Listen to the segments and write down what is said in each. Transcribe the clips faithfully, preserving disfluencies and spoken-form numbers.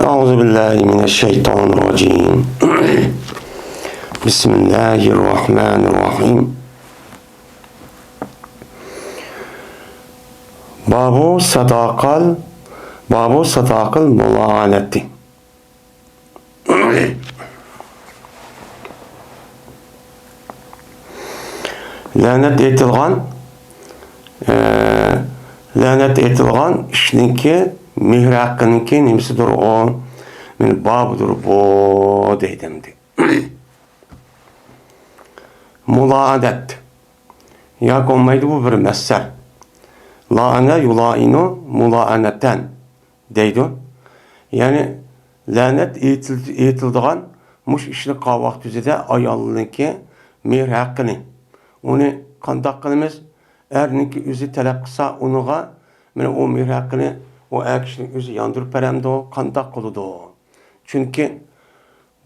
أعوذ بالله من الشيطان الرجيم. بسم الله الرحمن الرحيم. باب صداق ال-، باب صداق الملعنة. لەنەت ئېيتىلغان، ئە، لەنەت ئېيتىلغان ئىشنىڭكى مېھرى ھەققىنىڭكى نېمىسىدۇر ئۇ؟ مانا بابىدۇر بۇ دەيدۇ ئەمدى. مۇلائەنەت. ياكى بولمايدۇ، بۇ بىر مەسدەر. لائەنە يۇلائىنۇ مۇلائەنەتەن دەيدۇ. يەنى لەنەت ئېيتىل-، ئېيتىلىدىغان مۇشۇ ئىشنى قىلغان ۋاقىت يۈزىدە ئايالنىڭكى مېھىر ھەققىنى. ئۇنى قانداق قىلىمىز؟ ئەرنىڭكى ئۆزى تەلەپ قىلسا ئۇنىڭغا، مانا ئۇ مېھىر ھەققىنى ئۇ ئەر كىشىنىڭ ئۆزى ياندۇرۇپ بېرەمدۇ؟ قانداق قىلىدۇ؟ چۈنكى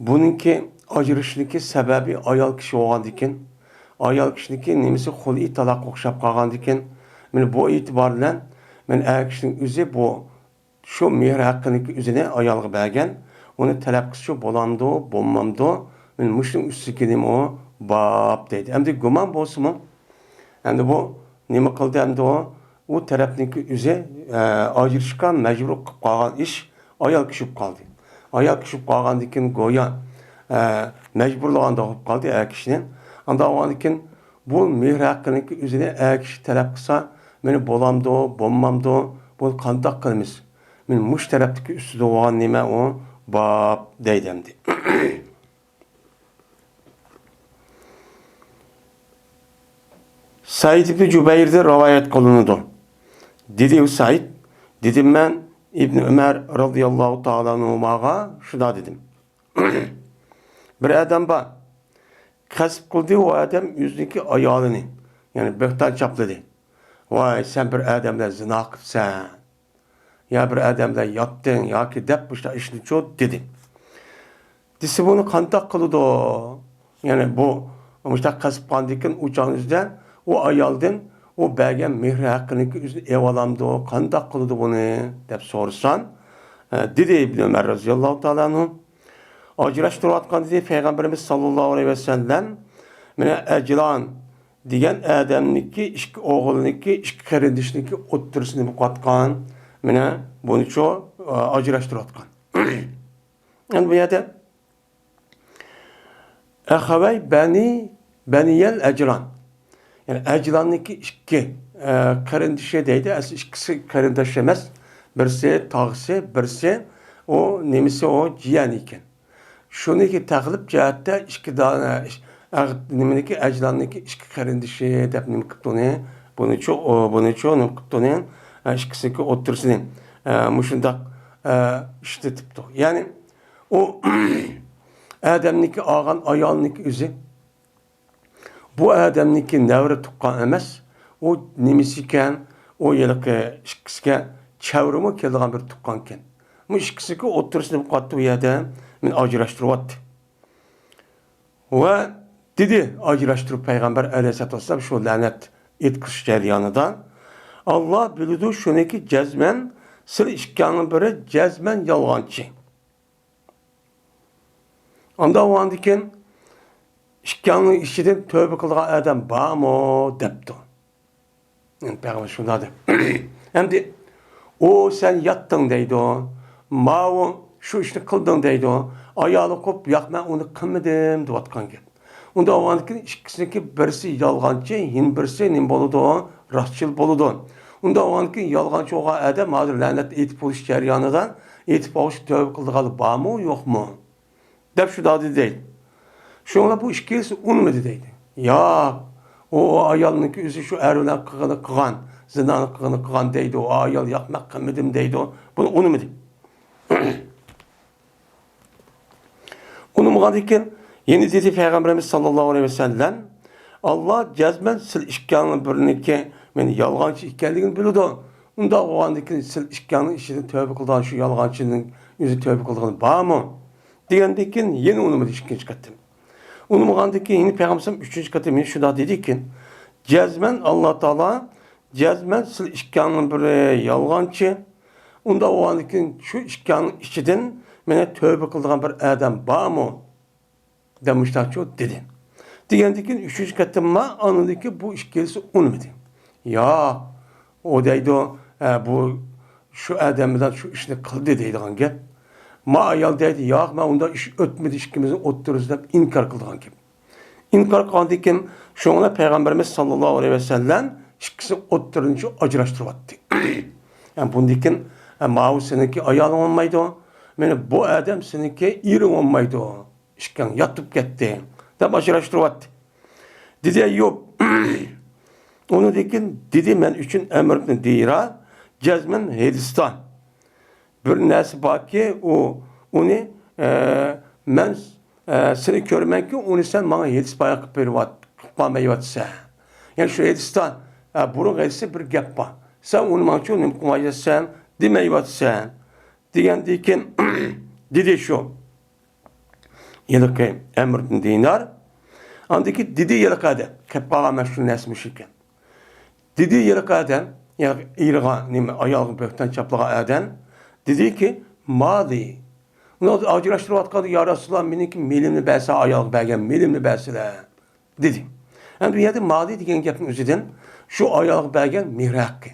بۇنىڭكى ئاجرىشىشنىڭكى سەۋەبى ئايال كىشى بولغاندىكىن، ئايال كىشىنىڭكى نېمىسى خۇلئى تالاققا ئوخشاپ قالغاندىكىن، مانا بۇ ئېتىبار بىلەن مانا ئەر كىشىنىڭ ئۆزى بۇ شۇ مېھىر ھەققىنىڭكى ئۆزىنى ئايالغا بەرگەن، ئۇنى تەلەپ قىلسىچۇ بولامدۇ، بولمامدۇ، مانا مۇشۇنىڭ ئۈستىگە نېمە ئۇ باب دەيدۇ. ئەمدى گۇمان بولسىمۇ، ئەمدى بۇ نېمە قىلدى؟ ئەمدى ئۇ، ئۇ تەرەپنىڭكى ئۆزى، ئە، ئاجرىشىشقا مەجبۇر قىلىپ قالغان ئىش ئايال كىشى بولۇپ قالدى. ئايال كىشى بولۇپ قالغاندىن كېيىن گويا، ئە، مەجبۇرلىغاندا بولۇپ قالدى ئەر كىشىنى. ئانداق بولغاندىن كېيىن بۇ مېھىر ھەققىنىڭكى ئۆزىنى ئەر كىشى تەلەپ قىلسا، مانا بولامدۇ، بولمامدۇ، بۇنى قانداق قىلىمىز؟ مانا مۇشۇ تەرەپتىكى ئۈستىدە بولغان نېمە ئۇ؟ باب دەيدۇ ئەمدى. سەئىد ئىبنى جۇبەيردىن رىۋايەت قىلىنىدۇ. دېدى ئۇ سەئىد، دېدىم مەن ئىبنى ئۆمەر رازىياللاھۇ تائالا ئەنھۇماغا شۇنداق دېدىم. بىر ئادەم بار، غەسىپ قىلدى ئۇ ئادەم ئۆزىنىڭكى ئايالىنى، يەنى بۆھتان چاپلىدى. ۋاي، سەن بىر ئادەم بىلەن زىنا قىپسەن. يا بىر ئادەم بىلەن ياتتىڭ ياكى دەپ مۇشۇنداق ئىشنىچۇ دېدى. دېسە بۇنى قانداق قىلىدۇ؟ يەنى بۇ مۇشۇنداق قەست قىلغاندىكىن ئۇ چاغنىڭ ئۆزىدە ئۇ ئايالدىن ئۇ بەرگەن مېھرى ھەققىنىڭكى ئۆزىنى ئېلىۋالامدۇ؟ قانداق قىلىدۇ بۇنى؟ دەپ سورىسام، ئە، دېدى ئىبنى ئۆمەر رازىياللاھۇ تائالا ئەنھۇ، ئاجراشتۇرۇۋاتقان دېدى پەيغەمبىرىمىز ساللاللاھۇ ئەلەيھى ۋەسەللەم، مانا ئەجلان دېگەن ئادەمنىڭكى ئىككى ئوغلىنىڭكى ئىككى قېرىندىشىنىڭكى ئوتتۇرىسىنى بوقۇۋاتقان، مانا بۇنىچۇ، ئاجراشتۇرۇۋاتقان. ئەمدى بۇ يەردە ئەخەۋەي بەنى، بەنىيەل ئەجلان. يەنى ئەجلاننىڭكى ئىككى، ئە، قېرىندىشى دەيدۇ. ئەسلى ئىككىسى قېرىنداش ئەمەس. بىرسى تاغىسى، بىرسى ئۇ نېمىسى، ئۇ جىيەنى ئىكەن. شۇنىڭكى تەقلىب جەھەتتە ئىككى دانە ئىش-، ئەغ-، نېمىنىڭكى، ئەجلاننىڭكى ئىككى قېرىندىشى دەپ نېمە قىپتۇ ئۇنى؟ بۇنىچۇ، ئۇ، بۇنىچۇ نېمە قىپتۇ ئۇنى؟ ئە، ئىككىسىنىڭكى ئوتتۇرىسىنى، ئە، مۇشۇنداق، ئە، ئىشلىتىپتۇ. يەنى ئۇ ئادەمنىڭكى ئالغان ئايالنىڭكى ئۆزى. بۇ ئادەمنىڭكى نەۋرە تۇغقان ئەمەس، ئۇ نېمىسى ئىكەن، ئۇ ھېلىقى ئىككىسىگە چەۋرىمۇ كېلىدىغان بىر تۇغقان ئىكەن. بۇ ئىككىسىنىڭكى ئوتتۇرىسىنى قاتتى بۇ يەردە مېنى ئاجراشتۇرۇۋاتتى. ۋە دېدى، ئاجراشتۇرۇپ پەيغەمبەر ئەلەيھىسسالاتۇ ۋەسسالام شۇ لەنەت ئېيتقۇزۇش جەريانىدا، ئاللا بىلىدۇ شۇنىكى جەزمەن سىلى ئىككىڭنىڭ بىرى جەزمەن يالغانچى. ئانداق بولغاندىكىن، ئىككىڭنىڭ ئىچىدىن تۆۋبە قىلىدىغان ئادەم بارمۇ؟ دەپتۇ. يەنى پەيغەمبەر شۇنداق دەپ. ئەمدى، ئۇ سەن ياتتىڭ دەيدۇ. ماۋۇ شۇ ئىشنى قىلدىڭ دەيدۇ. ئايالى قوپ، ياق، مەن ئۇنى قىلمىدىم دەۋاتقان گەپ. ئۇنداق بولغاندىكىن ئىككىسىنىڭكى بىرسى يالغانچى، يەنە بىرسى نېمە بولىدۇ؟ راستچىل بولىدۇ. ئۇنداق بولغاندىكىن يالغانچى بولغان ئادەم ھازىر لەنەت ئېيتىپ بولۇش جەريانىدا ئېيتىپ بولۇش تۆۋبە قىلىدىغانلار بارمۇ، يوقمۇ؟ دەپ شۇنداق دېدى دەيدۇ. شۇڭا بۇ ئىككىلىسى ئۇنىمىدى دەيدۇ. ياق، ئۇ، ئۇ ئايالنىڭكى ئۆزى شۇ ئەر بىلەن قىلغىنى قىلغان، زىنانى قىلغىنى قىلغان دەيدۇ. ئۇ ئايال ياق، مەن قىلمىدىم دەيدۇ. بۇنى ئۇنىمىدى. ئۇنىمىغاندىن كېيىن يەنە دېدى پەيغەمبىرىمىز ساللاللاھۇ ئەلەيھى ۋەسەللەم، ئاللا جەزمەن سىل ئىككىڭنىڭ بىرىنىڭكى مېنى يالغانچى ئىكەنلىكىنى بىلىدۇ. ئۇنداق بولغاندىن كېيىن سىل ئىككىڭنىڭ ئىچىدىن تۆۋبە قىلىدىغان شۇ يالغانچىنىڭ ئۆزى تۆۋبە قىلىدىغىنى بارمۇ؟ دېگەندىن كېيىن يەنە ئۇنىمىدى ئىككىنچى قېتىم. ئۇنىمىغاندىن كېيىن يەنە پەيغەمبىرىمىز ئۈچىنچى قېتىم يەنە شۇنداق دېدىكىن، جەزمەن ئاللا تائالا، جەزمەن سىل ئىككىڭنىڭ بىرى يالغانچى، ئۇنداق بولغاندىكىن شۇ ئىككىڭنىڭ ئىچىدىن مېنى تۆبە قىلىدىغان بىر ئادەم بارمۇ؟ دەپ مۇشتاقچۇ دېدى. دېگەندىكىن ئۈچىنچى قېتىمما ئاندىن كېيىن بۇ ئىككىلىسى ئۇنىمىدى. ياق، ئۇ دەيدۇ، ئە، بۇ شۇ ئادەم بىلەن شۇ ئىشنى قىلدى دەيدىغان گەپ. ما ئايال دەيدۇ، ياق، مەن ئۇنداق ئىش ئۆتمىدى ئىككىمىزنىڭ ئوتتۇرىسىدا دەپ ئىنكار قىلىدىغان گەپ. ئىنكار قىلغاندىن كېيىن شۇڭا پەيغەمبىرىمىز ساللاللاھۇ ئەلەيھى ۋەسەللەم ئىككىسى ئوتتۇرىنى ئاجراشتۇرۇۋەتتى. يەنى بۇندىن كېيىن، ئە، ماۋۇ سېنىڭكى ئايالىڭ بولمايدۇ، مېنى بۇ ئادەم سېنىڭكى ئېرىڭ بولمايدۇ. ئىككىڭ ياتۇپ كەتتى، دەپ ئاجراشتۇرۇۋەتتى. دېدى ئەييۇب، ئۇنىڭدىن كېيىن دېدى، مەن ئۈچۈن ئەمر ئىبن دىنار، جەزمەن ھېدىستان. بىر نەرسە باركى، ئۇ، ئۇنى، ئە، مەن، ئە، سېنى كۆرىمەنكى، ئۇنى سەن ماڭا ھېدىس بايان قىلىپ بېرىۋات-، قىلىپ بەرمەيۋاتىسەن. يەنى شۇ ھېدىستا، ئە، بۇرۇنقى ھېدىستە بىر گەپ بار. سەن ئۇنى ماڭا شۇ نېمە قىلمايۋاتىسەن، دېمەيۋاتىسەن. دېگەندىن كېيىن دېدى شۇ ھېلىقى ئەمر ئىبن دىنار. ئاندىن كېيىن دېدى ھېلىقى ئادەم، قېلىپ قالغان مەشھۇر نەرسە مۇشۇ ئىكەن. دېدى ھېلىقى ئادەم، يەنى ئېرىغا، نېمە، ئايالغا بۆھتان چاپلىغان ئادەم، دېدىكى، مالى. ئۇنى ئاجراشتۇرۇۋاتقاندا، يا رەسۇلاللا، مېنىڭكى مېلىمنى بەرسە، ئايالغا بەرگەن مېلىمنى بەرسىلە، دېدى. ئەمدى بۇ يەردە مالى دېگەن گەپنىڭ ئۆزىدىن شۇ ئايالغا بەرگەن مېھىر ھەققى.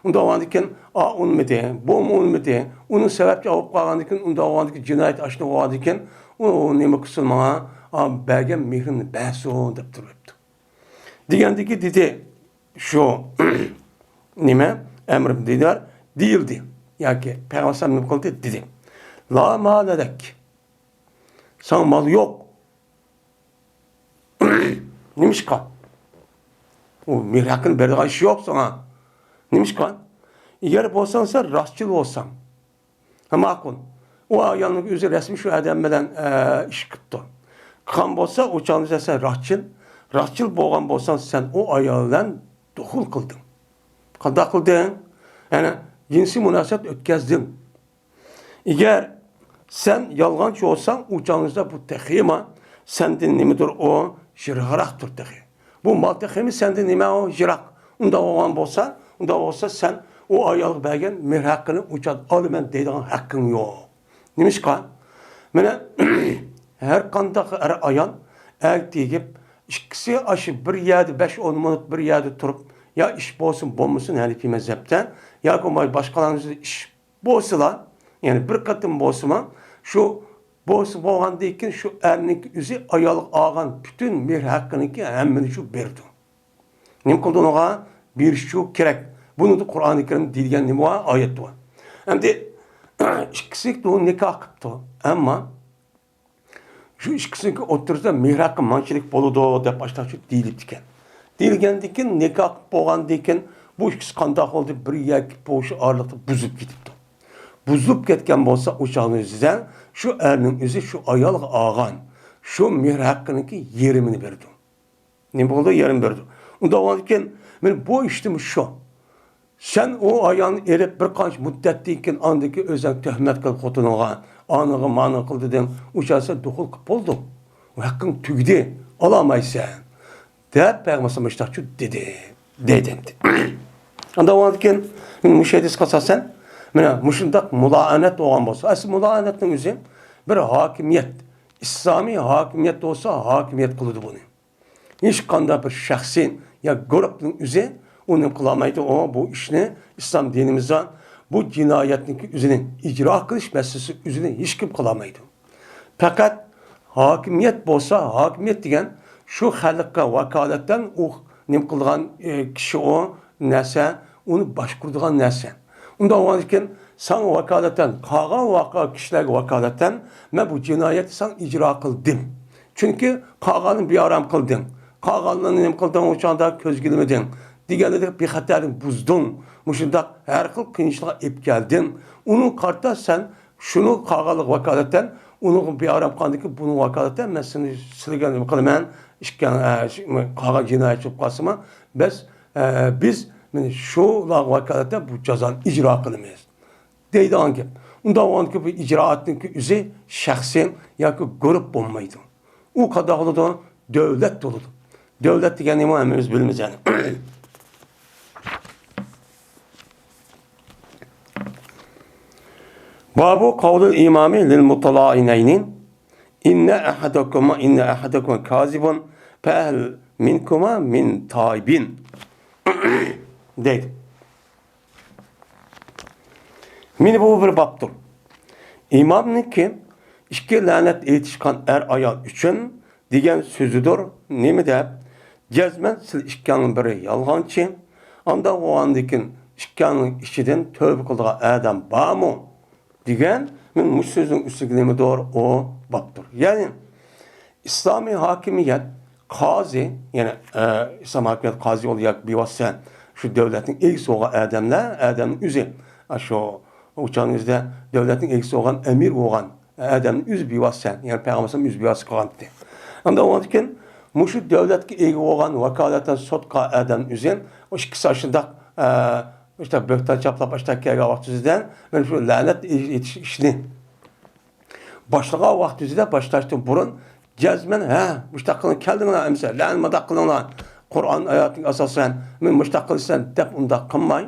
ئۇنداق بولغاندىكىن، ئا، ئۇنىمىدى، بۇمۇ ئۇنىمىدى. ئۇنىڭ سەۋەبچى بولۇپ قالغاندىكىن، ئۇنداق بولغاندىكىن، جىنايەت ئاشۇنداق بولغاندىكىن، ئۇ، ئۇ نېمە قىلسۇن ماڭا، ئا، بەرگەن مېھرىمنى بەرسۇن، دەپ تۇرۇۋەپتۇ. دېگەندىكى دېدى، شۇ، نېمە، ئەمر ئىبن دىنار دېيىلدى. ياكى پەيغەمبەر ئەلەيھىسسالام نېمە قىلدى؟ دېدى. لا مالە لەك. ساڭا مال يوق. نېمىشقا؟ ئۇ مېھىر ھەققىنى بېرىدىغان ئىش يوق ساڭا. نېمىشقا؟ ئەگەر بولساڭ سەن راستچىل بولساڭ. ھە، ماقۇل. ئۇ ئايالنىڭ ئۆزى رەسمىي شۇ ئادەم بىلەن، ئە، ئىش قىپتۇ. قىلغان بولسا، ئۇ چاغدا سەن راستچىل، راستچىل بولغان بولساڭ، سەن ئۇ ئايال بىلەن دۇخۇل قىلدىڭ. قانداق قىلدىڭ؟ يەنى جىنسىي مۇناسىۋەت ئۆتكەزدىڭ. ئەگەر سەن يالغانچى بولساڭ، ئۇ چاغدا بۇ تېخىمۇ سەندىن نېمىدۇر ئۇ، يىراقراقتۇر تېخى. بۇ مال تېخىمۇ سەندىن نېمە ئۇ، يىراق. ئۇنداق بولغان بولسا، ئۇنداق بولسا سەن ئۇ ئايالغا بەرگەن مېھىر ھەققىنى ئۇ چاغدا ئالىمەن دەيدىغان ھەققىڭ يوق. نېمىشقا؟ مانا، ھەر قانداق ئەر ئايال ئەر تېگىپ، ئىككىسى ئاشۇ بىر يەردە بەش ئون مىنۇت بىر يەردە تۇرۇپ، يا ئىش بولسۇن بولمىسۇن ھەنىفىي مەزھەپتە، ياكى بولماي باشقىلارنىڭ ئىش بولسىلا، يەنى بىر قېتىم بولسىمۇ، شۇ بولسا بولغاندىن كېيىن شۇ ئەرنىڭكى ئۆزى ئايالغا ئالغان پۈتۈن مېھىر ھەققىنىڭكى ھەممىنى شۇ بېرىدۇ. نېمە قىلىدۇ ئۇنىڭغا؟ بېرىشى كېرەك. بۇنىڭدا قۇرئانى كەرىم دېيىلگەن نېمە بار؟ ئايەت بار. ئەمدى ئىككىسى نىكاھ قىپتۇ. ئەمما شۇ ئىككىسىنىڭكى ئوتتۇرىسىدا مېھىر ھەققى مانچىلىك بولىدۇ دەپ ئاشتاق دېيىلىپتىكەن. دېيىلگەندىن كېيىن، نىكاھ قىلىپ بولغاندىن كېيىن بۇ ئىككىسى قانداق بولدى؟ بىر يەككە بولۇش ئارىلىقتا بۇزۇلۇپ كېتىپتۇ. بۇزۇلۇپ كەتكەن بولسا، ئۇ چاغنىڭ ئۆزىدە شۇ ئەرنىڭ ئۆزى شۇ ئايالغا ئالغان شۇ مېھىر ھەققىنىڭكى يېرىمىنى بېرىدۇ. نېمە بولدى؟ يېرىم بېرىدۇ. ئۇنداق بولغاندىكىن، مانا بۇ ئىشتىمۇ شۇ. سەن ئۇ ئايالنى ئېلىپ، بىر قانچە مۇددەتتىن كېيىن ئاندىكى ئۆزۈڭ تۆھمەت قىلىپ خوتۇنۇڭغا، ئانىغا، مانىغا قىلدى دېدىڭ، ئۇ چاغدا سەن دۇخۇل قىلىپ بولدۇڭ. ئۇ ھەققىڭ تۈگىدى، ئالالمايسەن، دەپ پەيغەمبەر مۇشتاقچۇ دېدى، دەيدۇ ئەمدى. ئانداق بولغاندىكىن، مانا مۇشۇ ھەدىسكە ئاساسەن، مانا مۇشۇنداق مۇلائەنەت بولغان بولسا، ئەسلى مۇلائەنەتنىڭ ئۆزى بىر ھاكىمىيەت، ئىسلامىي ھاكىمىيەت بولسا، ھاكىمىيەت قىلىدۇ بۇنى. ھېچقانداق بىر شەخسىي يا گۇرۇپنىڭ ئۆزى ئۇنى قىلالمايدۇ. ئۇ بۇ ئىشنى ئىسلام دىنىمىزدا بۇ جىنايەتنىڭكى ئۆزىنى ئىجرا قىلىش مەسىلىسى ئۆزىنى ھېچكىم قىلالمايدۇ. پەقەت ھاكىمىيەت بولسا، ھاكىمىيەت دېگەن شۇ خەلققە ۋاكالەتەن ئۇ نېمە قىلىدىغان، ئى، كىشى ئۇ نەرسە، ئۇنى باشقۇرىدىغان نەرسە. ئۇنداق بولغاندىكىن، ساڭا ۋاكالەتەن، قالغان ۋاقا-، كىشىلەرگە ۋاكالەتەن، مەن بۇ جىنايەتنى ساڭا ئىجرا قىلدىم. چۈنكى قالغاننى بىئارام قىلدىڭ. قالغانلىرىنى نېمە قىلدىڭ، ئۇ چاغدا كۆزگە ئىلمىدىڭ. دېگەندەك بىخەتەرلىكنى بۇزدۇڭ. مۇشۇنداق ھەر خىل قىيىنچىلىققا ئېلىپ كەلدىڭ. ئۇنىڭغا قارىتا سەن شۇنىڭ قالغانلىقى ۋاكالىتەن، ئۇنىڭغا بىئارام قالغاندىكىن، بۇنىڭ ۋاكالىتەن مەن سېنى، سىلىگە نېمە قىلىمەن، ئىككى، ئە، شۇ، قالغان جىنايەتچى بولۇپ قالسىمۇ، بەس، ئە، بىز مانا شۇلارغا ۋاكالىتەن بۇ جازانى ئىجرا قىلىمىز، دەيدىغان گەپ. ئۇنداق بولغاندىكىن بۇ ئىجرائاتنىڭكى ئۆزى شەخسىي ياكى گۇرۇپ بولمايدۇ. ئۇ قانداق بولىدۇ؟ دۆلەت بولىدۇ. دۆلەت دېگەننى ھەممىمىز بىلىمىز يەنى. باب قول الإمام للمتلاعنين: إن أحدكما، إن أحدكما كاذب، فهل منكما من تائب؟ دەيدۇ. مانا بۇ بىر بابتۇر. ئىمامنىڭكى ئىككى لەنەت ئېيتىشقان ئەر-ئايال ئۈچۈن دېگەن سۆزىدۇر. نېمە دەپ؟ جەزمەن سىلەر ئىككىڭلارنىڭ بىرى يالغانچى. ئانداق بولغاندىكىن ئىككىڭلارنىڭ ئىچىدىن تۆۋبە قىلىدىغان ئادەم بارمۇ؟ دېگەن، مانا مۇشۇ سۆزنىڭ ئۈستىگە نېمىدۇر؟ ئۇ بابتۇر. يەنى ئىسلامىي ھاكىمىيەت، قازى، يەنى، ئە، ئىسلام ھاكىمىيەت قازى بولىدۇ ياكى بىۋاسىتە شۇ دۆلەتنىڭ ئىگىسى بولغان ئادەملەر، ئادەمنىڭ ئۆزى، ئاشۇ ئۇچانىڭىزدا دۆلەتنىڭ ئىگىسى بولغان، ئەمىر بولغان ئادەمنىڭ ئۆزى بىۋاسىتە، يەنى پەيغەمبەر ئۆزى بىۋاسىتە قىلغانتى. ئاندىن ئۇنىڭدىن كېيىن مۇشۇ دۆلەتكە ئىگە بولغان، ۋاكالەتەن سوت قىلغان ئادەمنىڭ ئۆزى ئۇ ئىككىسى ئاشۇنداق، ئە، ئاشۇنداق بۆھتان چاپلاپ، ئاشۇنداق كەلگەن ۋاقتىدا مانا شۇ لەنەت ئېيتىش ئىشىنى باشلىغان ۋاقتىدا باشلاشتىن بۇرۇن جەزمەن، ھە، مۇشۇنداق قىلىڭ، كەلدىڭلار ئەمىسە، لەن مۇنداق قىلىڭلار، قۇرئان ئاياتىغا ئاساسەن، مەن مۇشۇنداق قىلىسەن دەپ ئۇنداق قىلماي،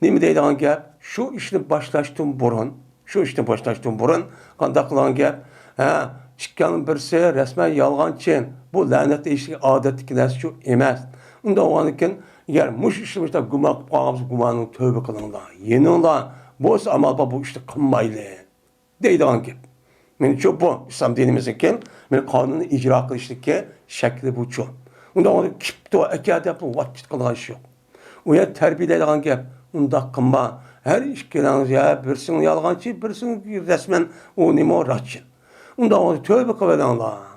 نېمە دەيدىغان گەپ؟ شۇ ئىشنى باشلاشتىن بۇرۇن، شۇ ئىشنى باشلاشتىن بۇرۇن قانداق قىلغان گەپ؟ ھە، ئىككىڭلارنىڭ بىرسى رەسمەن يالغانچى، بۇ لەنەت ئېيتىشتىكى ئادەتتىكى نەرسە شۇ ئەمەس. ئۇنداق بولغاندىكىن، ئەگەر مۇشۇ ئىشنى مۇشۇنداق گۇمان قىلىپ قالغان بولسا، گۇمانىڭ تۆۋبە قىلىڭلار، يېنىڭلار، بولسا ئامال بار بۇ ئىشنى قىلمايلى. دەيدىغان گەپ. مېنىڭچۇ بۇ ئىسلام دىنىمىزنىڭكى، مېنىڭ قانۇننى ئىجرا قىلىشتىكى شەكلى بۇچۇ. ئۇنداق بولۇپ كېپتۇ، ئەكە دەپ ۋاتچىت قىلىدىغان ئىش يوق. ئۇ يەر تەربىيەلەيدىغان گەپ. ئۇنداق قىلما. ھەر ئىككىلەڭ يا بىرسىڭ يالغانچى، بىرسىڭ رەسمەن ئۇ نېمە راستچىل. ئۇنداق بولسا تۆۋبە قىلىۋېلىڭلار.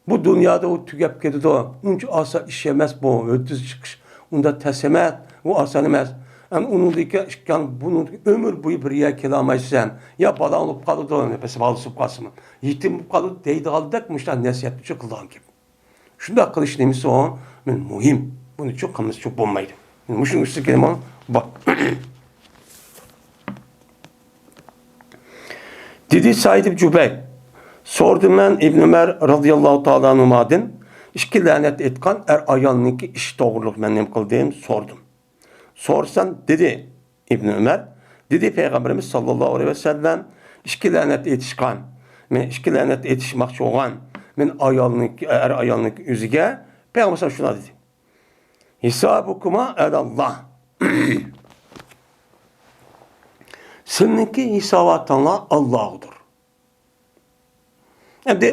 بۇ دۇنيادا ئۇ تۈگەپ كېتىدۇ. ئۇنچە ئاسان ئىش ئەمەس بۇ. ھۆددىسى چىقىش ئۇنداق تەس ئەمەس. ئۇ ئاسان ئەمەس. ئەمما ئۇنىڭدىكى ئىككىڭ بۇنىڭ ئۆمۈر بويى بىر يەرگە كېلەلمەيسەن. يا بالاڭ بولۇپ قالىدۇ، نەپەس بالىسى بولۇپ قالسىمۇ. يېتىم بولۇپ قالىدۇ دەيدىغاندەك مۇشۇنداق نەسىھەتنى قىلىدىغان گەپ. شۇنداق قىلىش نېمىسى ئۇ؟ مۇھىم. بۇنى چوقۇم قىلمىسا چوق بولمايدۇ. مۇشۇنىڭ ئۈستىگە كېلىمۇ بار. دېدى سەئىد ئىبن جۇبەير، سورىدىم مەن ئىبن ئۆمەر رازىياللاھۇ تائالا ئەنھۇمادىن، ئىككى لەنەت ئېيتقان ئەر-ئايالنىڭكى ئىشى توغرۇلۇق مەن نېمە قىلدىم؟ سورىدىم. سورىسام، دېدى ئىبن ئۆمەر، دېدى پەيغەمبىرىمىز ساللاللاھۇ ئەلەيھى ۋەسەللەم، ئىككى لەنەت ئېيتىشقان، مەن ئىككى لەنەت ئېيتىشماقچى بولغان، مەن ئايالنىڭكى، ئەر-ئايالنىڭكى ئۆزىگە، پەيغەمبەر شۇنداق دېدى. ھېسابۇكۇما ئەلەللاھ. سىلىنىڭكى ھېساباتىڭلار ئاللاغىدۇر. ئەمدى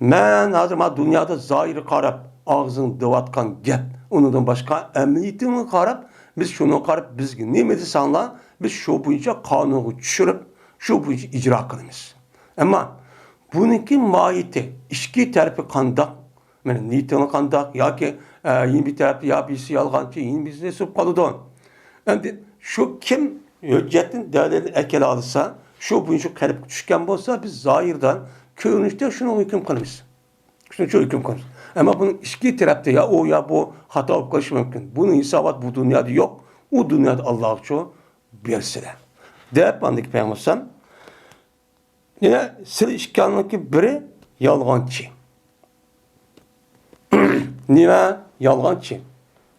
مەن ھازىر مانا دۇنيادا زاھىرغا قاراپ، ئاغزىڭ دەۋاتقان گەپ، ئۇنىڭدىن باشقا ئەمەلىيىتىڭگە قاراپ، بىز شۇنىڭغا قاراپ، بىزگە نېمە دېسەڭلار، بىز شۇ بويىچە قانۇنغا چۈشۈرۈپ، شۇ بويىچە ئىجرا قىلىمىز. ئەمما بۇنىڭكى ماھىيىتى، ئىچكى تەرىپى قانداق؟ مانا نىيىتىڭ قانداق؟ ياكى، ئە، يەنە بىر تەرەپتە يا بىرسى يالغانچى، يەنە بىرسى سوتقا قالىدۇ. ئەمدى شۇ كىم ھۆججەتنى، دەلىلنى ئەكېلەلىسا، شۇ بويىچە قېلىپقا چۈشكەن بولسا، بىز زاھىردا، كۆرۈنۈشتە شۇنىڭغا ھۆكۈم قىلىمىز. شۇنىڭغا ھۆكۈم قىلىمىز. ئەمما بۇنىڭ ئىچكى تەرەپتە يا ئۇ، يا بۇ خاتا بولۇپ قېلىشى مۇمكىن. بۇنىڭ ھېسابات بۇ دۇنيادا يوق. ئۇ دۇنيادا ئاللاغىچۇ بېرىسىلەر. دەپ ئاندىكى پەيغەمبەر يەنە سىلەر ئىككىڭلارنىڭكى بىرى يالغانچى. نېمە؟ يالغانچى.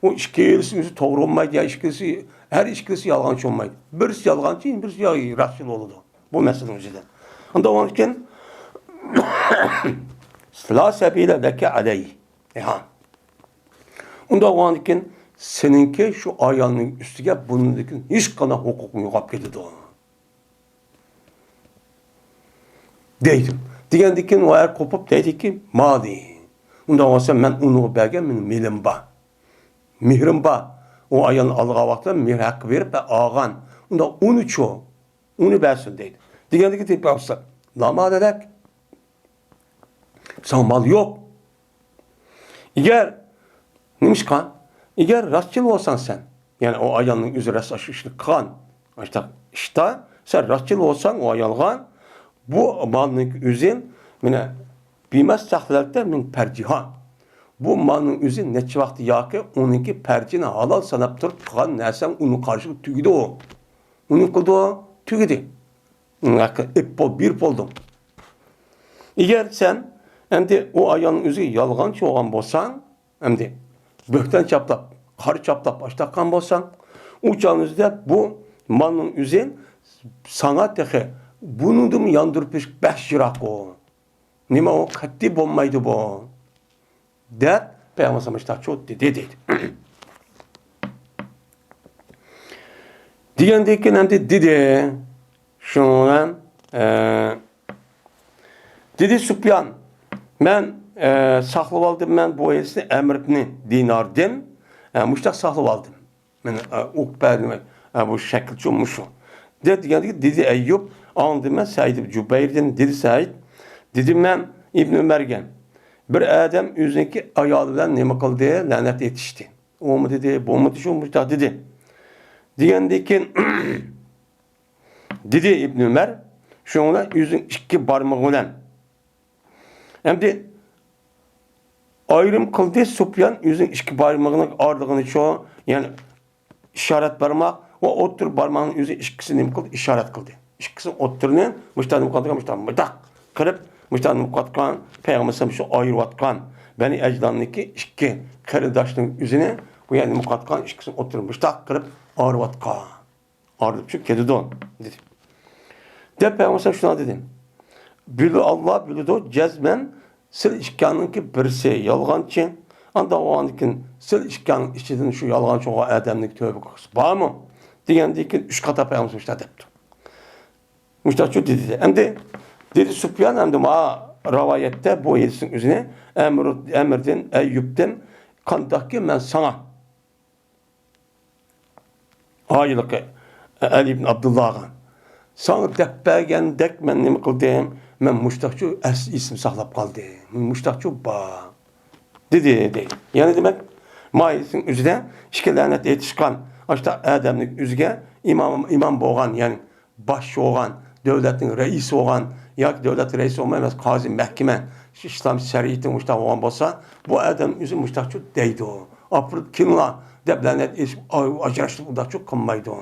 ئۇ ئىككىلىسى ئۆزى توغرا بولمايدۇ، يا ئىككىلىسى، ھەر ئىككىلىسى يالغانچى بولمايدۇ. بىرسى يالغانچى، بىرسى يا راستچىل بولىدۇ. بۇ مەسىلىنىڭ ئۆزىدە. ئۇنداق بولغاندىكىن، لا سەبىلە لەكە ئەلەيھ. ئەيھا. ئۇنداق بولغاندىكىن، سېنىڭكى شۇ ئايالنىڭ ئۈستىگە بۇنىڭدىن كېيىن ھېچقانداق ھوقۇقۇڭ يوقاپ كېتىدۇ. دەيدۇ. دېگەندىن كېيىن ئۇ ئەر قوپۇپ دەيدۇكى، مالى. ئۇنداق بولسا مەن ئۇنىڭغا بەرگەن مېنىڭ مېلىم بار. مېھرىم بار. ئۇ ئايالنى ئالغان ۋاقتىدا مېھىر ھەققى بېرىپ ئالغان. ئۇنداق ئۇنىچۇ؟ ئۇنى بەرسۇن دەيدۇ. دېگەندىن كېيىن دەيدۇ، لا مالە لەك. ساڭا مال يوق. ئەگەر، نېمىشقا؟ ئەگەر راستچىل بولساڭ سەن، يەنى ئۇ ئايالنىڭ ئۆزى راست ئاشۇ ئىشنى قىلغان، ئاشۇنداق ئىشتا سەن راستچىل بولساڭ ئۇ ئايالغا، بۇ مالنىڭ ئۆزى، مانا، بىما ستەھلەلتە مىن پەرجىھا. بۇ مالنىڭ ئۆزى نەچچە ۋاقتى ياكى ئۇنىڭكى پەرجىنى ھالال ساناپ تۇرۇپ قىلغان نەرسەڭ ئۇنىڭ قارىشىغا تۈگىدۇ. ئۇنى قىلدى، تۈگىدى. ئۇنىڭ ھەققىنى ئېلىپ بول-، بېرىپ بولدۇڭ. ئەگەر سەن ئەمدى ئۇ ئايالنىڭ ئۆزىگە يالغانچى بولغان بولساڭ، ئەمدى بۆھتان چاپلاپ، قارا چاپلاپ ئاشتاققان بولساڭ، ئۇ چاغنىڭ ئۆزىدە بۇ مالنىڭ ئۆزى ساڭا تېخى بۇنىڭدىنمۇ ياندۇرۇپ بېرىش بەك يىراق ئۇ. نېمە ئۇ؟ قەتئىي بولمايدۇ بۇ، دەپ پەيغەمبەر ئەلەيھىسسالام مۇشۇنداق چوت دېدى، دەيدۇ. دېگەندىن كېيىن ئەمدى دېدى، شۇنىڭ بىلەن، ئە، دېدى سۇپيان، مەن، ئە، ساقلىۋالدىم، مەن بۇ ھەدىسنى ئەمر ئىبنى دىناردىن، ئە، مۇشۇنداق ساقلىۋالدىم. مەن، ئە، ئۇقبە نېمە، ئە، بۇ شەكىلچۇ مۇشۇ. دە دېگەندىكى دېدى ئەييۇب، ئاڭلىدىم مەن سەئىد ئىبن جۇبەيردىن، دېدى سەئىد، دېدىم مەن ئىبن ئۆمەرگە، بىر ئادەم ئۆزىنىڭكى ئايالى بىلەن نېمە قىلدى؟ لەنەت ئېيتىشتى. ئۇمۇ دېدى، بۇمۇ شۇ مۇشۇنداق دېدى. دېگەندىن كېيىن دېدى ئىبن ئۆمەر، شۇنىڭ بىلەن ئۆزىنىڭ ئىككى بارمىقى بىلەن. ئەمدى ئايرىم قىلدى سۇپيان ئۆزىنىڭ ئىككى بارمىقىنىڭ ئارىلىقىنى شۇ، يەنى ئىشارەت بارماق ۋە ئوتتۇرا بارماقنىڭ ئۆزى ئىككىسى نېمە قىلدى؟ ئىشارەت قىلدى. ئىككىسى ئوتتۇرىنى مۇشتا نېمە قىلىدىغان، مۇشتا مۇنداق قىلىپ، مۇشتا نېمە قىلىۋاتقان، پەيغەمبەر ئەلەيھىسسالام شۇ ئايرىۋاتقان بەنى ئەجلاننىڭكى ئىككى قېرىنداشنىڭ ئۆزىنى بۇ يەردە نېمە قىلىۋاتقان، ئىككىسىنى ئوتتۇرىنى مۇشتاق قىلىپ ئايرىۋاتقان. ئايرىلىپ چىقىپ كېتىدۇ، دېدى. دەپ پەيغەمبەر شۇنداق دېدى. بىلى، ئاللا بىلىدۇ، جەزمەن سىلى ئىككىڭنىڭكى بىرسى يالغانچى. ئانداق بولغاندىن كېيىن سىلى ئىككىڭنىڭ ئىچىدىن شۇ يالغانچى بولغان ئادەمنىڭ تۆبە قىلغۇسى بارمۇ؟ دېگەندىن كېيىن ئۈچ قاتا پەيغەمبەر مۇشۇنداق دەپتۇ. مۇشۇنداقچۇ دېدى. ئەمدى دېدى سۇپيان، ئەمدى ما رىۋايەتتە بۇ ھەدىسنىڭ ئۆزىنى ئەمر، ئەمردىن، ئەييۇبتىن، قانداقكى مەن ساڭا ھېلىقى ئەلى ئىبن ئابدۇللاغا، ساڭا دەپ بەرگەندەك مەن نېمە قىلدىم؟ مەن مۇشتاقچۇ ئەس-، ئېسىم ساقلاپ قالدى. مۇشتاقچۇ بار. دېدى، دەيدۇ. يەنى دېمەك، ما ھەدىسنىڭ ئۆزىدە ئىككى لەنەت ئېيتىشقان ئاشتا ئادەمنىڭ ئۆزىگە ئىمام، ئىمام بولغان، يەنى باش بولغان، دۆلەتنىڭ رەئىسى بولغان ياكى دۆلەت رەئىسى بولماي ئەمەس، قازى مەھكىمە، ئىسلام شەرىئىتى مۇشتاق بولغان بولسا، بۇ ئادەم ئۆزى مۇشتاقچۇ دەيدۇ. ئاپىرىپ كېلىڭلار دەپ لەنەت ئېيتىپ، ئاجراشتۇرۇپ ئۇنداقچۇ قىلمايدۇ.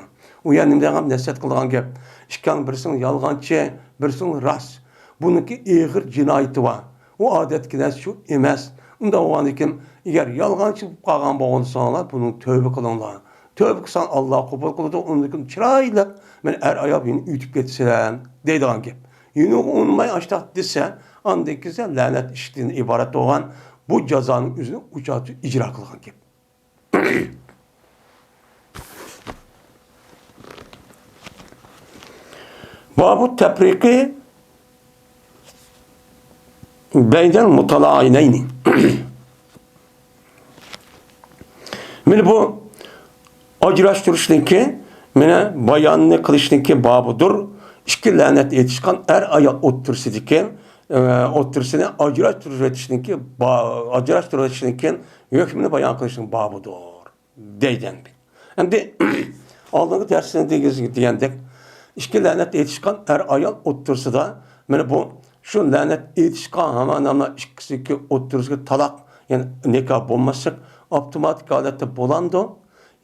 ئۇ يەنە نېمە دەيدىغان، نەسىھەت قىلىدىغان گەپ. ئىككىڭ بىرسىڭ يالغانچى، بىرسىڭ راست. بۇنىڭكى ئېغىر جىنايىتى بار. ئۇ ئادەتتىكى نەرسە شۇ ئەمەس. ئۇنداق بولغاندىكىن، ئەگەر يالغانچى بولۇپ قالغان بولساڭلار، بۇنىڭ تۆبە قىلىڭلار. تۆبە قىلساڭ، ئاللا قوبۇل قىلىدۇ. ئۇندىن كېيىن چىرايلىق، مەن ئەر ئايال يەنە ئۆتۈپ كېتىسەن، دەيدىغان گەپ. يەنە ئۇنىماي ئاشتاق دېسە، ئاندىن كېيىن لەنەت ئىشىكتىن ئىبارەت بولغان بۇ جازانىڭ ئۆزىنى ئۇچاتۇ ئىجرا قىلغان گەپ. بابۇ تەپرىقى بەينەل مۇتەلائىنەينى. مانا بۇ ئاجراشتۇرۇشنىڭكى، مانا باياننى قىلىشنىڭكى بابىدۇر. ئىككى لەنەت ئېيتىشقان ئەر ئايال ئوتتۇرىسىدىكى، ئە، ئوتتۇرىسىنى ئاجراشتۇرۇۋېتىشنىڭكى با-، ئاجراشتۇرۇۋېتىشنىڭكى ھۆكمىنى بايان قىلىشنىڭ بابىدۇر. دەيدۇ ئەمدى. ئەمدى ئالدىنقى دەرسىدە دېگەندەك، ئىككى لەنەت ئېيتىشقان ئەر-ئايال ئوتتۇرىسىدا، مانا بۇ، شۇ لەنەت ئېيتىشقان ھامان ئىككىسىدىكى ئوتتۇرىسىدىكى تالاق، يەنى نىكاھ بولماسلىق ئاپتوماتىك ھالەتتە بولامدۇ؟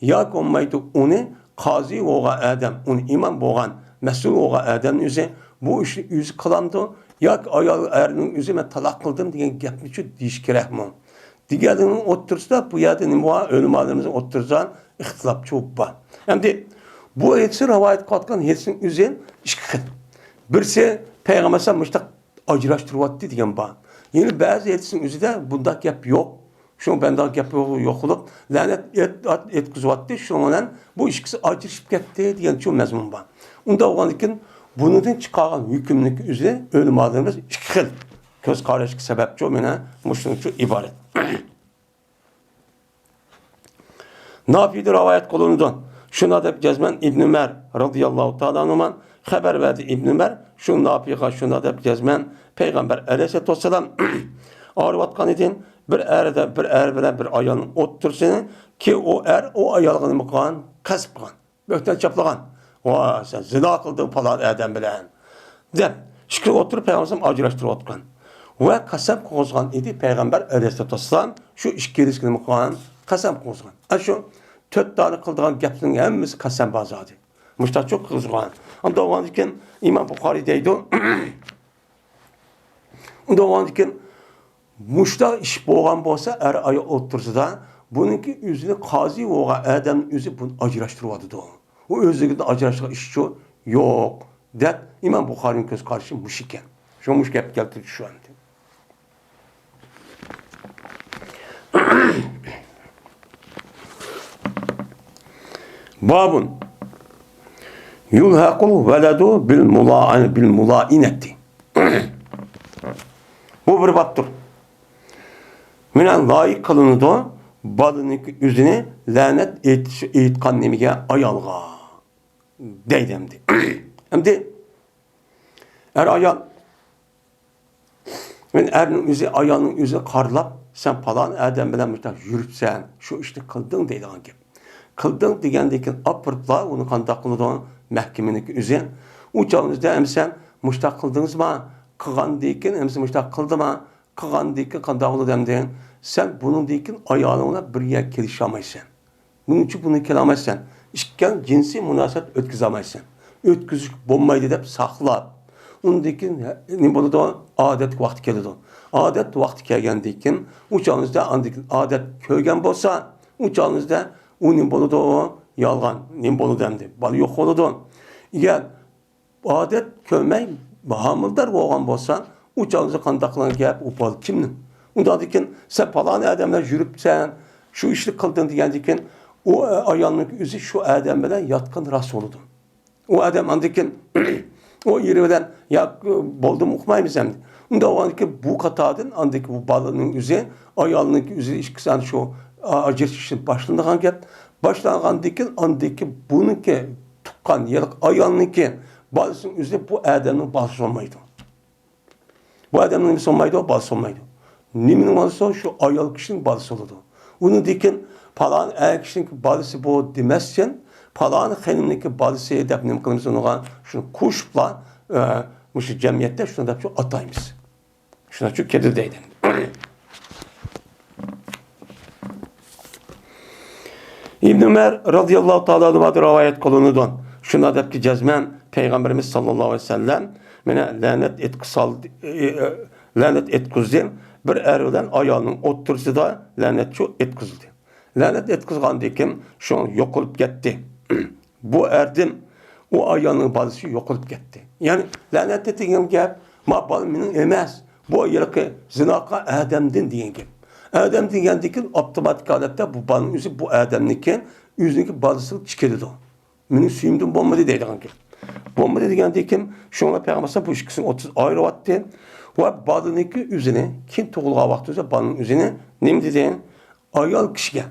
ياكى بولمايدۇ، ئۇنى قازى بولغان ئادەم، ئۇنى ئىمام بولغان، مەسئۇل بولغان ئادەمنىڭ ئۆزى بۇ ئىشنى ئۆزى قىلامدۇ؟ ياكى ئايال ئەرنىڭ ئۆزى مەن تالاق قىلدىم دېگەن گەپنىچۇ دېيىش كېرەكمۇ؟ دېگەنلىكنىڭ ئوتتۇرىسىدا بۇ يەردە نېمە بار؟ ئۆلىمالىرىمىزنىڭ ئوتتۇرىسىدا ئىختىلاپچۇ بار. ئەمدى بۇ ھەدىسنى رىۋايەت قىلىۋاتقان ھەدىسنىڭ ئۆزى ئىككى خىل. بىرسى پەيغەمبەر ئەلەيھىسسالام مۇشۇنداق ئاجراشتۇرۇۋاتتى دېگەن بار. يەنە بەزى ھەدىسنىڭ ئۆزىدە بۇنداق گەپ يوق. شۇ بەندىغا گەپ يوق، يوق بولۇپ، لەنەت ئېيت-، ئېيتقۇزۇۋاتتى، شۇنىڭ بىلەن بۇ ئىككىسى ئاجرىشىپ كەتتى دېگەنچۇ مەزمۇن بار. ئۇنداق بولغاندىكىن، بۇنىڭدىن چىقارغان ھۆكۈمنىڭ ئۆزى ئۆلىمالىرىمىز ئىككى خىل كۆز قاراشقا سەۋەبچۇ، مانا مۇشۇنىڭچۇ ئىبارەت. نافىدىن رىۋايەت قىلىنىدۇ. شۇنداق دەپ جەزمەن ئىبن ئۆمەر رازىياللاھۇ تائالا ئەنھۇما خەۋەر بەردى. ئىبن ئۆمەر شۇ نافىغا شۇنداق دەپ جەزمەن پەيغەمبەر ئەلەيھىسسالاتۇ ۋەسسالام ئايرىۋاتقان ئىدى. بىر ئەردە، بىر ئەر بىلەن بىر ئايالنىڭ ئوتتۇرىسىنى، كى ئۇ ئەر ئۇ ئايالغا نېمە قىلغان؟ قەسىت قىلغان. بۆھتان چاپلىغان. ۋا، سەن زىنا قىلدىڭ پالان ئادەم بىلەن، دەپ، ئىككى ئوتتۇرا پەيغەمبەر ئاجراشتۇرۇۋاتقان. ۋە قەسەم قىلغۇزغان ئىدى پەيغەمبەر ئەلەيھىسسالاتۇ ۋەسسالام شۇ ئىككىلىسىگە نېمە قىلغان؟ قەسەم قىلغۇزغان. ئەنە شۇ تۆت دانە قىلىدىغان گەپنىڭ ھەممىسى قەسەم بار زادى. مۇشتاچۇ قىلغۇزغان. ئاندىن بولغاندىن كېيىن ئىمام بۇخارىي دەيدۇ. ئۇنداق بولغاندىكىن، مۇشۇنداق ئىش بولغان بولسا، ئەر-ئايال ئوتتۇرىسىدا، بۇنىڭكى ئۆزىنى قازى بولغان ئادەمنىڭ ئۆزى بۇنى ئاجراشتۇرۇۋاتىدۇ. ئۇ ئۆزلۈكىدىن ئاجراشقان ئىشچۇ، يوق، دەپ ئىمام بۇخارىنىڭ كۆز قارىشى مۇشۇ ئىكەن. شۇ مۇشۇ گەپنى كەلتۈردى شۇ ئەمدى. بابۇن يۇلھەقۇل ۋەلەدۇ بىل مۇلائىنەتى. بۇ بىر بابتۇر. مانا لايىق قىلىنىدۇ بالىنىڭ ئۆزىنى لەنەت ئېيتىش، ئېيتقان نېمىگە؟ ئايالغا. دەيدۇ ئەمدى. ئەمدى ئەر ئايال، مەن ئەرنىڭ ئۆزى، ئايالنىڭ ئۆزى قارىلاپ، سەن پالان ئادەم بىلەن مۇشۇنداق يۈرۈپسەن، شۇ ئىشنى قىلدىڭ دەيدىغان گەپ. قىلدىڭ دېگەندىن كېيىن ئاپىرىپلا ئۇنى قانداق قىلىدۇ؟ مەھكىمىنىڭكى ئۆزى. ئۇ چاغىمىزدا ئەمىسە مۇشۇنداق قىلدىڭىزما؟ قىلغاندىن كېيىن ئەمىسە مۇشۇنداق قىلدىما؟ قىلغاندىن كېيىن قانداق بولىدۇ ئەمدى؟ سەن بۇنىڭدىن كېيىن ئايالىڭ بىلەن بىر يەرگە كېلىشەلمەيسەن. بۇنىڭ ئۈچۈن بۇنى كېلەلمەيسەن. ئىككىڭ جىنسىي مۇناسىۋەت ئۆتكۈزەلمەيسەن. ئۆتكۈزۈش بولمايدۇ دەپ ساقلاپ، ئۇندىن كېيىن نېمە بولىدۇ؟ ئادەت ۋاقتى كېلىدۇ. ئادەت ۋاقتى كەلگەندىن كېيىن، ئۇ چاغىمىزدا ئاندىن كېيىن ئادەت كۆرگەن بولسا، ئۇ چاغىمىزدا ئۇ نېمە بولىدۇ؟ يالغان. نېمە بولىدۇ ئەمدى؟ بالا يوق بولىدۇ. ئەگەر ئادەت كۆرمەي ھامىلىدار بولغان بولسا، ئۇ چاغدا قانداق قىلغان گەپ؟ ئۇ بالا كىمنىڭ؟ ئۇنداقتىكىن سەن پالان ئادەم بىلەن يۈرۈپسەن، شۇ ئىشنى قىلدىڭ دېگەندىكىن، ئۇ ئايالنىڭ ئۆزى شۇ ئادەم بىلەن ياتقىنى راست بولىدۇ. ئۇ ئادەم ئاندىكىن ئۇ ئېرى بىلەن يا بولدىمۇ ئۇقمايمىز ئەمدى. ئۇنداق بولغاندىكىن بۇ قاتاردىن ئاندىكى بۇ بالىنىڭ ئۆزى، ئايالنىڭ ئۆزى ئىككىسى ئەنە شۇ ئاجرىشىشتىن باشلىنىدىغان گەپ. باشلانغاندىكىن ئاندىكى بۇنىڭكى تۇغقان يىلقى ئايالنىڭكى بالىسىنىڭ ئۆزى بۇ ئادەمنىڭ بالىسى بولمايدۇ. بۇ ئادەمنىڭ نېمىسى بولمايدۇ؟ بالىسى بولمايدۇ. نېمىنىڭ بالىسى؟ شۇ ئايال كىشىنىڭ بالىسى بولىدۇ. ئۇنىڭدىن كېيىن پالان ئەر كىشىنىڭ بالىسى بۇ دېمەسچىن، پالان خېنىمنىڭكى بالىسى دەپ نېمە قىلىمىز ئۇنىڭغا؟ شۇنى قوشۇپلا، ئە، مۇشۇ جەمئىيەتتە شۇنى دەپ شۇ ئاتايمىز. شۇنىڭ ئۈچۈن كېدى دەيدۇ. ئىبن ئۆمەر رازىياللاھۇ تائالا ئەنھۇدىن رىۋايەت قىلىنىدۇ. شۇنداق دەپتۇ، جەزمەن پەيغەمبىرىمىز ساللاللاھۇ ئەلەيھى ۋەسەللەم مانا لەنەت ئېيتقۇزالدى، ئى، ئى، لەنەت ئېيتقۇزدى. بىر ئەر بىلەن ئايالنىڭ ئوتتۇرىسىدا لەنەت شۇ ئېيتقۇزۇلدى. لەنەت ئېيتقۇزغاندىن كېيىن شۇ يوقىلىپ كەتتى. بۇ ئەردىن ئۇ ئايالنىڭ بالىسى يوقىلىپ كەتتى. يەنى لەنەت دېگەن گەپ، ما بالا مېنىڭ ئەمەس، بۇ ھېلىقى زىنا قىلغان ئادەمدىن دېگەن گەپ. ئادەم دېگەندىن كېيىن ئاپتوماتىك ھالەتتە بۇ بالىنىڭ ئۆزى بۇ ئادەمنىڭكى، ئۆزىنىڭكى بالىسىغا چىقىدۇ. مېنىڭ سۈيۈمدىن بولمىدى دەيدىغان گەپ. بولمىدى دېگەندىن كېيىن شۇڭا پەيغەمبەر بۇ ئىككىسىنى ئوتتۇز ئايرىۋەتتى ۋە بالىنىڭكى ئۆزىنى، كېيىن تۇغۇلغان ۋاقتىدا بالىنىڭ ئۆزىنى نېمە دېدى؟ ئايال كىشىگە،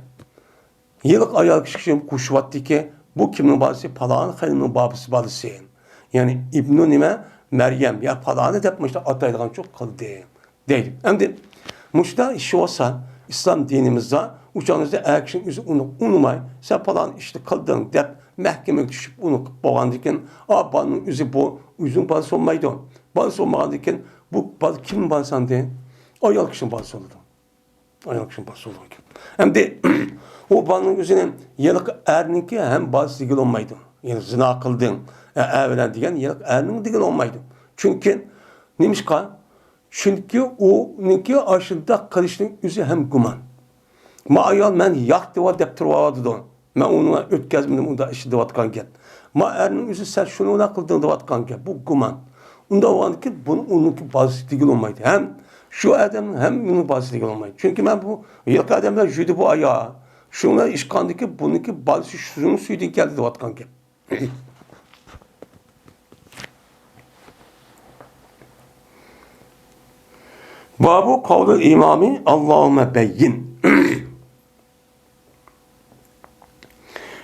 ھېلىقى ئايال كىشىگە قوشۇۋەتتىكى، بۇ كىمنىڭ بالىسى؟ پالان خېنىمنىڭ بابىسى بالىسى. يەنى ئىبنۇ نېمە؟ مەريەم يا پالانى دەپ مۇشۇنداق ئاتايدىغان چوق قىلدى دەيدۇ. ئەمدى مۇشۇنداق ئىش بولسا، ئىسلام دىنىمىزدا ئۇ چاغدا ئەر كىشىنىڭ ئۆزى ئۇنى ئۇنىماي، سەن پالان ئىشنى قىلدىڭ دەپ مەھكىمىگە چۈشۈپ ئۇنى قىلىپ بولغاندىن كېيىن، ئا بالىنىڭ ئۆزى بۇ ئۆزىنىڭ بالىسى بولمايدۇ. بالىسى بولمىغاندىن كېيىن بۇ بالا كىمنىڭ بالىسى ئەمدى؟ ئايال كىشىنىڭ بالىسى بولىدۇ. ئايال كىشىنىڭ بالىسى بولىدىكەن. ئەمدى ئۇ بالىنىڭ ئۆزىنى ھېلىقى ئەرنىڭكى ھەم بالىسى دېگىلى بولمايدۇ. يەنى زىنا قىلدىڭ، ئە، ئەر بىلەن دېگەن ھېلىقى ئەرنىڭ دېگىلى بولمايدۇ. چۈنكى، نېمىشقا؟ چۈنكى ئۇنىڭكى ئاشۇنداق قىلىشنىڭ ئۆزى ھەم گۇمان. ما ئايال مەن ياق دەۋا دەپ تۇرۇۋاتىدۇ. مەن ئۇنى ئۆتكەزمىدىم، ئۇنداق ئىش دەۋاتقان گەپ. ما ئەرنىڭ ئۆزى سەن شۇنى ئۇنداق قىلدىڭ دەۋاتقان گەپ. بۇ گۇمان. ئۇنداق بولغاندىكىن بۇنى ئۇنىڭكى بالىسى دېگىلى بولمايدۇ. ھەم شۇ ئادەمنىڭ ھەم مېنىڭ بالىسى دېگىلى بولمايدۇ. چۈنكى مەن بۇ ھېلىقى ئادەم بىلەن يۈردى بۇ ئايال. شۇنىڭ ئىشقاندىكى بۇنىڭكى بالىسى شۇنىڭ سۈيىدىن كەلدى دەۋاتقان گەپ. بابۇ قەۋلىل ئىمامى، ئاللاھۇممە بەييىن.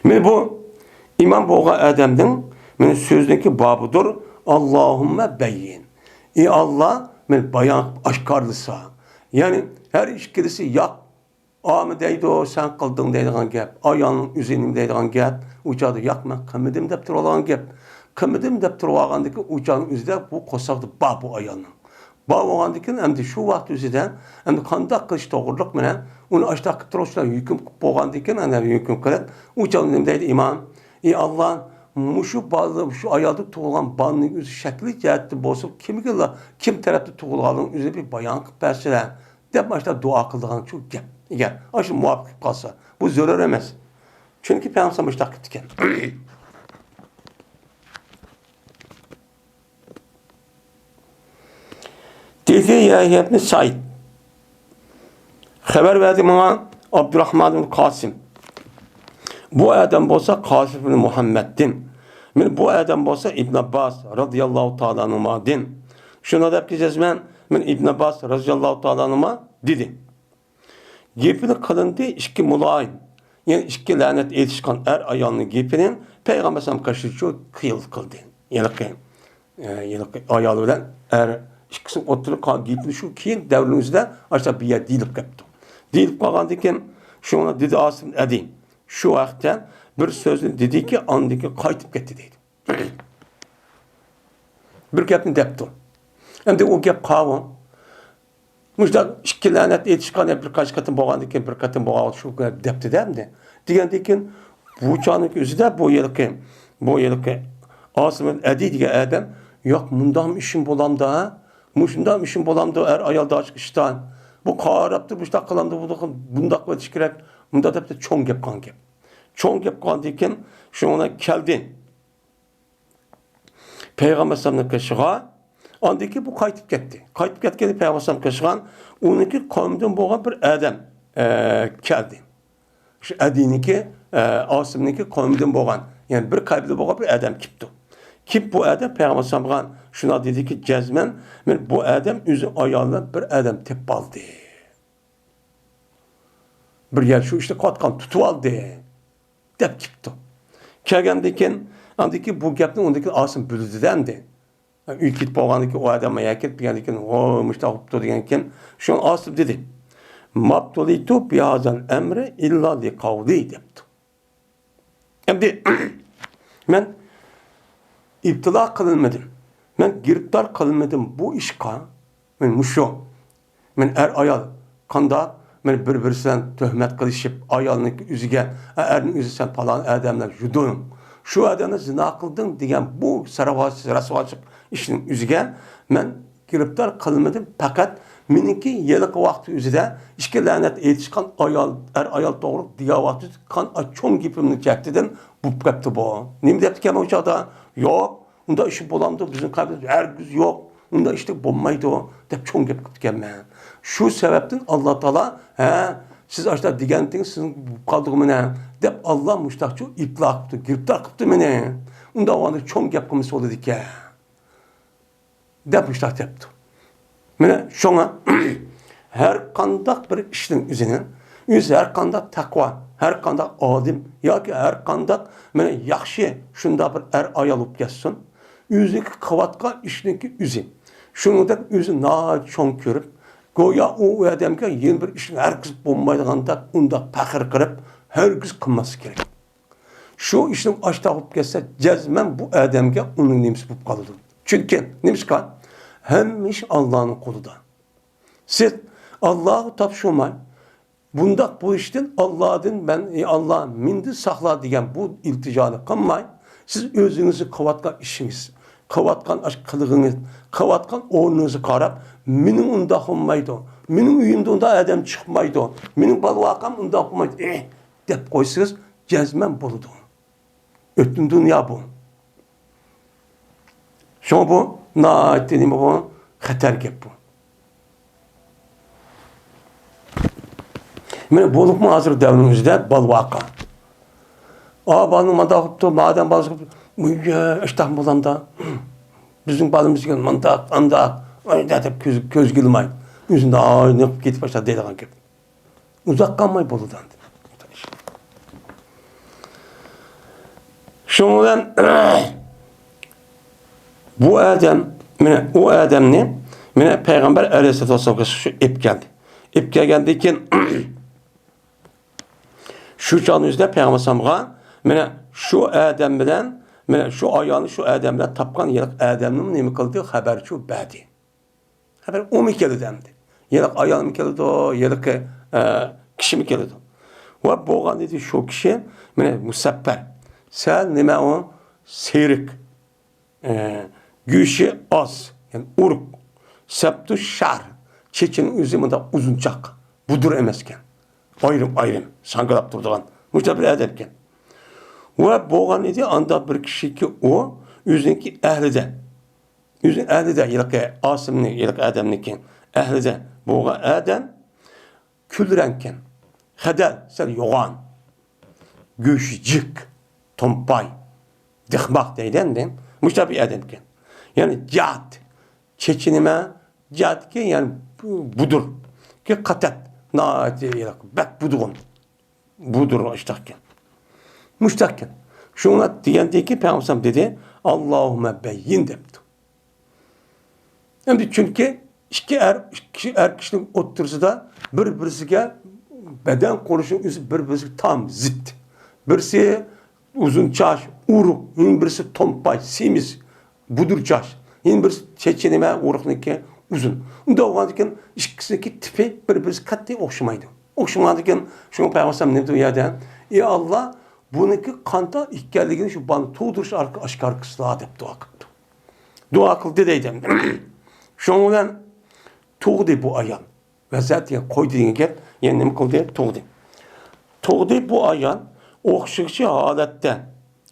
مانا بۇ ئىمام بولغان ئادەمنىڭ مانا سۆزنىڭكى بابىدۇر. ئاللاھۇممە بەييىن. ئى ئاللا، مانا بايان قىلىپ ئاشكارىلىسا. يەنى ھەر ئىككىلىسى ياق، ئامە دەيدۇ، سەن قىلدىڭ دەيدىغان گەپ. ئايالنىڭ ئۆزى نېمە دەيدىغان گەپ؟ ئۇ چاغدا ياق، مەن قىلمىدىم دەپ تۇرۇۋالغان گەپ. قىلمىدىم دەپ تۇرۇۋالغاندىكىن ئۇ چاغنىڭ ئۆزىدە بۇ قورساقتا بار بۇ ئايالنىڭ. بار بولغاندىكىن، ئەمدى شۇ ۋاقىت ئۆزىدە، ئەمدى قانداق قىلىش توغرىلىق مانا ئۇنى ئاشتاق قىلىپ تۇرۇشلار ھۆكۈم قىلىپ بولغاندىكىن، ئەنە ھۆكۈم قىلىپ، ئۇ چاغدا نېمە دەيدۇ ئىمام؟ ئى ئاللا، مۇشۇ بالا، شۇ ئايالدا تۇغۇلغان بالىنىڭ ئۆزى شەكلى جەھەتتە بولسا، كىمگىلا، كىم تەرەپتە تۇغۇلغانلىقىنىڭ ئۆزىنى بىر بايان قىلىپ بەرسىلە، دەپ مانا شۇنداق دۇئا قىلىدىغان شۇ گەپ. ئەگەر ئاشۇ مۇۋاپىق قىلىپ قالسا، بۇ زۆرۈر ئەمەس. چۈنكى پەيغەمبەر مۇشۇنداق قىپتىكەن. ئىدى يەھيا ئىبنى سەئىد. خەۋەر بەردى ماڭا ئابدۇراخمان ئىبنى قاسىم. بۇ ئادەم بولسا قاسىم ئىبنى مۇھەممەدتىن. مانا بۇ ئادەم بولسا ئىبن ئابباس رازىياللاھۇ تائالا ئەنھۇمادىن. شۇنى دەپتۇ جەزمەن، مانا ئىبن ئابباس رازىياللاھۇ تائالا ئەنھۇما دېدى. گېپىنى قىلىندى ئىككى مۇلايىم، يەنى ئىككى لەنەت ئېيتىشقان ئەر ئايالنىڭ گېپىنى پەيغەمبەر ئەلەيھىسسالام قارشى چۇ قىيىل قىلدى. ھېلىقى، ئە، ھېلىقى ئايال بىلەن ئەر ئىككىسىنىڭ ئوتتۇرىغا قالغان گېپىنى شۇ كېيىن دەۋرنىڭ ئۆزىدە ئاشۇنداق بىر يەر دېيىلىپ قاپتۇ. دېيىلىپ قالغاندىن كېيىن شۇڭا دېدى ئاسىم ئەدى. شۇ ھەقتە بىر سۆزنى دېدىكى، ئاندىن كېيىن قايتىپ كەتتى دەيدۇ. بىر گەپنى دەپتۇ. ئەمدى ئۇ گەپ قاۋۇ. مۇشۇنداق ئىككى لەنەت ئېيتىشقان بىر قانچە قېتىم بولغاندىن كېيىن، بىر قېتىم بولغان شۇ گەپ دەپتۇ-دە ئەمدى. دېگەندىن كېيىن بۇ چاغنىڭ ئۆزىدە بۇ ھېلىقى، بۇ ھېلىقى ئاسىم ئەدى دېگەن ئادەم، ياق، مۇنداقمۇ ئىشىم بولامدا؟ مۇشۇنداقمۇ ئىشىم بولامدۇ ئەر ئايالدا ئاشۇ ئىشتا؟ بۇ قاراپ تۇرۇپ مۇشۇنداق قىلامدۇ، بۇنداق، بۇنداق قىلىۋېتىش كېرەك. مۇنداق دەپتۇ، چوڭ گەپ قىلغان گەپ. چوڭ گەپ قىلغاندىن كېيىن شۇنىڭ بىلەن كەلدى. پەيغەمبەر ئەلەيھىسسالامنىڭ قېشىغا، ئاندىن كېيىن بۇ قايتىپ كەتتى. قايتىپ كەتكەندە پەيغەمبەر ئەلەيھىسسالام قېشىغا ئۇنىڭكى قومىدىن بولغان بىر ئادەم، ئە، كەلدى. شۇ ئەدىنىڭكى، ئە، ئاسىمنىڭكى قومىدىن بولغان، يەنى بىر قەبىلە بولغان بىر ئادەم كېپتۇ. كېلىپ بۇ ئادەم پەيغەمبەر ئەلەيھىسسالامغا شۇنداق دېدىكى، جەزمەن، مانا بۇ ئادەم ئۆزى ئايالىنى بىر ئادەم تېپىپ ئالدى. بىر يەر شۇ ئىشنى قىلىۋاتقان تۇتۇۋالدى، دەپ كېپتۇ. كەلگەندىن كېيىن، ئاندىن كېيىن بۇ گەپنى ئۇندىن كېيىن ئاسىم بىلدى-دە ئەمدى. ئۆيگە كېتىپ بولغاندىن كېيىن، ئۇ ئادەم يەنە كېلىپ دېگەندىن كېيىن، ھو، مۇشۇنداق بوپتۇ دېگەندىن كېيىن، شۇڭا ئاسىم دېدى، مابتۇلىتۇ بىھازال ئەمرى ئىللا لىقەۋلى، دەپتۇ. ئەمدى مەن ئىپتىلا قىلىنمىدىم. مەن گىرىپتار قىلىنمىدىم بۇ ئىشقا. مەن مۇشۇ. مەن ئەر-ئايال قانداق، مەن بىر-بىرسى بىلەن تۆھمەت قىلىشىپ، ئايالنىڭ ئۆزىگە، ئەرنىڭ ئۆزى سەن پالان ئادەملەر يۈدۈڭ، شۇ ئادەمنى زىنا قىلدىڭ دېگەن بۇ سەرۋاز-، رەسۋاچىلىق ئىشنىڭ ئۆزىگە مەن گىرىپتار قىلىنمىدىم، پەقەت مېنىڭكى ھېلىقى ۋاقىت ئۆزىدە ئىككى لەنەت ئېيتىشقان ئايال، ئەر-ئايال توغرىلىق دېگەن ۋاقىت قان چوڭ گېپىمنى چەكتىدىم، بوپ كەپتۇ بۇ. نېمە دەپتىكەن ئۇ چاغدا؟ يوق، ئۇنداق ئىش بولامدۇ؟ بىزنىڭ قەبىلىمىزدە ھەرگىز يوق، ئۇنداق ئىش بولمايدۇ، دەپ چوڭ گەپ قىپتىكەنمەن. شۇ سەۋەبتىن ئاللا تائالا، ھە، سىز ئاشۇنداق دېگەنتىڭىز سىزنىڭ بولۇپ قالدىغۇ مانا، دەپ ئاللا مۇشتاقچۇ ئىپلا قىپتۇ، گىرىپتار قىپتۇ مېنى. ئۇنداق بولغاندا چوڭ گەپ قىلمىسا بولىدىكەن. دەپ مۇشۇنداق دەپتۇ. مانا شۇڭا ھەر قانداق بىر ئىشنىڭ ئۆزىنىڭ، ئۆزى ھەر قانداق تەقۋا، ھەر قانداق ئالىم ياكى ھەر قانداق مانا ياخشى شۇنداق بىر ئەر-ئايال بولۇپ كەتسۇن، ئۆزىنىڭكى قىلىۋاتقان ئىشنىڭكى ئۆزى. شۇنىڭدەك ئۆزى ناھايىتى چوڭ كۆرۈپ، گويا ئۇ ئادەمگە يەنە بىر ئىشنى ھەرگىز بولمايدىغاندەك ئۇنداق پەخىر قىلىپ، ھەرگىز قىلماسلىق كېرەك. شۇ ئىشنىڭ ئاشتاق بولۇپ كەتسە، جەزمەن بۇ ئادەمگە ئۇنىڭ نېمىسى بولۇپ قالىدۇ. چۈنكى نېمىشقا؟ ھەممە ئىش ئاللانىڭ قولىدا. سىز ئاللاغا تاپشۇرماي، بۇنداق بولۇشتىن ئاللادىن مەن، ئى ئاللا، مېنى ساقلا دېگەن بۇ ئىلتىجانى قىلماي، سىز ئۆزىڭىزنىڭ قىلىۋاتقان ئىشىڭىز، قىلىۋاتقان ئاش-، قىلىقىڭىز، قىلىۋاتقان ئورنىڭىزغا قاراپ، مېنىڭ ئۇنداق بولمايدۇ، مېنىڭ ئۆيۈمدە ئۇنداق ئادەم چىقمايدۇ، مېنىڭ بالا-ۋاقام ئۇنداق بولمايدۇ، ئېھ، دەپ قويسىڭىز، جەزمەن بولىدۇ. ئۆتۈم دۇنيا بۇ. شۇڭا بۇ ناھايىتى نېمە بۇ؟ خەتەر گەپ بۇ. مانا بولۇپمۇ ھازىر دەۋرنىڭ ئۆزىدە بالا-ۋاقا. ئا، بالىنى مانداق قىپتۇ، مادەم بالىسى قىپتۇ، ئۇي، ئىشتاق بولامدا. بىزنىڭ بالىمىز دېگەن مانداق، ئانداق، ئانداق دەپ كۆز، كۆزگە ئىلماي، ئۆزى ناھايىتى نېقىپ كېتىپ باشلاپ دەيدىغان گەپ. ئۇزاق قالماي بولىدۇ ئەمدى. شۇنىڭ بىلەن بۇ ئادەم، مانا ئۇ ئادەمنى، مانا پەيغەمبەر ئەلەيھىسسالاتۇ ۋەسسالامغا شۇ ئېلىپ كەلدى. ئېلىپ كەلگەندىن كېيىن، شۇ چاغنىڭ ئۆزىدە پەيغەمبەر ئەلەيھىسسالامغا، مانا شۇ ئادەم بىلەن، مانا شۇ ئايالنى شۇ ئادەم بىلەن تاپقان ھېلىقى ئادەمنىمۇ نېمە قىلدى؟ خەۋەرچۇ بەردى. خەۋەر ئۇمۇ كېلىدۇ ئەمدى. ھېلىقى ئايالمۇ كېلىدۇ، ھېلىقى، ئە، كىشىمۇ كېلىدۇ. ۋە بولغان ئىدى شۇ كىشى، مانا مۇسەپپەر. سەل نېمە ئۇ؟ سېرىق. ئە، گۆشى ئاز، يەنى ئورۇق. سەپتۇ شار. چېچىنىڭ ئۆزى مۇنداق ئۇزۇنچاق. بۇدۇر ئەمەسكەن. ئايرىم-ئايرىم، ساڭگىلاپ تۇرىدىغان. مۇشۇنداق بىر ئادەمكەن. ۋە بولغان ئىدى، ئانداق بىر كىشىكى ئۇ، ئۆزىنىڭكى ئەھلىدە. ئۆزى ئەھلىدە ھېلىقى ئاسىمنى، ھېلىقى ئادەمنىڭكى ئەھلىدە بولغان ئادەم كۈل رەڭكەن، خەدەل، سەل يوغان، گۆشى جىق، تومپاي، دىخماق دەيدۇ ئەمدى. مۇشۇنداق بىر ئادەمكەن. يەنى جات، چېچى نېمە؟ جاتكى، يەنى بۇ-، بۇدۇر. كى قاتەت، ناھايىتى بەك بۇدۇغۇن. بۇدۇر ئىشتاقكەن. مۇشتاقكەن. شۇڭا دېگەندىن كېيىن پەيغەمبەر دېدى، «ئاللاھۇممە بەييىن» دەپتۇ. ئەمدى چۈنكى ئىككى ئەر، ئىككى كىشى، ئەر كىشىنىڭ ئوتتۇرىسىدا بىر-بىرسىگە بەدەن قۇرۇلۇشىنىڭ ئۆزى بىر-بىرسىگە تام زىت. بىرسى ئۇزۇن چاچ، ئورۇق، يەنە بىرسى تومپاي، سېمىز، بۇدۇر چاچ، يەنە بىرسى چېچى نېمە، ئورۇقنىڭكى ئۇزۇن. ئۇنداق بولغاندىكىن ئىككىسىنىڭكى تىپى بىر-بىرسىگە قەتئىي ئوخشىمايدۇ. ئوخشىمىغاندىكىن شۇڭا پەيغەمبەر نېمە دېدى ئۇ يەردە؟ «ئى ئاللا، بۇنىڭكى قانداق ئىكەنلىكىنى شۇ بالىنى تۇغدۇرۇش ئارقىلىق ئاشكارا قىلسىلا» دەپ دۇئا قىپتۇ. دۇئا قىلدى دەيدۇ. شۇنىڭ بىلەن تۇغدى بۇ ئايال. ۋەزىيەت دېگەن قويدى دېگەن گەپ، يەنە نېمە قىلدى؟ تۇغدى. تۇغدى بۇ ئايال ئوخشىغۇچى ھالەتتە،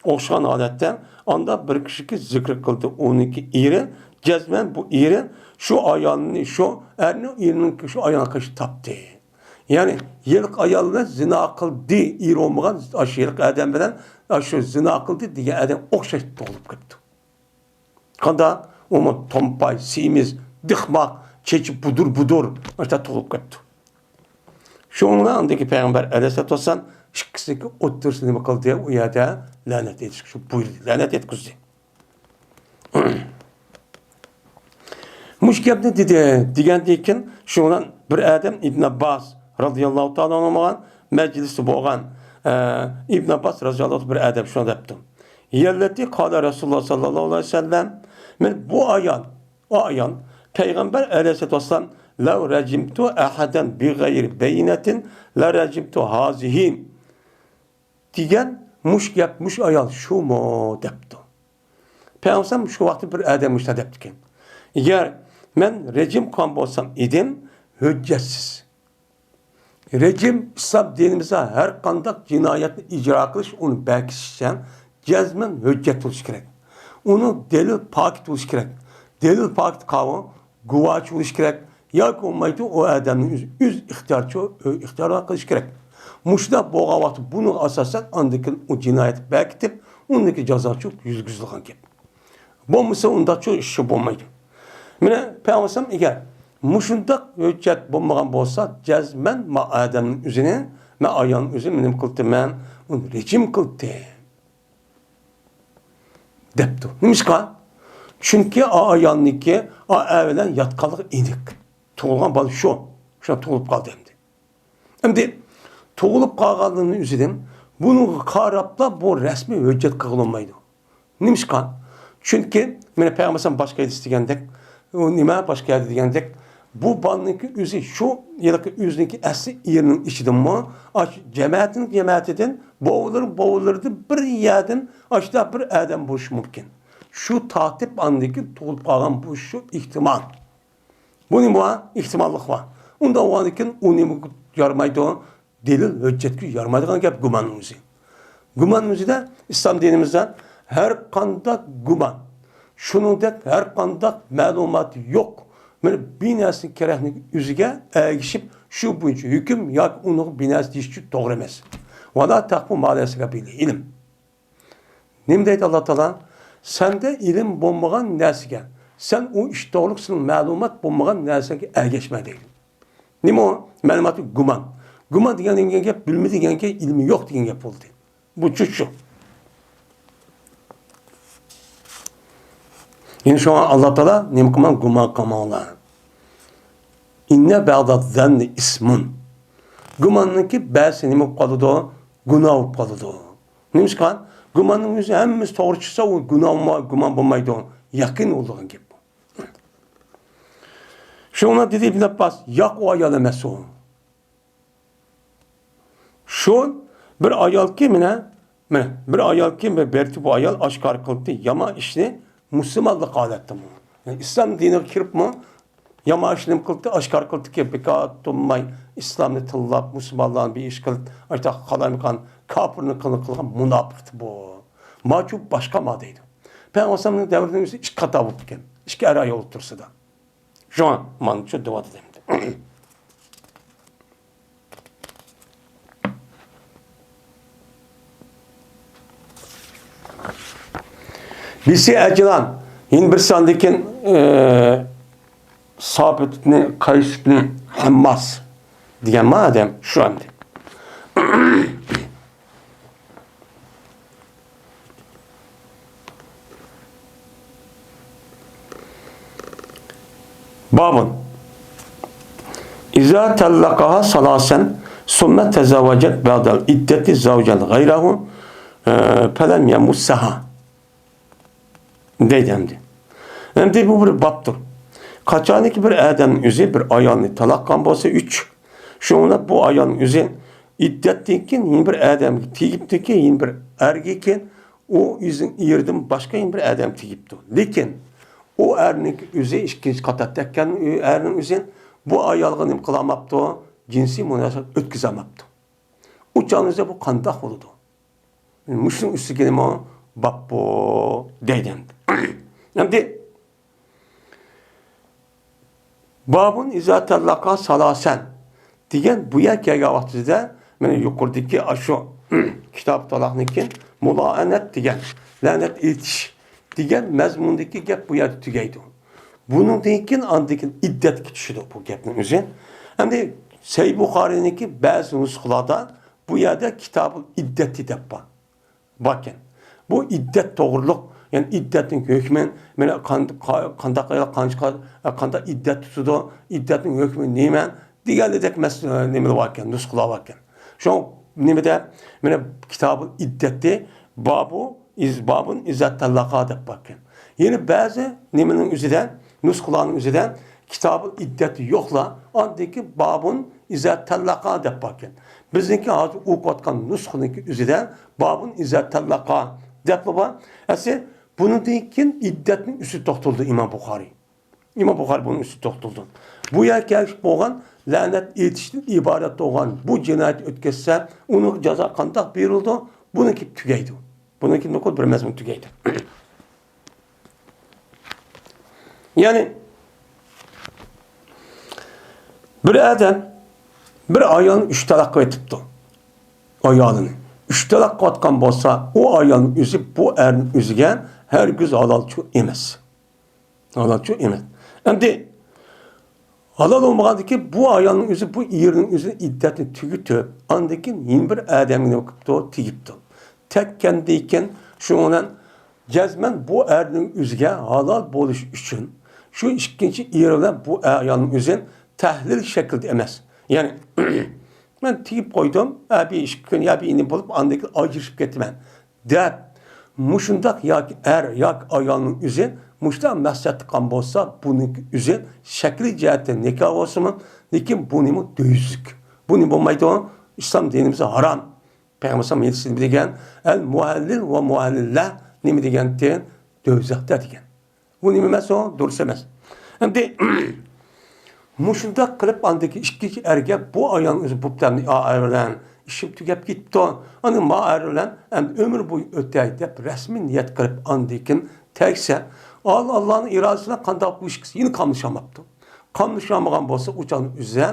ئوخشىغان ھالەتتە ئاندا بىر كىشىگە زىكىر قىلدى. ئۇنىڭكى ئېرى، جەزمەن بۇ ئېرى شۇ ئايالنى، شۇ ئەرنىڭ ئېرىنىڭكى شۇ ئايالنى قىلىش تاپتى. يەنى ھېلىقى ئايال بىلەن زىنا قىلدى، ئېرى بولمىغان، ئاشۇ ھېلىقى ئادەم بىلەن ئاشۇ زىنا قىلدى دېگەن ئادەم ئوخشاش تۇغۇلۇپ كەپتۇ. قانداق؟ ئۇمۇ تومپاي، سېمىز، دىخماق، چېچى بۇدۇر-بۇدۇر، ئاشۇنداق تۇغۇلۇپ كەپتۇ. شۇنىڭ بىلەن ئاندىن كېيىن پەيغەمبەر ئەلەيھىسسالاتۇ ۋەسسالام ئىككىسىنىڭكى ئوتتۇرىسىدا نېمە قىلدى؟ ئۇ يەردە لەنەت ئېيتىشقا شۇ بۇيرۇدى، لەنەت ئېيتقۇزدى. مۇشۇ گەپنى دېدى، دېگەندىن كېيىن شۇنىڭ بىلەن بىر ئادەم ئىبن ئابباس رازىياللاھۇ تائالا ئەنھۇ بولغان مەجلىستە بولغان، ئە، ئىبن ئابباس رازىياللاھۇ بىر ئادەم شۇنى دەپتۇ. ھىيەللەتى قالە رەسۇلۇللاھ ساللاللاھۇ ئەلەيھى ۋەسەللەم. مانا بۇ ئايال، ئۇ ئايال پەيغەمبەر ئەلەيھىسسالاتۇ ۋەسسالام، لەۋ رەجىمتۇ ئەھەدەن بىغەيرى بەييىنەتىن لەرەجىمتۇ ھازىھى دېگەن مۇشۇ گەپ، مۇشۇ ئايال شۇمۇ دەپتۇ. پەيغەمبەر شۇ ۋاقىتتا بىر ئادەم مۇشۇنداق دەپتىكەن. ئەگەر مەن رەجىم قىلغان بولسام ئىدىم، ھۆججەتسىز. رەجىم ئىسلام دىنىمىزدا ھەر قانداق جىنايەتنى ئىجرا قىلىش، ئۇنى بەكىتىشچە جەزمەن ھۆججەت بولۇشى كېرەك. ئۇنىڭ دەلىل پاكىت بولۇشى كېرەك. دەلىل پاكىت قاۋۇ، گۇۋاچى بولۇشى كېرەك. ياكى بولمايدۇ، ئۇ ئادەمنىڭ ئۆزى ئۆز ئىختىيارىچە، ئۆز ئىختىيارى ئارقىلىق قىلىشى كېرەك. مۇشۇنداق بولغان ۋاقىتتا بۇنىڭغا ئاساسەن ئاندىن كېيىن ئۇ جىنايەت بەكىتىپ، ئۇنىڭدىكى جازاچۇ يۈرگۈزۈلغان گەپ. بولمىسا ئۇنداقچۇ ئىش بولمايدۇ. مانا پەيغەمبەر ئەگەر مۇشۇنداق ھۆججەت بولمىغان بولسا، جەزمەن ما ئادەمنىڭ ئۆزىنى، ما ئايالنىڭ ئۆزىنى نېمە قىلدى؟ مەن ئۇنى رەجىم قىلدى دەپتۇ. نېمىشقا؟ چۈنكى ئا ئايالنىڭكى ئا ئەر بىلەن ياتقانلىقى ئېنىق. تۇغۇلغان بالا شۇ. شۇ تۇغۇلۇپ قالدى ئەمدى. ئەمدى تۇغۇلۇپ قالغانلىقىنىڭ ئۆزىدىن بۇنىڭغا قاراپلا بۇ رەسمىي ھۆججەت قىلغىلى بولمايدۇ. نېمىشقا؟ چۈنكى مانا پەيغەمبەر باشقا ھەدىس دېگەندەك، ئۇ نېمە باشقا ھەدىس دېگەندەك، بۇ بالىنىڭكى ئۆزى شۇ ھېلىقى ئۆزىنىڭكى ئەسلى ئېرىنىڭ ئىچىدىنمۇ، ئاش-، جەمەتىنىڭ جەمەتىدىن، بوۋىلىرى، بوۋىلىرىدىن بىر يەردىن ئاشۇنداق بىر ئادەم بولۇشى مۇمكىن. شۇ تارتىپ ئاندىن كېيىن تۇغۇلۇپ قالغان بولۇشى ئېھتىمال. بۇ نېمە بار؟ ئېھتىماللىق بار. ئۇنداق بولغاندىن كېيىن ئۇ نېمىگە يارىمايدۇ؟ دەلىل ھۆججەتكە يارىمايدىغان گەپ گۇماننىڭ ئۆزى. گۇماننىڭ ئۆزىدە ئىسلام دىنىمىزدا ھەر قانداق گۇمان، شۇنىڭدەك ھەر قانداق مەلۇمات يوق، مانا بىنەسىنى كېرەكنىڭ ئۆزىگە ئەگىشىپ شۇ بويىچە ھۆكۈم ياكى ئۇنىڭغا بىنەسى دېيىش توغرا ئەمەس. ۋەلا تەقپۇ ما لەيسە لەكە بىھى ئىلم. نېمە دەيدۇ ئاللا تائالا؟ سەندە ئىلىم بولمىغان نەرسىگە، سەن ئۇ ئىش توغرىلىق سېنىڭ مەلۇمات بولمىغان نەرسەڭگە ئەگەشمە دەيدۇ. نېمە ئۇ؟ مەلۇماتى گۇمان. گۇمان دېگەن نېمە دېگەن گەپ؟ بىلمە دېگەن گەپ، ئىلمى يوق دېگەن گەپ بولدى. بۇ چۈش شۇ. يەنى شۇڭا ئاللا تائالا نېمە قىلماڭ؟ گۇمان قىلماڭلار. ئىننە بەئزەز زەننى ئىسمۇن. گۇماننىڭكى بەزىسى نېمە بولۇپ قالىدۇ؟ گۇناھ بولۇپ قالىدۇ. نېمىشقا؟ گۇماننىڭ ئۆزى ھەممىسى توغرا چىقسا، ئۇ گۇناھ بولما-، گۇمان بولمايدۇ. يەقىن بولىدىغان گەپ بۇ. شۇڭا دېدى ئىبن ئابباس، ياق، ئۇ ئايال ئەمەس ئۇ. شۇ بىر ئايالكى، مانا، مانا، بىر ئايالكى، بىر بەرتى بۇ ئايال ئاشكارا قىلدى يامان ئىشنى مۇسۇلمانلىق ھالەتتىمۇ. يەنى ئىسلام دىنىغا كىرىپمۇ يامان ئىشنى نېمە قىلدى؟ ئاشكارا قىلدىكى، بىكار تۇرماي ئىسلامنى تىللاپ، مۇسۇلمانلارنى بىر ئىش قىلىپ، ئاشۇنداق قالايمىقان كاپىرنىڭ قىلىقىغان مۇناپىقتى بۇ. ماچۇ باشقا ما دەيدۇ. پەيغەمبەرنىڭ دەۋرىنىڭ ئۆزى ئىككى خاتا بوپتىكەن. ئىككى ئەر ئايال ئوتتۇرىسىدا. شۇڭا مانا شۇ دەۋاتىدۇ ئەمدى. بىسى ئەجلان، يەنە بىر ساندىكىن، ئى، سابىتنى، قەيسىبنى، ھەمماس دېگەن ما ئادەم شۇ ئەمدى. بابۇن. ئىزا تەللەقەھا سالاسەن، سۇممە تەزەۋۋەجەت بەدەل ئىددەتى زەۋجەن غەيرەھۇ، ئە، پەلەم يەمۇسسەھا. دەيدۇ ئەمدى. ئەمدى بۇ بىر بابتۇر. قاچانكى بىر ئادەمنىڭ ئۆزى بىر ئايالنى تالاق قىلغان بولسا، ئۈچ. شۇڭا بۇ ئايالنىڭ ئۆزى ئىددەتتىن كېيىن يەنە بىر ئادەمگە تېگىپتىكى، يەنە بىر ئەرگە كېيىن ئۇ ئۆزىنىڭ ئېرىدىن باشقا يەنە بىر ئادەم تېگىپتۇ. لېكىن ئۇ ئەرنىڭ ئۆزى ئىككىنچى قاتار تەككەن ئەرنىڭ ئۆزى بۇ ئايالغا نېمە قىلالماپتۇ؟ جىنسىي مۇناسىۋەت ئۆتكۈزەلمەپتۇ. ئۇ چاغنىڭ ئۆزىدە بۇ قانداق بولىدۇ؟ مۇشۇنىڭ ئۈستىگە نېمە باببۇ دەيدۇ ئەمدى. ئەمدى بابۇن ئىزا تەللەقا سالاسەن دېگەن بۇ يەرگە كەلگەن ۋاقتىدا مانا يۇقىرىدىكى ئاشۇ كىتاب تالاقنىڭكى مۇلائەنەت دېگەن، لەنەت ئېيتىش دېگەن مەزمۇندىكى گەپ بۇ يەردە تۈگەيدۇ. بۇنىڭدىن كېيىن ئاندىن كېيىن ئىددەتكە چۈشىدۇ بۇ گەپنىڭ ئۆزى. ئەمدى سەھىھ بۇخارىنىڭكى بەزى نۇسخىلاردا بۇ يەردە كىتابۇل ئىددەتى دەپ بار. باركەن. بۇ ئىددەت توغرۇلۇق، يەنى ئىددەتنىڭ ھۆكمى، مانا قان-، قا-، قانداق ئايال قانچە قا-، قانداق ئىددەت تۇتىدۇ، ئىددەتنىڭ ھۆكمى نېمە دېگەندەك مەس-، نېمىلەر باركەن، نۇسخىلار باركەن. شۇ نېمىدە، مانا كىتابۇل ئىددەتتە بابۇ ئىز-، بابۇن ئىزا تەللەقا دەپ باركەن. يەنە بەزى نېمىنىڭ ئۆزىدە، نۇسخىلارنىڭ ئۆزىدە كىتابۇل ئىددەت يوقلا، ئاندىكى بابۇن ئىزا تەللەقا دەپ باركەن. بىزنىڭكى ھازىر ئوقۇۋاتقان نۇسخىنىڭكى ئۆزىدە بابۇن ئىزا تەللەقا دەپلا بار. ئەسلى بۇنىڭدىن كېيىن ئىددەتنىڭ ئۈستىدە توختىلىدۇ ئىمام بۇخارىي. ئىمام بۇخارىي بۇنىڭ ئۈستىدە توختىلىدۇ. بۇ يەرگە كەلگۈچ بولغان لەنەت ئېيتىشتىن ئىبارەت بولغان بۇ جىنايەت ئۆتكەزسە، ئۇنىڭ جازا قانداق بېرىلىدۇ؟ بۇنىڭكى تۈگەيدۇ. بۇنىڭكى نوقۇل بىر مەزمۇن تۈگەيدۇ. يەنى بىر ئادەم بىر ئايالنى ئۈچ تالاق قىلىۋېتىپتۇ. ئايالىنى ئۈچ تالاق قىلىۋاتقان بولسا، ئۇ ئايالنىڭ ئۆزى بۇ ئەرنىڭ ئۆزىگە ھەرگىز ھالالچۇ ئەمەس. ھالالچۇ ئەمەس. ئەمدى ھالال بولمىغاندىكى بۇ ئايالنىڭ ئۆزى بۇ ئېرىنىڭ ئۆزىنى ئىددەتنى تۈگىتىپ، ئاندىن كېيىن يەنە بىر ئادەمگە نېمە قىپتۇ؟ تېگىپتۇ. تەگكەندىن كېيىن شۇنىڭ بىلەن جەزمەن بۇ ئەرنىڭ ئۆزىگە ھالال بولۇش ئۈچۈن شۇ ئىككىنچى ئېرى بىلەن بۇ ئايالنىڭ ئۆزى تەھلىل شەكلىدە ئەمەس. يەنى مەن تېگىپ قويدۇم، ھە، بىر ئىككى كۈن يا بىر ئىنى بولۇپ، ئاندىن كېيىن ئاجرىشىپ كېتىمەن دەپ، مۇشۇنداق ياكى ئەر ياكى ئايالنىڭ ئۆزى مۇشۇنداق مەقسەت قىلغان بولسا، بۇنىڭكى ئۆزى شەكلىي جەھەتتىن نىكاھ بولسىمۇ، لېكىن بۇ نېمە؟ دۆيۈزلۈك. بۇ نېمە بولمايدۇ؟ ئىسلام دىنىمىزدا ھارام. پەيغەمبەر ئەلەيھىسسالام ھەدىسىدە نېمە دېگەن؟ ئەل مۇھەللىل ۋە مۇھەللىلە نېمە دېگەن؟ دۆزەختە دېگەن. بۇ نېمە ئەمەس ئۇ؟ دۇرۇس ئەمەس. ئەمدى مۇشۇنداق قىلىپ ئاندىكى ئىككىنچى ئەرگە بۇ ئايالنىڭ ئۆزى بوپتۇ ئەمدى، ئا ئەر بىلەن ئىشىم تۈگەپ كېتىپتۇ. ئەمدى ما ئەر بىلەن ئەمدى ئۆمۈر بويى ئۆتەي دەپ رەسمىي نىيەت قىلىپ ئاندىكىن تەگسە، ئاللا، ئاللانىڭ ئىرادىسى بىلەن قانداق بۇ ئىككىسى يەنە قاملىشالماپتۇ. قاملىشالمىغان بولسا، ئۇ چاغنىڭ ئۆزىدە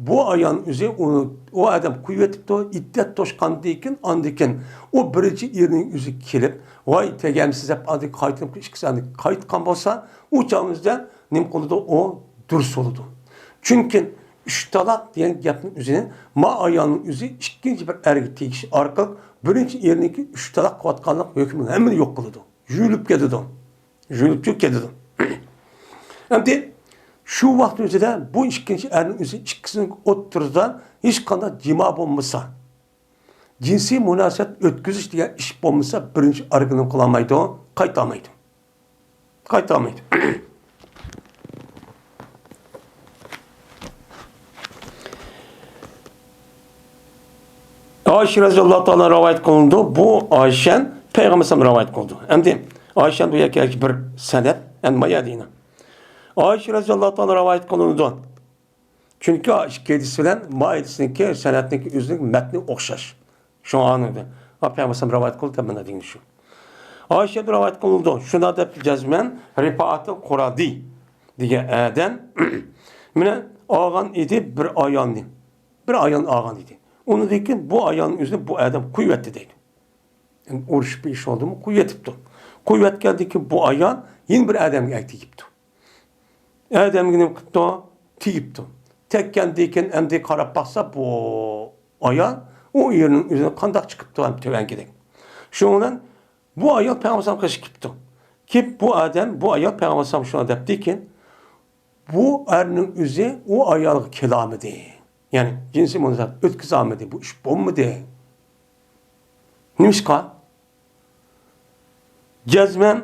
بۇ ئايالنىڭ ئۆزى ئۇنى، ئۇ ئادەم قويۇۋېتىپتۇ، ئىددەت توشقاندىن كېيىن، ئاندىن كېيىن ئۇ بىرىنچى ئېرىنىڭ ئۆزى كېلىپ، ۋاي، تەگەمسىز دەپ ئاندىن قايتىپ ئىككىسى ئاندىن قايتقان بولسا، ئۇ چاغنىڭ ئۆزىدە نېمە قىلىدۇ؟ ئۇ دۇرۇس بولىدۇ. چۈنكى ئۈچ تالاق دېگەن گەپنىڭ ئۆزىنى ما ئايالنىڭ ئۆزى ئىككىنچى بىر ئەرگە تېگىش ئارقىلىق بىرىنچى ئېرىنىڭكى ئۈچ تالاق قىلىۋاتقانلىق ھۆكمىنى ھەممىنى يوق قىلىدۇ. يۇيۇلۇپ كېتىدۇ. يۇيۇلۇپ كېتىدۇ. ئەمدى شۇ ۋاقىتنىڭ ئۆزىدە بۇ ئىككىنچى ئەرنىڭ ئۆزى ئىككىسىنىڭ ئوتتۇرىسىدا ھېچقانداق جىما بولمىسا، جىنسىي مۇناسىۋەت ئۆتكۈزۈش دېگەن ئىش بولمىسا، بىرىنچى ئارگىنىم قىلالمايدۇ، قايتالمايدۇ. قايتالمايدۇ. ئائىشە رەزىياللاھۇ تائالا رىۋايەت قىلىنىدۇ. بۇ ئائىشەن پەيغەمبەر ئەلەيھىسسالام رىۋايەت قىلىدۇ. ئەمدى ئائىشەن بۇ يەرگە بىر سەنەد، ئەمدى مايا دېيىنا. ئائىشە رەزىياللاھۇ تائالا رىۋايەت قىلىنىدۇ. چۈنكى ئىككى ھەدىس بىلەن ما ھەدىسنىڭكى سەنەدنىڭكى ئۆزىنىڭ مەتنى ئوخشاش. شۇڭا ئانىڭدىن، ئا، پەيغەمبەر ئەلەيھىسسالام رىۋايەت قىلدى دەپ مانا دېگىنى شۇ. ئائىشەدىن رىۋايەت قىلىنىدۇ، شۇنداق دەپتۇ جەزمەن، رىپائەتىل قۇرادى دېگەن ئادەم مانا ئالغان ئىدى بىر ئايالنى. بىر ئايالنى ئالغان ئىدى. ئۇنىڭدىن كېيىن بۇ ئايالنىڭ ئۆزىنى بۇ ئادەم قويۇۋەتتى دەيدۇ. يەنى ئۇرۇشۇپ بىر ئىش بولدىمۇ، قويۇۋېتىپتۇ. قويۇۋەتكەندىن كېيىن بۇ ئايال يەنە بىر ئادەمگە ئەگىپ تېگىپتۇ. ئادەمگە نېمە قىپتۇ؟ تېگىپتۇ. تەگكەندىن كېيىن ئەمدى قاراپ باقسا، بۇ ئايال ئۇ ئېرىنىڭ ئۆزىنى قانداق چىقىپتۇ ھەم تۆۋەنكىدەك. شۇنىڭ بىلەن بۇ ئايال پەيغەمبەر ئەلەيھىسسالامغا قېشىپ كېلىپتۇ. كېلىپ بۇ ئادەم، بۇ ئايال پەيغەمبەر ئەلەيھىسسالام شۇنداق دەپتىكىن، بۇ ئەرنىڭ ئۆزى ئۇ ئايالغا كېلەلمىدى. يەنى جىنسىي مۇناسىۋەت ئۆتكۈزەلمىدى. بۇ ئىش بولمىدى. نېمىشقا؟ جەزمەن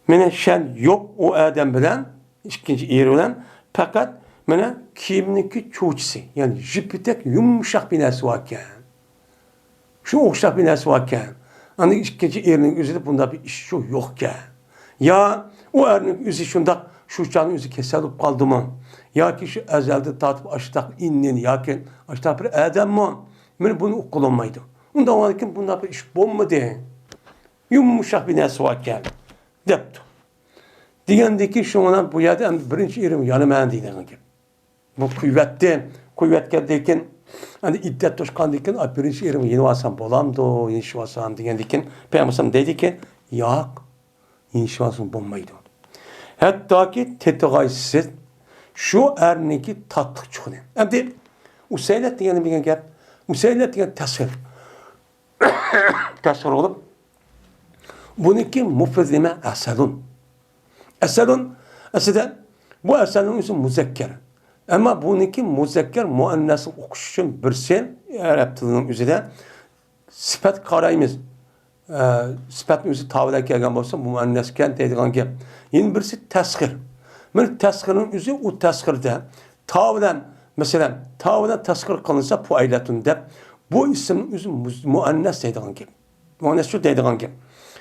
مېنى شەن يوق ئۇ ئادەم بىلەن، ئىككىنچى ئېرى بىلەن، پەقەت مانا كىيىمنىڭكى چوچىسى، يەنى يىپىدەك يۇمشاق بىر نەرسە باركەن. شۇ ئوخشاش بىر نەرسە باركەن. ئاندىن ئىككىنچى ئېرىنىڭ ئۆزىدە بۇنداق بىر ئىش شۇ يوقكەن. يا ئۇ ئەرنىڭ ئۆزى شۇنداق، شۇ چاغنىڭ ئۆزى كېسەل بولۇپ قالدىمۇ؟ ياكى شۇ ئەزەلدىن تارتىپ ئاشتاق ئىنىن ياكى ئاشتاق بىر ئادەممۇ؟ مانا بۇنى ئۇققىلى بولمايدۇ. ئۇنداق بولغاندىكىن بۇنداق بىر ئىش بولمىدى. يۇمشاق بىر نەرسە باركەن، دەپتۇ. دېگەندىكىن شۇڭا بۇ يەردە ئەمدى بىرىنچى ئېرىمگە يانىمەن دەيدىغان گەپ. بۇ قويۇۋەتتى. قويۇۋەتكەندىن كېيىن، ئەمدى ئىددەت توشقاندىن كېيىن، ئا، بىرىنچى ئېرىمگە يېنىۋالسام بولامدۇ، يېنىشىۋالسام دېگەندىن كېيىن، پەيغەمبەر ئەلەيھىسسالام دەيدىكى، ياق، يېنىشىۋالسىمۇ بولمايدۇ. ھەتتاكى تېتىغايسىز شۇ ئەرنىڭكى تاتلىق چۇقىنى. ئەمدى ئۇسەيلەت دېگەننى بىلگەن گەپ. ئۇسەيلەت دېگەن تەسخىر. تەسخىر بولۇپ، بۇنىڭكى مۇپرەت نېمە؟ ئەسەلۇن. ئەسەلۇن، ئەسلىدە بۇ ئەسەلنىڭ ئۆزى مۇزەككەر. ئەمما بۇنىڭكى مۇزەككەر مۇئەننەسنى ئوقۇش ئۈچۈن بىرسى ئەرەب تىلىنىڭ ئۆزىدە سۈپەت قارايمىز. ئە، سۈپەتنىڭ ئۆزى تا بىلەن كەلگەن بولسا، بۇ مۇئەننەسكەن دەيدىغان گەپ. يەنە بىرسى تەسخىر. مانا تەسخىرنىڭ ئۆزى، ئۇ تەسخىردە تا بىلەن، مەسىلەن، تا بىلەن تەسخىر قىلىنسا، پۇئەيلەتۇن دەپ، بۇ ئىسىمنىڭ ئۆزى مۇز-، مۇئەننەس دەيدىغان گەپ. مۇئەننەس شۇ دەيدىغان گەپ.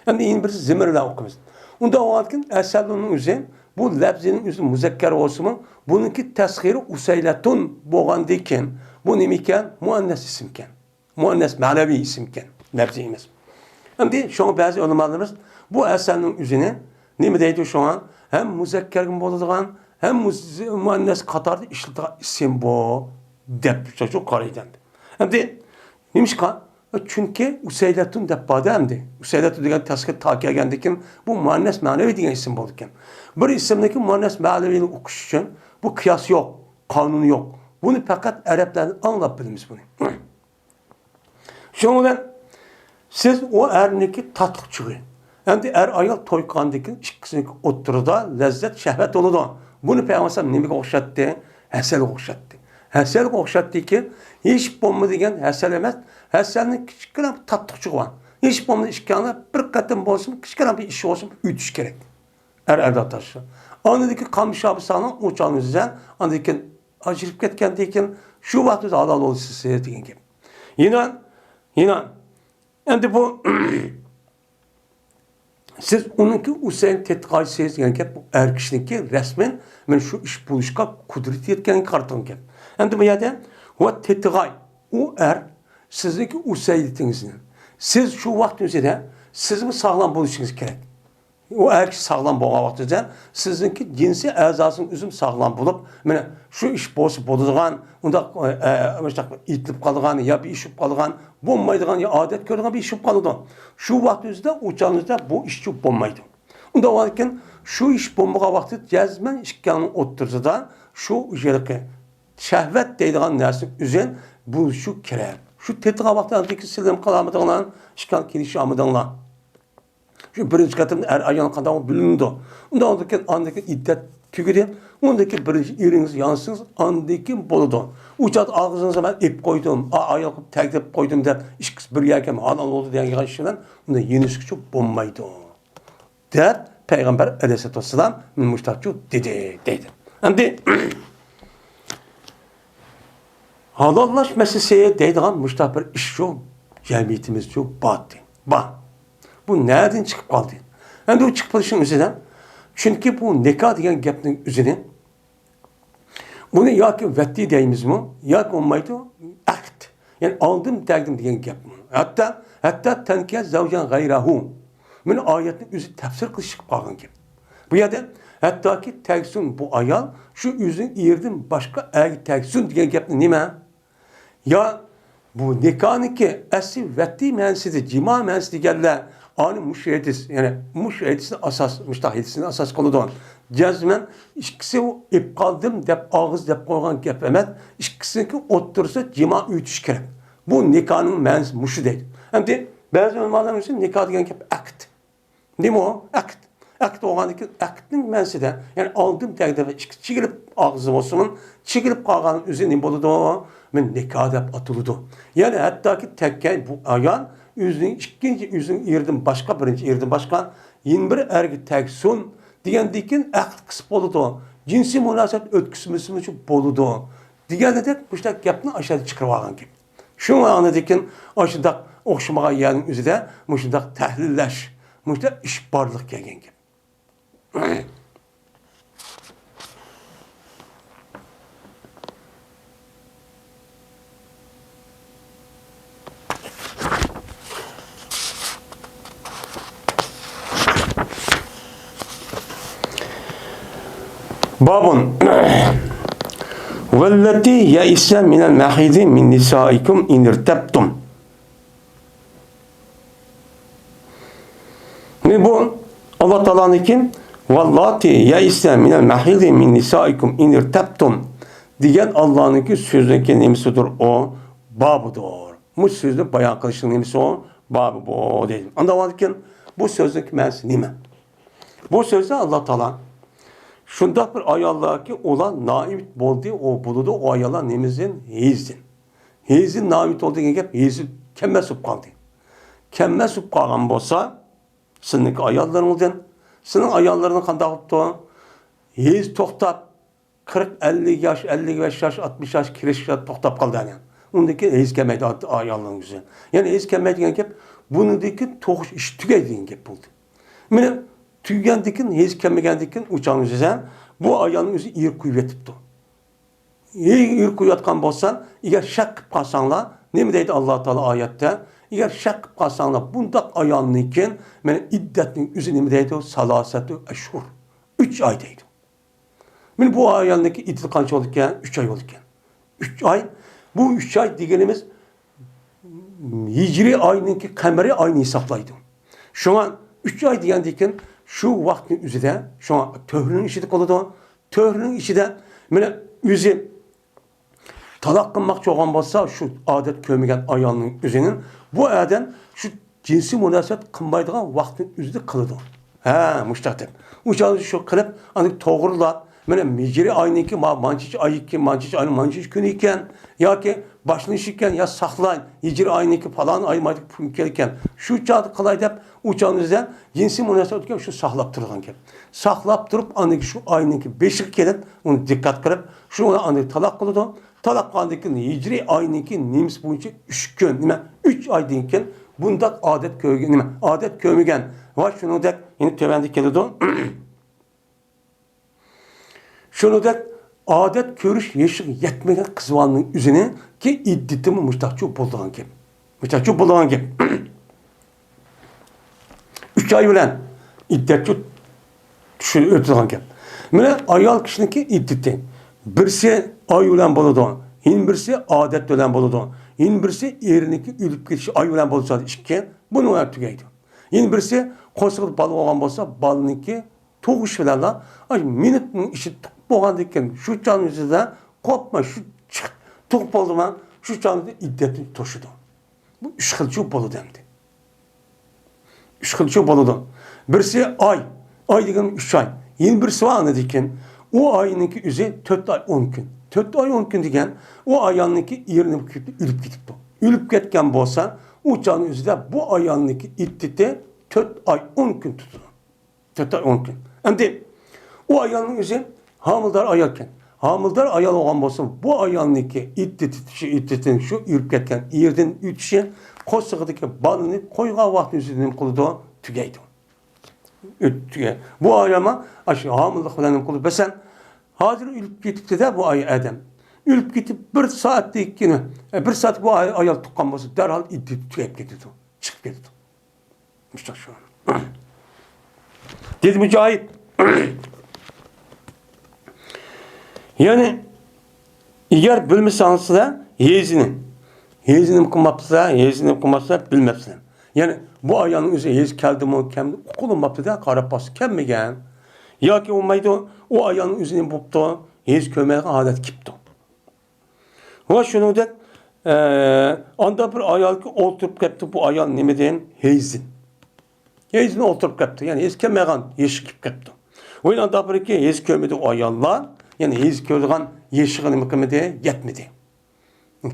ئەمدى يەنە بىرسى زىمىر بىلەن ئوقۇيمىز. ئۇنداق بولغاندىكىن، ئەسەلۇننىڭ ئۆزى، بۇ لەپزىنىڭ ئۆزى مۇزەككەر بولسىمۇ، بۇنىڭكى تەسخىرى ئۇسەيلەتۇن بولغاندىكىن، بۇ نېمە ئىكەن؟ مۇئەننەس ئىسىم ئىكەن. مۇئەننەس مەنىۋى ئىسىمكەن، لەپزىي ئەمەس. ئەمدى شۇڭا بەزى ئۆلىمالىرىمىز بۇ ئەسەلنىڭ ئۆزىنى نېمە دەيدۇ شۇڭا؟ ھەم مۇزەككەرگىمۇ بولىدىغان، ھەم مۇز-، مۇئەننەس قاتارىدا ئىشلىتىدىغان ئىسىم بۇ، دەپ شۇ قارايدۇ ئەمدى. ئەمدى نېمىشقا؟ چۈنكى ئۇسەيلەتۇن دەپ باردى ئەمدى. ئۇسەيلەتۇن دېگەن تەسخىر تا كەلگەندىن كېيىن بۇ مۇئەننەس مەنىۋى دېگەن ئىسىم بولىدىكەن. بىر ئىسىمنىڭكى مۇئەننەس مەنىۋىنى ئوقۇش ئۈچۈن بۇ قىياس يوق، قانۇن يوق. بۇنى پەقەت ئەرەبلەردىن ئاڭلاپ بىلىمىز بۇنى. شۇنىڭ بىلەن سىز ئۇ ئەرنىڭكى تاتلىق چۇغى ئەمدى ئەر-ئايال توي قىلغاندىن كېيىن ئىككىسىنىڭكى ئوتتۇرىدا لەززەت، شەھۋەت بولىدۇ. بۇنى پەيغەمبەر ئەلەيھىسسالام نېمىگە ئوخشاتتى؟ ھەسەلگە ئوخشاتتى. ھەسەلگە ئوخشاتتىكى، ھېچ بولمىدى دېگەن ھەسەل ئەمەس، ھەسەلنىڭ كىچىككىنە بىر تاتلىق چۇغى بار. ھېچ بولمىدى ئىككىڭلار بىر قېتىم بولسىمۇ، كىچىككىنە بىر ئىش بولسىمۇ ئۆتۈش كېرەك. ئەر ئەرداشلار. ئاندىن كېيىن قامۇشابى ساغلام ئۇ چاغنىڭ ئۆزىدە، ئاندىن كېيىن ئاجرىشىپ كەتكەندىن كېيىن شۇ ۋاقىتتا ھالال بولىسىز دېگەن گەپ. يەنە، يەنە، ئەمدى بۇ سىز ئۇنىڭكى ئۇسەيلىنى تېتىغايسىز دېگەن گەپ، بۇ ئەر كىشىنىڭكى رەسمەن مانا شۇ ئىش بولۇشقا قۇدرىتى يەتكەنگە قارىتىلغان گەپ. ئەمدى بۇ يەردە ۋە تېتىغاي، ئۇ ئەر سىزنىڭكى ئۇسەيلىتىڭىزنى، سىز شۇ ۋاقىت ئۆزىدە سىزمۇ ساغلام بولۇشىڭىز كېرەك. ئۇ ئەر كىشى ساغلام بولغان ۋاقتىدا سىزنىڭكى جىنسىي ئەزاسىنىڭ ئۆزىمۇ ساغلام بولۇپ، مانا شۇ ئىش بولسا بولىدىغان، ئۇنداق، ئە، ئە، مۇشۇنداق ئېيتىلىپ قالىدىغان يا بىر ئىش بولۇپ قالىدىغان، بولمايدىغان يا ئادەت كۆرىدىغان بىر ئىش بولۇپ قالىدۇ. شۇ ۋاقتىڭىزدا، ئۇ چاغىڭىزدا بۇ ئىش بولمايدۇ. ئۇنداق بولغاندىكىن، شۇ ئىش بولمىغان ۋاقتىدا جەزمەن ئىككىڭلارنىڭ ئوتتۇرىسىدا شۇ ھېلىقى شەھۋەت دەيدىغان نەرسىنىڭ ئۆزى بولۇشى كېرەك. شۇ تېتىغان ۋاقتىدا ئاندىن كېيىن سىلىم قىلالمىدىڭلار، ئىككىڭلار كېلىشەلمىدىڭلار. شۇ بىرىنچى قېتىمدا ئەر ئايال قانداق بىلىنىدۇ. ئۇنداق، ئاندىن كېيىن، ئاندىن كېيىن ئىددەت تۈگىدى. ئۇندىن كېيىن بىرىنچى ئېرىڭىز يانسىڭىز، ئاندىن كېيىن بولىدۇ. ئۇ چاغدا ئاغزىڭىزغا مەن ئېلىپ قويدۇم، ئا-، ئايال قىلىپ تەگدەپ قويدۇم دەپ، ئىككىسى بىر يەرگە ھالال بولدى دېگەن گەپ بىلەن ئۇنى يېنىشقىچە بولمايدۇ، دەپ پەيغەمبەر ئەلەيھىسسالاتۇ ۋەسسالام مۇشتاچۇ دېدى، دەيدۇ. ئەمدى ھالاللاش مەسىلىسى دەيدىغان مۇشۇنداق بىر ئىش شۇ جەمئىيىتىمىزچۇ بار. بار. بۇ نەدىن چىقىپ قالدى؟ ئەمدى بۇ چىقىپ قېلىشنىڭ ئۆزىدە، چۈنكى بۇ نىكاھ دېگەن گەپنىڭ ئۆزىنى، بۇنى ياكى ۋەتتى دەيمىزمۇ، ياكى بولمايدۇ ئەقد. يەنى ئالدىم تەقدىم دېگەن گەپمۇ. ھەتتا، ھەتتا تەنكىھە زەۋجەن غەيرەھۇ. مانا ئايەتنى ئۆزى تەپسىر قىلىش چىقىپ قالغان گەپ. بۇ يەردە ھەتتاكى تەگسۇن بۇ ئايال شۇ ئۆزىنىڭ ئېرىدىن باشقا ئەرگە تەگسۇن دېگەن گەپنى نېمە؟ يا بۇ نىكاھنىڭكى ئەسلى ۋەتتى مەنىسىدە، جىما مەنىسىدە دېگەنلەر ئانى مۇشۇ ھەدىس، يەنى مۇشۇ ھەدىسنى ئاساس، مۇشۇنداق ھەدىسنى ئاساس قىلىدۇ. جەزمەن ئىككىسى ئېپ قالدىم دەپ ئاغزى دەپ قويغان گەپ ئەمەس، ئىككىسىنىڭكى ئوتتۇرىسىدا جىما ئۆتۈش كېرەك. بۇ نىكاھنىڭ مەنىسى مۇشۇ دەيدۇ. ئەمدى بەزى ئۆلىمالار ئۈچۈن نىكاھ دېگەن گەپ ئەقىد. نېمە ئۇ؟ ئەقىد. ئەقىد بولغاندىن كېيىن ئەقىدنىڭ مەنىسىدە، يەنى ئالدىم تەگدى ۋە ئىككى چېكىلىپ ئاغزى بولسىمۇ، چېكىلىپ قالغان ئۆزى نېمە بولىدۇ؟ مانا نىكاھ دەپ ئاتىلىدۇ. يەنى ھەتتاكى تەگكەن بۇ ئايال ئۆزىنىڭ ئىككىنچى، ئۆزىنىڭ ئېرىدىن باشقا، بىرىنچى ئېرىدىن باشقا يەنە بىر ئەرگە تەگسۇن دېگەندىن كېيىن ئەقىد قىسىپ بولىدۇ. جىنسىي مۇناسىۋەت ئۆتكۈزمىسىمۇ بولىدۇ دېگەندەك مۇشۇنداق گەپنى ئاشۇ يەردە چىقىرىۋالغان گەپ. شۇڭا ئاندىن كېيىن ئاشۇنداق ئوخشىمىغان يەرنىڭ ئۆزىدە مۇشۇنداق تەھلىللەش، مۇشۇنداق ئىش بارلىققا كەلگەن گەپ. بابٌ. واللاتي يئسن من المحيض من نسائكم إن ارتبتم. مانا بۇ ئاللا تائالانىڭكى، واللاتي يئسن من المحيض من نسائكم إن ارتبتم دېگەن ئاللانىڭكى سۆزىنىڭكى نېمىسىدۇر ئۇ؟ بابىدۇر. مۇشۇ سۆزنى بايان قىلىشنىڭ نېمىسى ئۇ؟ بابى بۇ دەيدۇ. ئانداق بولغاندىكىن بۇ سۆزنىڭكى مەنىسى نېمە؟ بۇ سۆزدە ئاللا تائالا شۇنداق بىر ئاياللاركى ئۇلار نائىمىت بولدى، ئۇ بولىدۇ، ئۇ ئاياللار نېمىسىدىن؟ ھەيزدىن. ھەيزدىن نائىمىت بولدى دېگەن گەپ، ھەيزى كەلمەس بولۇپ قالدى. كەلمەس بولۇپ قالغان بولسا، سېنىڭكى ئاياللىرىڭدىن، سېنىڭ ئاياللىرىڭ قانداق بوپتۇ؟ ھەيز توختاپ، قىرىق، ئەللىك ياش، ئەللىك بەش ياش، ئاتمىش ياش كىرىشكە توختاپ قالدى، يەنى. ئۇندىن كېيىن ھەيز كەلمەيدۇ ئايالنىڭ يۈزى. يەنى ھەيز كەلمەيدۇ دېگەن گەپ، بۇنىڭدىن كېيىن تۇغۇش ئىشى تۈگەيدۇ دېگەن گەپ بولدى. مانا تۈگىگەندىن كېيىن، ھەيز كەلمىگەندىن كېيىن ئۇ چاغنىڭ ئۆزىدە بۇ ئايالنىڭ ئۆزى ئېرى قويۇۋېتىپتۇ. ئېرى قويۇۋاتقان بولسا، ئەگەر شەك قىلىپ قالساڭلار، نېمە دەيدۇ ئاللا تائالا ئايەتتە؟ ئەگەر شەك قىلىپ قالساڭلار، بۇنداق ئايالنىڭكى مانا ئىددەتنىڭ ئۆزى نېمە دەيدۇ؟ سالاسەتۇ ئەشھۇر. ئۈچ ئاي دەيدۇ. مانا بۇ ئايالنىڭكى ئىددىتى قانچە بولىدىكەن؟ ئۈچ ئاي بولىدىكەن. ئۈچ ئاي. بۇ ئۈچ ئاي دېگىنىمىز ھىجرىي ئاينىڭكى قەمەرىي ئاينى ھېسابلايدۇ. شۇڭا ئۈچ ئاي دېگەندىن كېيىن شۇ ۋاقىتنىڭ ئۆزىدە، شۇڭا تۆھرىنىڭ ئىچىدە قالىدۇ. تۆھرىنىڭ ئىچىدە مانا ئۆزى تالاق قىلماقچى بولغان بولسا، شۇ ئادەت كۆرمىگەن ئايالنىڭ ئۆزىنى بۇ ئادەم شۇ جىنسىي مۇناسىۋەت قىلمايدىغان ۋاقىتنىڭ ئۆزىدە قىلىدۇ. ھە، مۇشۇنداق دەپ. ئۇ چاغدا شۇ قىلىپ، ئاندىن توغرىلاپ، مانا ھىجرىي ئاينىڭكى ما-، مانچىچە ئاي ئىكەن، مانچىچە ئاينىڭ مانچىچە كۈنى ئىكەن، ياكى باشلىنىشى ئىكەن، يا ساقلاي، ھىجرىي ئاينىڭكى پالان ئاي مايدىكى كۈن ئىكەن، شۇ چاغدا قىلاي دەپ، ئۇ چاغنىڭ ئۆزىدە جىنسىي مۇناسىۋەت ئىكەن، شۇ ساقلاپ تۇرىدىغان گەپ. ساقلاپ تۇرۇپ، ئاندىن شۇ ئاينىڭكى بېشىغا كېلىپ، ئۇنى دىققەت قىلىپ، شۇ ئاندىن تالاق قىلىدۇ. تالاق قىلغاندىن كېيىن ھىجرىي ئاينىڭكى نېمىسى بويىچە ئۈچ كۈن، نېمە، ئۈچ ئايدىن كېيىن بۇنداق ئادەت كۆرگەن، نېمە، ئادەت كۆرمىگەن ۋە شۇنىڭدەك يەنە تۆۋەندە كېلىدۇ. شۇنىڭدەك ئادەت كۆرۈش يېشىغا يەتمىگەن قىز بالىنىڭ ئۆزىنىڭكى ئىددىتىمۇ مۇشتاقچۇ بولىدىغان گەپ. مۇشتاقچۇ بولىدىغان گەپ. ئۈچ ئاي بىلەن ئىددەتچۇ چۈشۈرۈپ ئۆتىدىغان گەپ. مانا ئايال كىشىنىڭكى ئىددىتى بىرسى ئاي بىلەن بولىدۇ، يەنە بىرسى ئادەت بىلەن بولىدۇ، يەنە بىرسى ئېرىنىڭكى ئۆلۈپ كېتىشى ئاي بىلەن بولسا ئىككى، بۇنىڭ بىلەن تۈگەيدۇ. يەنە بىرسى قورسىقىدا بالا بولغان بولسا، بالىنىڭكى تۇغۇش بىلەنلا، ئاي، مىنۇتنىڭ ئىچىدە تۇغۇپ بولغاندىن كېيىن، شۇ چاغنىڭ ئۆزىدە قورقماي، شۇ چىقىپ تۇغۇپ بولدىما، شۇ چاغدا ئىددەتنى توشىدۇ. بۇ ئۈچ خىلچۇ بولىدۇ ئەمدى. ئۈچ خىلچۇ بولىدۇ. بىرسى ئاي، ئاي دېگەن ئۈچ ئاي. يەنە بىرسى بار ئاندىن كېيىن، ئۇ ئاينىڭكى ئۆزى تۆت ئاي ئون كۈن. تۆت ئاي ئون كۈن دېگەن، ئۇ ئايالنىڭكى ئېرى ئۆلۈپ كېتىپتۇ. ئۆلۈپ كەتكەن بولسا، ئۇ چاغنىڭ ئۆزىدە بۇ ئايالنىڭكى ئىددىتى تۆت ئاي ئون كۈن تۇتىدۇ. تۆت ئاي ئون كۈن. ئەمدى ئۇ ئايالنىڭ ئۆزى ھامىلىدار ئايال ئىكەن. ھامىلىدار ئايال بولغان بولسا، بۇ ئايالنىڭكى ئىددىتى، شۇ ئىددىتىنى شۇ ئۆلۈپ كەتكەن ئېرىدىن ئۆتۈشى، قورسىقىدىكى بالىنى قويغان ۋاقتىنىڭ ئۆزىدە نېمە قىلىدۇ؟ تۈگەيدۇ. ئۆت-، تۈگەي. بۇ ئايالمۇ ئاشۇ ھامىلىلىق بىلەن نېمە قىلىدۇ؟ مەسىلەن، ھازىر ئۆلۈپ كېتىپتۇ-دە بۇ ئاي-، ئادەم. ئۆلۈپ كېتىپ بىر سائەتتىن كېيىن، بىر سائەت بۇ ئاي-، ئايال تۇغقان بولسا، دەرھال ئىددىتى تۈگەپ كېتىدۇ. چىقىپ كېتىدۇ. مۇشۇنداق شۇ. دېدى مۇجاھىد. يەنى، ئەگەر بىلمىسەڭلار سىلەر ھېيزنى، ھېيزنى نېمە قىلماپسىلەر، ھېيزنى نېمە قىلماپسىلەر، بىلمەپسىلەر. يەنى بۇ ئايالنىڭ ئۆزى ھېيز كەلدىمۇ، كەلمىدى، ئۇقۇلماپتۇ-دە، قاراپ باقسا كەلمىگەن. ياكى بولمايدۇ، ئۇ ئايالنىڭ ئۆزى نېمە بوپتۇ، ھېيز كۆرمەيدىغان ھالەتكە كېلىپتۇ. ۋە شۇنىڭدەك، ئە، ئاندا بىر ئايالكى ئولتۇرۇپ كەپتۇ، بۇ ئايال نېمىدىن؟ ھېيزدىن. ھېيزدىن ئولتۇرۇپ كەپتۇ، يەنى ھېيز كەلمەيدىغان يېشىغا كېلىپ كەپتۇ. ۋە ئاندا بىركى ھېيز كۆرمىدى ئۇ ئاياللار، يەنى ھېيز كۆرىدىغان يېشىغا نېمە قىلمىدى؟ يەتمىدى.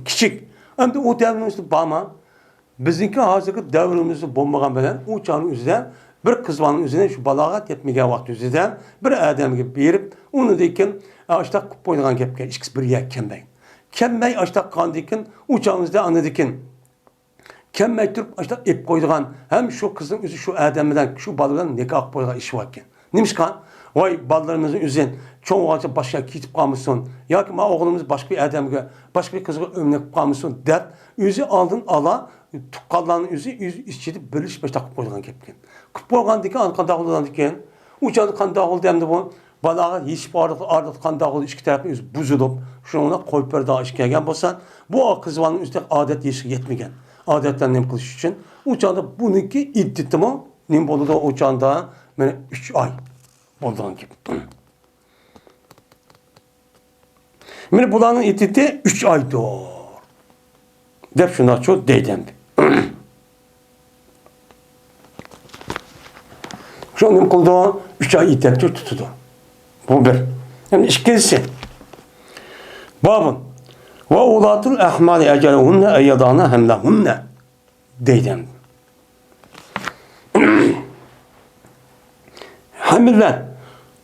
كىچىك. ئەمدى ئۇ دەۋرىمىزدە بارما؟ بىزنىڭكى ھازىرقى دەۋرىمىزدە بولمىغان بىلەن ئۇ چاغنىڭ ئۆزىدە بىر قىز بالىنىڭ ئۆزىنى شۇ بالاغەت يەتمىگەن ۋاقىت ئۆزىدە بىر ئادەمگە بېرىپ، ئۇنىڭدىن كېيىن، ئاشتاق قىلىپ قويىدىغان گەپكە، ئىككىسى بىر يەرگە كەلمەي. كەلمەي ئاشتاق قالغاندىن كېيىن، ئۇ چاغىمىزدا ئاندىن كېيىن كەلمەي تۇرۇپ ئاشتاق ئېلىپ قويىدىغان ھەم شۇ قىزنىڭ ئۆزى شۇ ئادەم بىلەن، شۇ بالا بىلەن نىكاھ قىلىپ قويىدىغان ئىش باركەن. نېمىشقا؟ ۋاي، بالىلىرىمىزنىڭ ئۆزى چوڭ بولغانچە باشقا يەرگە كېتىپ قالمىسۇن ياكى ما ئوغلىمىز باشقا بىر ئادەمگە، باشقا بىر قىزغا ئۆملەپ قالمىسۇن دەپ، ئۆزى ئالدىن ئالا تۇغقانلارنىڭ ئۆزى ئۆز ئىچىدە بىرلىشىپ باشلاپ قىلىپ قويغان گەپكەن. قىلىپ بولغاندىن كېيىن ئاندىن قانداق بولىدىكەن؟ ئۇ چاغدا قانداق بولدى ئەمدى بۇ؟ بالاغەت يېتىشىپ بارلىقتا ئارىلىقتا قانداق بولدى؟ ئىككى تەرەپنىڭ ئۆزى بۇزۇلۇپ، شۇنىڭ بىلەن قويۇپ بەردىغان ئىش كەلگەن بولسا، بۇ قىز بالىنىڭ ئۆزى ئادەت يېشىغا يەتمىگەن. ئادەتلەرنى نېمە قىلىش ئۈچۈن؟ ئۇ چاغدا بۇنىڭكى ئىددىتىمۇ نېمە بولىدۇ؟ ئۇ چاغدا مانا ئۈچ ئاي بولىدىغان گەپ. مانا بۇلارنىڭ ئىددىتى ئۈچ ئايدۇر دەپ شۇنداقچۇ دەيدۇ ئەمدى. شۇ نېمە قىلىدۇ؟ ئۈچ ئاي ئىددەتنى تۇتىدۇ. بۇ بىر. ئەمدى ئىككىنچىسى. بابۇن. ۋە ئۇلاتۇل ئەھمالى ئەجەلۇھۇننە ئەن يەضەئنە ھەملەھۇننە. دەيدۇ. ھەملەر.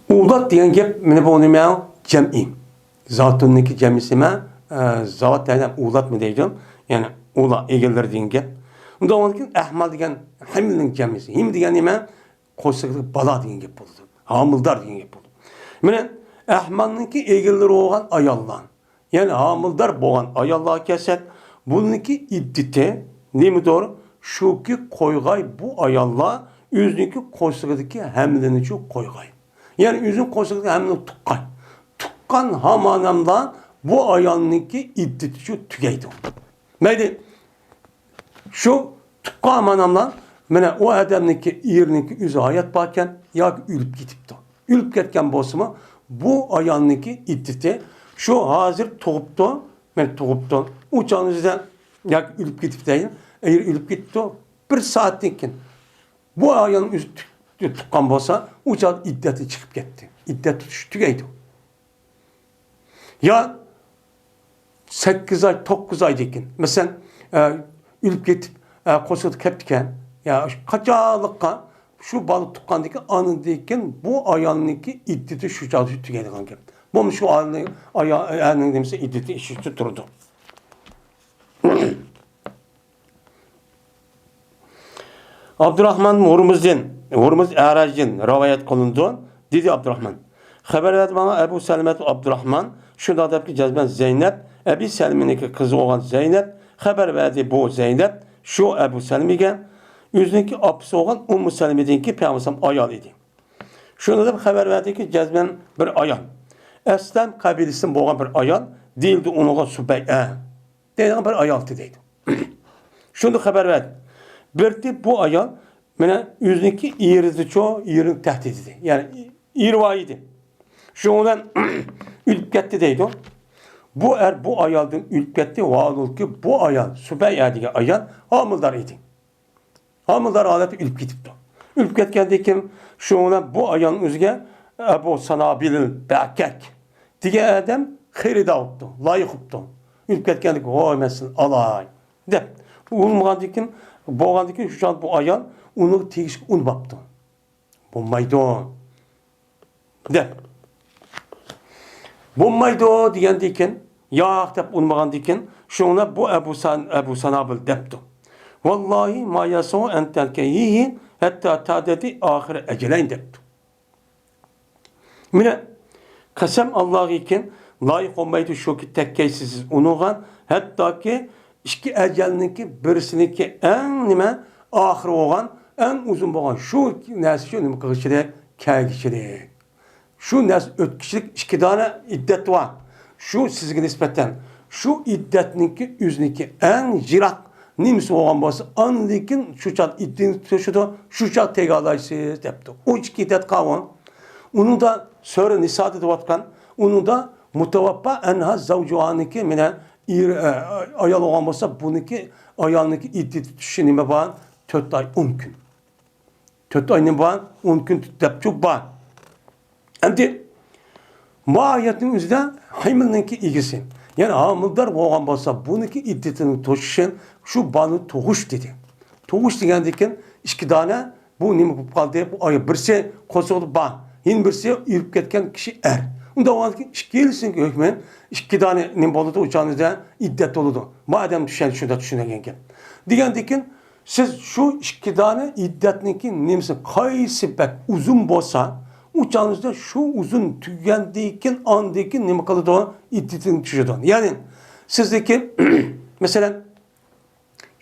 ئۇلات دېگەن گەپ، مانا بۇ نېمە؟ جەمئىي. زاتۇننىڭكى جەمئىسى نېمە؟ ئە، زاۋات دەيدۇ، ئۇلاتمۇ دەيدۇ. يەنى ئۇلا ئېگىللىرى دېگەن گەپ. ئۇنداق بولغاندىكىن ئەھمال دېگەن ھەملنىڭ جەمئىسى. ھىم دېگەن نېمە؟ قورسىقىدىكى بالا دېگەن گەپ بولىدۇ. ھامىلىدار دېگەن گەپ بولىدۇ. مانا ئەھمالنىڭكى ئېگىللىرى بولغان ئاياللار. يەنى ھامىلىدار بولغان ئاياللارغا كەلسەك، بۇنىڭكى ئىددىتى نېمىدۇر؟ شۇكى، قويغاي بۇ ئاياللار ئۆزىنىڭكى قورسىقىدىكى ھەملىنىچۇ قويغاي. يەنى ئۆزىنىڭ قورسىقىدىكى ھەملىنى تۇغقاي. تۇغقان ھامانەملا بۇ ئايالنىڭكى ئىددىتىچۇ تۈگەيدۇ. مەيلى، شۇ تۇغقان ھامانەملا، مانا ئۇ ئادەمنىڭكى، ئېرىنىڭكى ئۆزى ھايات باركەن ياكى ئۆلۈپ كېتىپتۇ. ئۆلۈپ كەتكەن بولسىمۇ، بۇ ئايالنىڭكى ئىددىتى شۇ ھازىر تۇغۇپتۇ، مانا تۇغۇپتۇ. ئۇ چاغنىڭ ئۆزىدە ياكى ئۆلۈپ كېتىپتۇ، ئېرى ئۆلۈپ كېتىپتۇ. بىر سائەتتىن كېيىن بۇ ئايالنىڭ ئۆزى تۇ-، تۇغقان بولسا، ئۇ چاغدا ئىددەتى چىقىپ كەتتى. ئىددەت تۇتۇش تۈگەيدۇ. يا سەككىز ئاي، توققۇز ئايدىن كېيىن، مەسىلەن، ئە، ئۆلۈپ كېتىپ، ئە، قورسىقىدا كەپتىكەن، يا قاچانلىققا شۇ بالا تۇغقاندىن كېيىن، ئاندىن كېيىن بۇ ئايالنىڭكى ئىددىتى شۇ چاغدا تۈگەيدىغان گەپ. بولمىسا شۇ ئايالنىڭ، ئايال، ئەرنىڭ نېمىسى، ئىددىتى شۇ تۇرىدۇ. ئابدۇراخمان ھۇرمۇزدىن، ھۇرمۇز ئەرەجدىن رىۋايەت قىلىنىدۇ، دېدى ئابدۇراخمان. خەۋەر بەردى ماڭا ئەبۇ سەلمەت ئابدۇراخمان، شۇنداق دەپتۇ، جەزمەن زەينەپ، ئەبى سەلمىنىڭكى قىزى بولغان زەينەپ خەۋەر بەردى، بۇ زەينەپ شۇ ئەبۇ سەلمىگە ئۆزىنىڭكى ئاپىسى بولغان ئۇممۇ سەلمىدىنكى پەيغەمبەر ئايال ئىدى. شۇنى دەپ خەۋەر بەردىكى، جەزمەن بىر ئايال. ئەسلەم قەبىلىسىدىن بولغان بىر ئايال، دېيىلدى ئۇنىڭغا سۇبەيئە دەيدىغان بىر ئايال ئىدى دەيدۇ. شۇنداق خەۋەر بەردى. بىردى بۇ ئايال، مانا ئۆزىنىڭكى ئېرىدىچۇ، ئېرىنىڭ تەھدىتىدە. يەنى ئېرى بار ئىدى. شۇنىڭ بىلەن ئۆلۈپ كەتتى دەيدۇ. بۇ ئەر بۇ ئايالدىن ئۆلۈپ كەتتى. ۋاھالۇكى بۇ ئايال، سۇبەيئە دېگەن ئايال ھامىلىدار ئىدى. ھامىلىدار ھالەتتە ئۆلۈپ كېتىپتۇ. ئۆلۈپ كەتكەندىن كېيىن شۇنىڭ بىلەن بۇ ئايالنىڭ ئۆزىگە ئەبۇ سانابىلىل بەكەك دېگەن ئادەم خېرىدار بوپتۇ، لايىق بوپتۇ. ئۆلۈپ كەتكەندىن كېيىن، ۋاي، مەن سېنى ئالاي دەپ. ئۇنىمىغاندىن كېيىن، بولغاندىن كېيىن شۇ چاغدا بۇ ئايال ئۇنىڭغا تېگىشكە ئۇنىماپتۇ. بولمايدۇ دەپ. بولمايدۇ دېگەندىن كېيىن، ياق دەپ ئۇنىمىغاندىن كېيىن، شۇڭا بۇ ئەبۇ سان-، ئەبۇ سانابىل دەپتۇ. ۋاللاھى ما يەسۇ ئەن تەنكەھىھى ھەتتا تەدەدى ئاخىر ئەجەلەين دەپتۇ. مانا، قەسەم ئاللاغىكىن، لايىق بولمايدۇ شۇكى تەككەيسىز ئۇنىڭغا، ھەتتاكى ئىككى ئەجەلنىڭكى بىرسىنىڭكى ئەڭ نېمە ئاخىرى بولغان ئەڭ ئۇزۇن بولغان شۇ نەرسە شۇ نېمە قىلغۇچىلىك، كەلگۈچىلىك. شۇ نەرسە ئۆتكۈچىلىك ئىككى دانە ئىددەت بار. شۇ سىزگە نىسبەتەن شۇ ئىددەتنىڭكى ئۆزىنىڭكى ئەڭ يىراق نېمىسى بولغان بولسا، ئاندىن كېيىن شۇ چاغ ئىددىتىنى توشىدۇ، شۇ چاغ تېگەلايسىز دەپتۇ. ئۇ ئىككى ئىددەت قالغان. ئۇنىڭدا سۈرە نىسادا دەۋاتقان، ئۇنىڭدا مۇتەۋەپپا ئەنھا زەۋجۇھانىڭكى مانا ئېر، ئايال بولغان بولسا، بۇنىڭكى ئايالنىڭكى ئىددىتى تۇتۇشى نېمە بار؟ تۆت ئاي ئون كۈن. تۆت ئاي نېمە بار؟ ئون كۈن دەپ چوپ بار. ئەمدى بۇ ئايەتنىڭ ئۆزىدە ھەملىنىڭكى ئىگىسى، يەنى ھامىلىدار بولغان بولسا، بۇنىڭكى ئىددىتىنى توشۇشى شۇ بالىنى تۇغۇش دېدى. تۇغۇش دېگەندىن كېيىن ئىككى دانە بۇ نېمە بولۇپ قالدى؟ بۇ ئايال بىرسى قورسىقىدا بار، يەنە بىرسى ئېرىپ كەتكەن كىشى ئەر. ئۇنداق بولغاندىكىن ئىككىلىسىنىڭ ھۆكمى ئىككى دانە نېمە بولىدۇ؟ ئۇ چاغنىڭدا ئىددەت بولىدۇ. بۇ ئادەم چۈشەندى، شۇنداق چۈشىنگەنكەن. دېگەندىكىن سىز شۇ ئىككى دانە ئىددەتنىڭكى نېمىسى قايسى بەك ئۇزۇن بولسا، ئۇ چاغنىڭدا شۇ ئۇزۇن تۈگىگەندىن كېيىن، ئاندىن كېيىن نېمە قىلىدۇ؟ ئىددىتىنى تۈگىتىدۇ. يەنى سىزنىڭكى، مەسىلەن،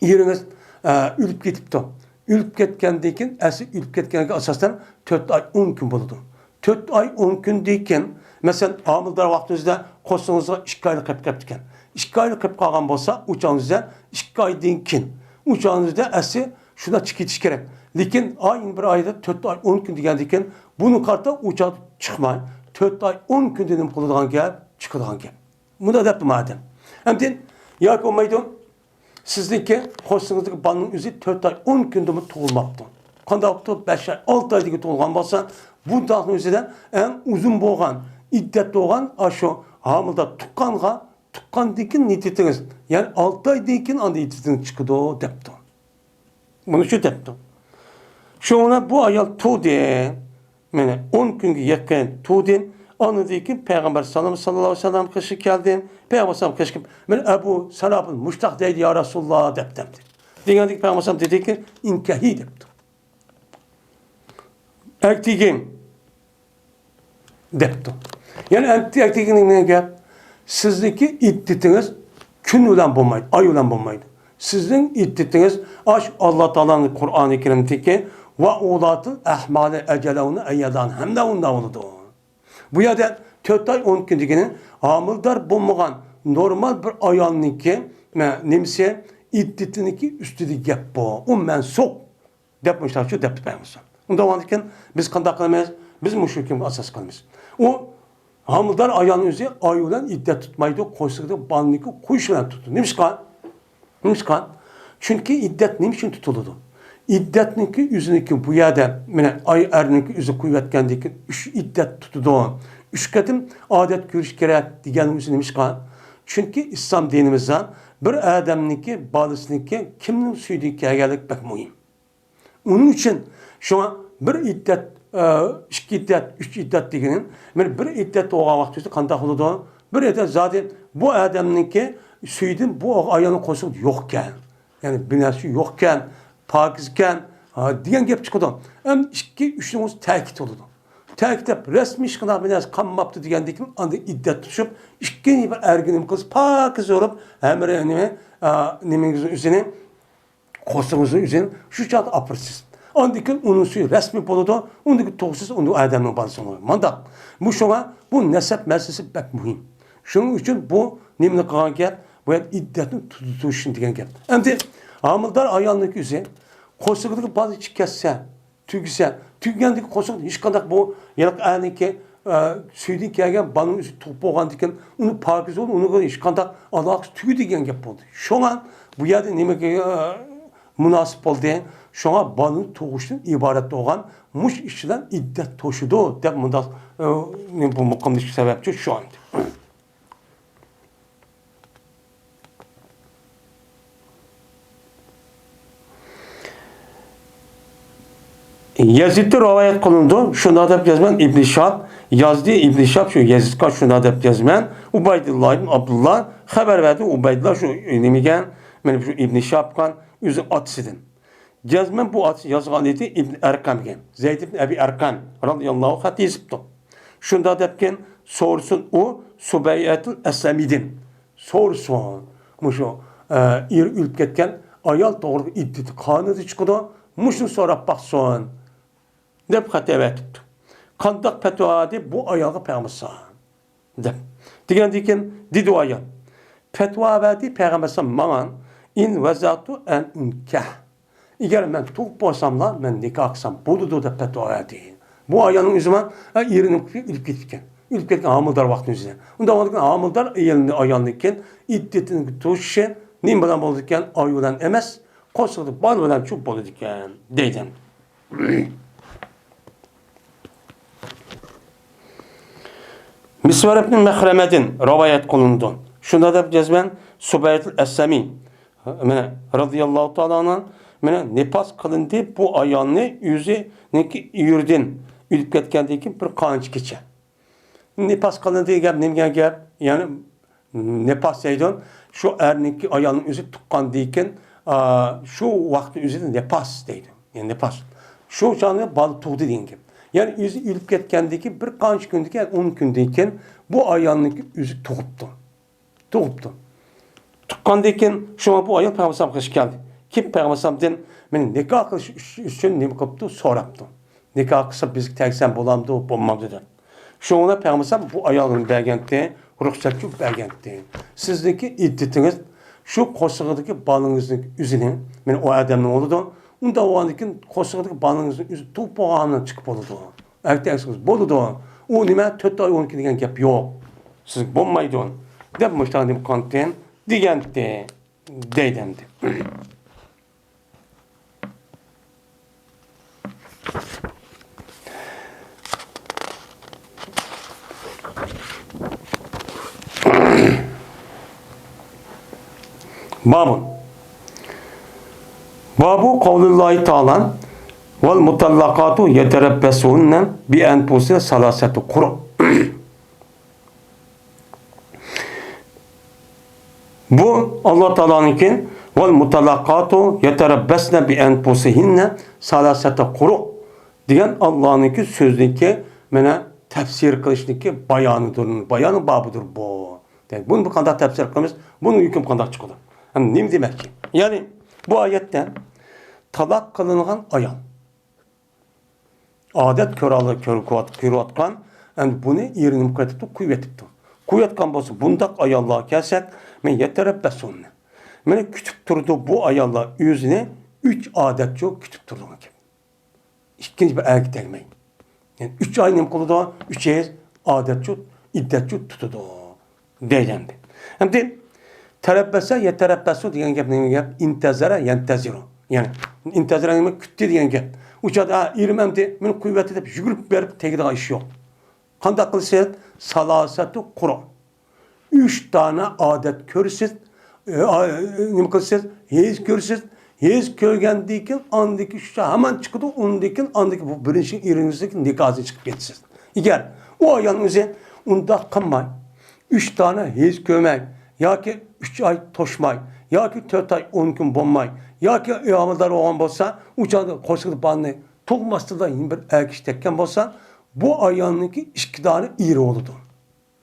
ئېرىڭىز، ئە، ئۆلۈپ كېتىپتۇ. ئۆلۈپ كەتكەندىن كېيىن، ئەسلى ئۆلۈپ كەتكەنگە ئاساسەن تۆت ئاي ئون كۈن بولىدۇ. تۆت ئاي ئون كۈندىن كېيىن، مەسىلەن، ھامىلىدار ۋاقتىڭىزدا قورسىقىڭىزغا ئىككى ئايلىق قېلىپ قېپتىكەن. ئىككى ئايلىق قېلىپ قالغان بولسا، ئۇ چاغنىڭدا ئىككى ئايدىن كېيىن، ئۇ چاغنىڭدا ئەسلى شۇنداق چىقىۋېتىش كېرەك. لېكىن ئاينىڭ بىر ئايدا تۆت ئاي ئون كۈن دېگەندىن كېيىن، بۇنى قارىتا ئۇ چاغدا چىقماي، تۆت ئاي ئون كۈندە نېمە قىلىدىغان گەپ؟ چىقىدىغان گەپ. مۇنداق دەپتۇ مادەم. ئەمدى ياكى بولمايدۇ. سىزنىڭكى قورسىقىڭىزدىكى بالىنىڭ ئۆزى تۆت ئاي ئون كۈندىمۇ تۇغۇلماپتۇ. قانداق بوپتۇ؟ بەش ئاي، ئالتە ئايدىكى تۇغۇلغان بولسا، بۇ داغنىڭ ئۆزىدە ئەڭ ئۇزۇن بولغان ئىددەت بولغان ئاشۇ ھامىلىدار تۇغقانغا، تۇغقاندىن كېيىن ئىددىتىڭىز، يەنى ئالتە ئايدىن كېيىن ئاندىن ئىددىتىڭىز چىقىدۇ دەپتۇ. بۇنى شۇ دەپتۇ. شۇڭا بۇ ئايال تۇغدى. مانا ئون كۈنگە يېقىن تۇغدى. ئاندىن كېيىن پەيغەمبەر ساللاللاھۇ ئەلەيھى ۋەسەللەم قېشىغا كەلدى. پەيغەمبەر ساللاللاھۇ ئەلەيھى ۋەسەللەم قېشىغا، مانا ئەبۇ سەلابىل مۇشتاق دەيدۇ، يا رەسۇلاللا، دەپتۇ. دېگەندىكىن پەيغەمبەر ساللاللاھۇ ئەلەيھى ۋەسەللەم دېدىكى، ئىنكەھى دەپتۇ. ئەگتىگىن دەپتۇ. يەنى ئەمدى ئەگتىگىنى نېمە گەپ؟ سىزنىڭكى ئىددىتىڭىز كۈن بىلەن بولمايدۇ، ئاي بىلەن بولمايدۇ. سىزنىڭ ئىددىتىڭىز ئاشۇ ئاللا تائالانىڭ قۇرئانى كەرىمدىكى ۋە ئۇلاتىل ئەھمالى ئەجەلەھۇننە ئەييەدان ھەمدە ئۇنداق بولىدۇ. بۇ يەردە تۆت ئاي ئون كۈن دېگىنى ھامىلىدار بولمىغان نورمال بىر ئايالنىڭكى نېمىسى، ئىددىتىنىڭكى ئۈستىدە گەپ بۇ. ئۇ مەنسۇخ. دەپ مۇشۇنداق شۇ دەپتۇ پەيغەمبەر. ئۇنداق بولغاندىكىن بىز قانداق قىلىمىز؟ بىز مۇشۇ ھۆكۈمگە ئاساس قىلىمىز. ئۇ ھامىلىدار ئايالنىڭ ئۆزى ئاي بىلەن ئىددەت تۇتمايدۇ، قورسىقىدا بالىنىڭكى قويۇشى بىلەن تۇتىدۇ. نېمىشقا؟ نېمىشقا؟ چۈنكى ئىددەت نېمە ئۈچۈن تۇتۇلىدۇ؟ ئىددەتنىڭكى ئۆزىنىڭكى بۇ يەردە، مانا، ئاي ئەرنىڭكى ئۆزى قويۇۋەتكەندىن كېيىن ئۈچ ئىددەت تۇتىدۇ. ئۈچ قېتىم ئادەت كۆرۈش كېرەك دېگەن ئۆزى نېمىشقا؟ چۈنكى ئىسلام دىنىمىزدا بىر ئادەمنىڭكى، بالىسىنىڭكى كىمنىڭ سۈيىدىن كەلگەنلىكى بەك مۇھىم. ئۇنىڭ ئۈچۈن شۇڭا بىر ئىددەت، ئىككى ئىددەت، ئۈچ ئىددەت دېگىنى، مانا بىر ئىددەت بولغان ۋاقتىدا قانداق بولىدۇ؟ بىر ئىددەت زادى بۇ ئادەمنىڭكى سۈيىدىن بۇ ئايالنىڭ قورسىقىدا يوقكەن، يەنى بىر نەرسە يوقكەن، پاكىزكەن، ھا، دېگەن گەپ چىقىدۇ. ئەمدى ئىككى، ئۈچنىڭ ئۆزى تەكىت بولىدۇ. تەكىت دەپ رەسمىي ھېچقانداق بىر نەرسە قالماپتۇ دېگەندىن كېيىن ئاندىن ئىددەت تۇتۇشۇپ، ئىككىنچى بىر ئەرگە نېمە قىلسا پاكىز بولۇپ، ھەممە نېمە، ئا، نېمىڭىزنى ئۆزىنى قورسىقىڭىزنى ئۈزۈڭ، شۇ چاغدا ئاپىرىسىز. ئاندىن كېيىن ئۇنىڭ سۈيى رەسمىي بولىدۇ، ئۇندىن كېيىن تۇغىسىز، ئۇنى ئادەمنىڭ بالىسى بولىدۇ. مانداق. بۇ شۇڭا بۇ نەسەب مەسىلىسى بەك مۇھىم. شۇنىڭ ئۈچۈن بۇ نېمىنى قىلغان گەپ؟ بۇ يەردە ئىددەتنى تۇتۇشنى دېگەن گەپ. ئەمدى ھامىلىدار ئايالنىڭ ئۆزى قورسىقىدىكى بالا ئىچىپ كەتسە، تۈگىسە، تۈگىگەندىكى قورساق ھېچقانداق بۇ ھېلىقى ئەرنىڭكى، ئە، سۈيىدىن كەلگەن بالىنىڭ ئۆزى تۇغۇپ بولغاندىكىن، ئۇنى پاكىز بولدى، ئۇنىڭغا ھېچقانداق ئالاقىسى تۈگىدى دېگەن گەپ بولدى. شۇڭا بۇ يەردە نېمىگە، ئە، مۇناسىپ بولدى؟ شۇڭا بالىنى تۇغۇشتىن ئىبارەت بولغان مۇشۇ ئىش بىلەن ئىددەت توشىدۇ دەپ مۇنداق، ئە، نېمە، بۇ مۇقىمدىكى سەۋەبچى شۇ ئەمدى. يەزىدتىن رىۋايەت قىلىنىدۇ. شۇنداق دەپ يازىمەن، ئىبنى شىھاب يازدى، ئىبنى شىھاب شۇ يەزىدقا شۇنداق دەپ يازىمەن. ئۇبەيدۇللا ئىبن ئابدۇللا خەۋەر بەردى. ئۇبەيدۇللا شۇ نېمىگە، مانا شۇ ئىبنى شىھابقا ئۆزى ئاتىسىدىن. جەزمەن بۇ ئاتىسى يازغان ئىدى ئىبن ئەرقەمگە. زەيد ئىبن ئەبى ئەرقەم رازىياللاھۇ خەت يېزىپتۇ. شۇنداق دەپكىن، سورىسۇن ئۇ سۇبەيئەتۇل ئەسلەمىدىن. سورىسۇن. مۇشۇ، ئە، ئېرى ئۆلۈپ كەتكەن ئايال توغرىلىق ئىددىتى قانۇندا چىقىدۇ. مۇشۇنى سوراپ باقسۇن، دەپ خەت ئەۋەتىپتۇ. قانداق پەتىۋا بەردى بۇ ئايالغا پەيغەمبەر ئەلەيھىسسالام؟ دەپ. دېگەندىن كېيىن دېدى ئۇ ئايال، پەتىۋا بەردى پەيغەمبەر ئەلەيھىسسالام ماڭا، «ئىن ۋەزەتۇ ئەن ئۇنكەھ. ئەگەر مەن تۇغۇپ بولساملا، مەن نىكاھ قىلسام بولىدۇ» دەپ پەتىۋا بەردى. بۇ ئايالنىڭ ئۆزى مانا، ئە، ئېرىنىڭ ئۆلۈپ كېتىپتىكەن. ئۆلۈپ كەتكەن ھامىلىدار ۋاقتىنىڭ ئۆزىدە. ئۇنداق بولغاندىكىن ھامىلىدار ئايالنى، ئايالنىڭكى ئىددىتىنىڭ توشۇشى نېمە بىلەن بولىدىكەن؟ ئايال بىلەن ئەمەس، قورسىقىدا بالا بىلەن چۇ بولىدىكەن، دەيدۇ. مىسۋار ئىبن مەخرەمەدىن رىۋايەت قىلىنىدۇ. شۇنداق دەپ جەزمەن سۇبەيتۇل ئەسلەمى، مانا، رازىياللاھۇ تائالا ئەنھۇ، مانا، نىپاس قىلىندى بۇ ئايالنى ئۆزىنىڭكى ئېرىدىن ئۆلۈپ كەتكەندىن كېيىن بىر قانچە كېچە. نىپاس قىلىندى دېگەن گەپ نېمە دېگەن گەپ؟ يەنى نىپاس دەيدۇ. شۇ ئەرنىڭكى، ئايالنىڭ ئۆزى تۇغقاندىن كېيىن، ئا، شۇ ۋاقىتنىڭ ئۆزىدە نىپاس دەيدۇ. يەنى نىپاس. شۇ چاغدا بالا تۇغدى دېگەن گەپ. يەنى ئۆزى ئۆلۈپ كەتكەندىن كېيىن بىر قانچە كۈندىن كېيىن، ئون كۈندىن كېيىن بۇ ئايالنىڭكى ئۆزى تۇغۇپتۇ. تۇغۇپتۇ. تۇغقاندىن كېيىن شۇڭا بۇ ئايال پەيغەمبەر ئەلەيھىسسالامغا كېلىپ كەلدى. كېلىپ پەيغەمبەر ئەلەيھىسسالامدىن مېنى نىكاھ قىلىش ئۈچ-، ئۈچۈن نېمە قىلىپتۇ؟ سوراپتۇ. نىكاھ قىلسا بىزگە تەگسەم بولامدۇ، بولمامدۇ دەپ. شۇڭا پەيغەمبەر ئەلەيھىسسالام بۇ ئايالغا بەرگەنتى، رۇخسەتچۇ بەرگەنتى. سىزنىڭكى ئىددىتىڭىز شۇ قورسىقىدىكى بالىڭىزنىڭ ئۆزىنى، مېنى ئۇ ئادەمنىڭ بولىدۇ. ئۇنداق بولغاندىن كېيىن قورسىقىدىكى بالىڭىزنىڭ ئۆزى تۇغۇپ بولغاندىن چىقىپ بولىدۇ. ئەركە ئەكسىڭىز بولىدۇ. ئۇ نېمە، تۆت ئاي ئون كۈن دېگەن گەپ يوق. سىز بولمايدۇ دەپ مۇشۇنداق نېمە قىلغانتىم دېگەنتى دەيدۇ ئەمدى. بابۇن. بابۇ قەۋلىللاھى تائالا، ۋەل مۇتەللەقاتۇ يەتەرەببەسنە بىئەنفۇسىھىننە سەلاسەتە قۇرۇ. بۇ ئاللا تائالانىڭكى، ۋەل مۇتەللەقاتۇ يەتەرەببەسنە بىئەنفۇسىھىننە سەلاسەتە قۇرۇ دېگەن ئاللانىڭكى سۆزىنىڭكى مانا تەپسىر قىلىشنىڭكى بايانىدۇر، بايانى بابىدۇر بۇ. دەيدۇ. بۇنى بىز قانداق تەپسىر قىلىمىز؟ بۇنىڭ ھۆكمى قانداق چىقىدۇ؟ ھەم نېمە دېمەكچى؟ يەنى بۇ ئايەتتە تالاق قىلىنغان ئايال ئادەت كۆرەلە-، كۆر-، كۆرۈۋات-، كۆرۈۋاتقان، ئەمدى بۇنى ئېرى نېمە قىلىۋېتىپتۇ؟ قويۇۋېتىپتۇ. قويۇۋاتقان بولسا، بۇنداق ئاياللارغا كەلسەك، مەن يەتەرەببەسۇننى. مانا كۈتۈپ تۇرىدۇ بۇ ئاياللار ئۆزىنى ئۈچ ئادەتچۇ كۈتۈپ تۇرىدىغان گەپ. ئىككىنچى بىر ئەرگە تەگمەي. يەنى ئۈچ ئاي نېمە قىلىدۇ؟ ئۈچ ئاي ئادەتچۇ، ئىددەتچۇ تۇتىدۇ. دەيدۇ ئەمدى. ئەمدى تەرەببەسە، يەتەرەببەسۇ دېگەن گەپ نېمە گەپ؟ ئىنتەزەرە، يەنتەزىرۇ. يەنى ئىنتەزەرە نېمە؟ كۈتتى دېگەن گەپ. ئۇ چاغدا، «ھە، ئېرىم ئەمدى مېنى قويۇۋەتتى» دەپ يۈگۈرۈپ بېرىپ تېگىدىغان ئىش يوق. قانداق قىلىسىز؟ سالاسەتۇ قۇرۇ. ئۈچ دانە ئادەت كۆرىسىز، ئە، ئا، نېمە قىلىسىز؟ ھېيز كۆرىسىز. ھېيز كۆرگەندىن كېيىن ئاندىكى ئۈچ ئاي ھامان چىقىدۇ، ئۇندىن كېيىن ئاندىكى بۇ بىرىنچى ئېرىڭىزدىكى نىكاھىدىن چىقىپ كېتىسىز. ئەگەر ئۇ ئايالنىڭ ئۆزى ئۇنداق قىلماي، ئۈچ دانە ھېيز كۆرمەي، ياكى ئۈچ ئاي توشماي، ياكى تۆت ئاي ئون كۈن بولماي، ياكى ھامىلىدار بولغان بولسا، ئۇ چاغدا قورسىقىدا بالىنى تۇغماستىنلا يەنە بىر ئەر كىشى تەگكەن بولسا، بۇ ئايالنىڭكى ئىككى دانە ئېرى بولىدۇ.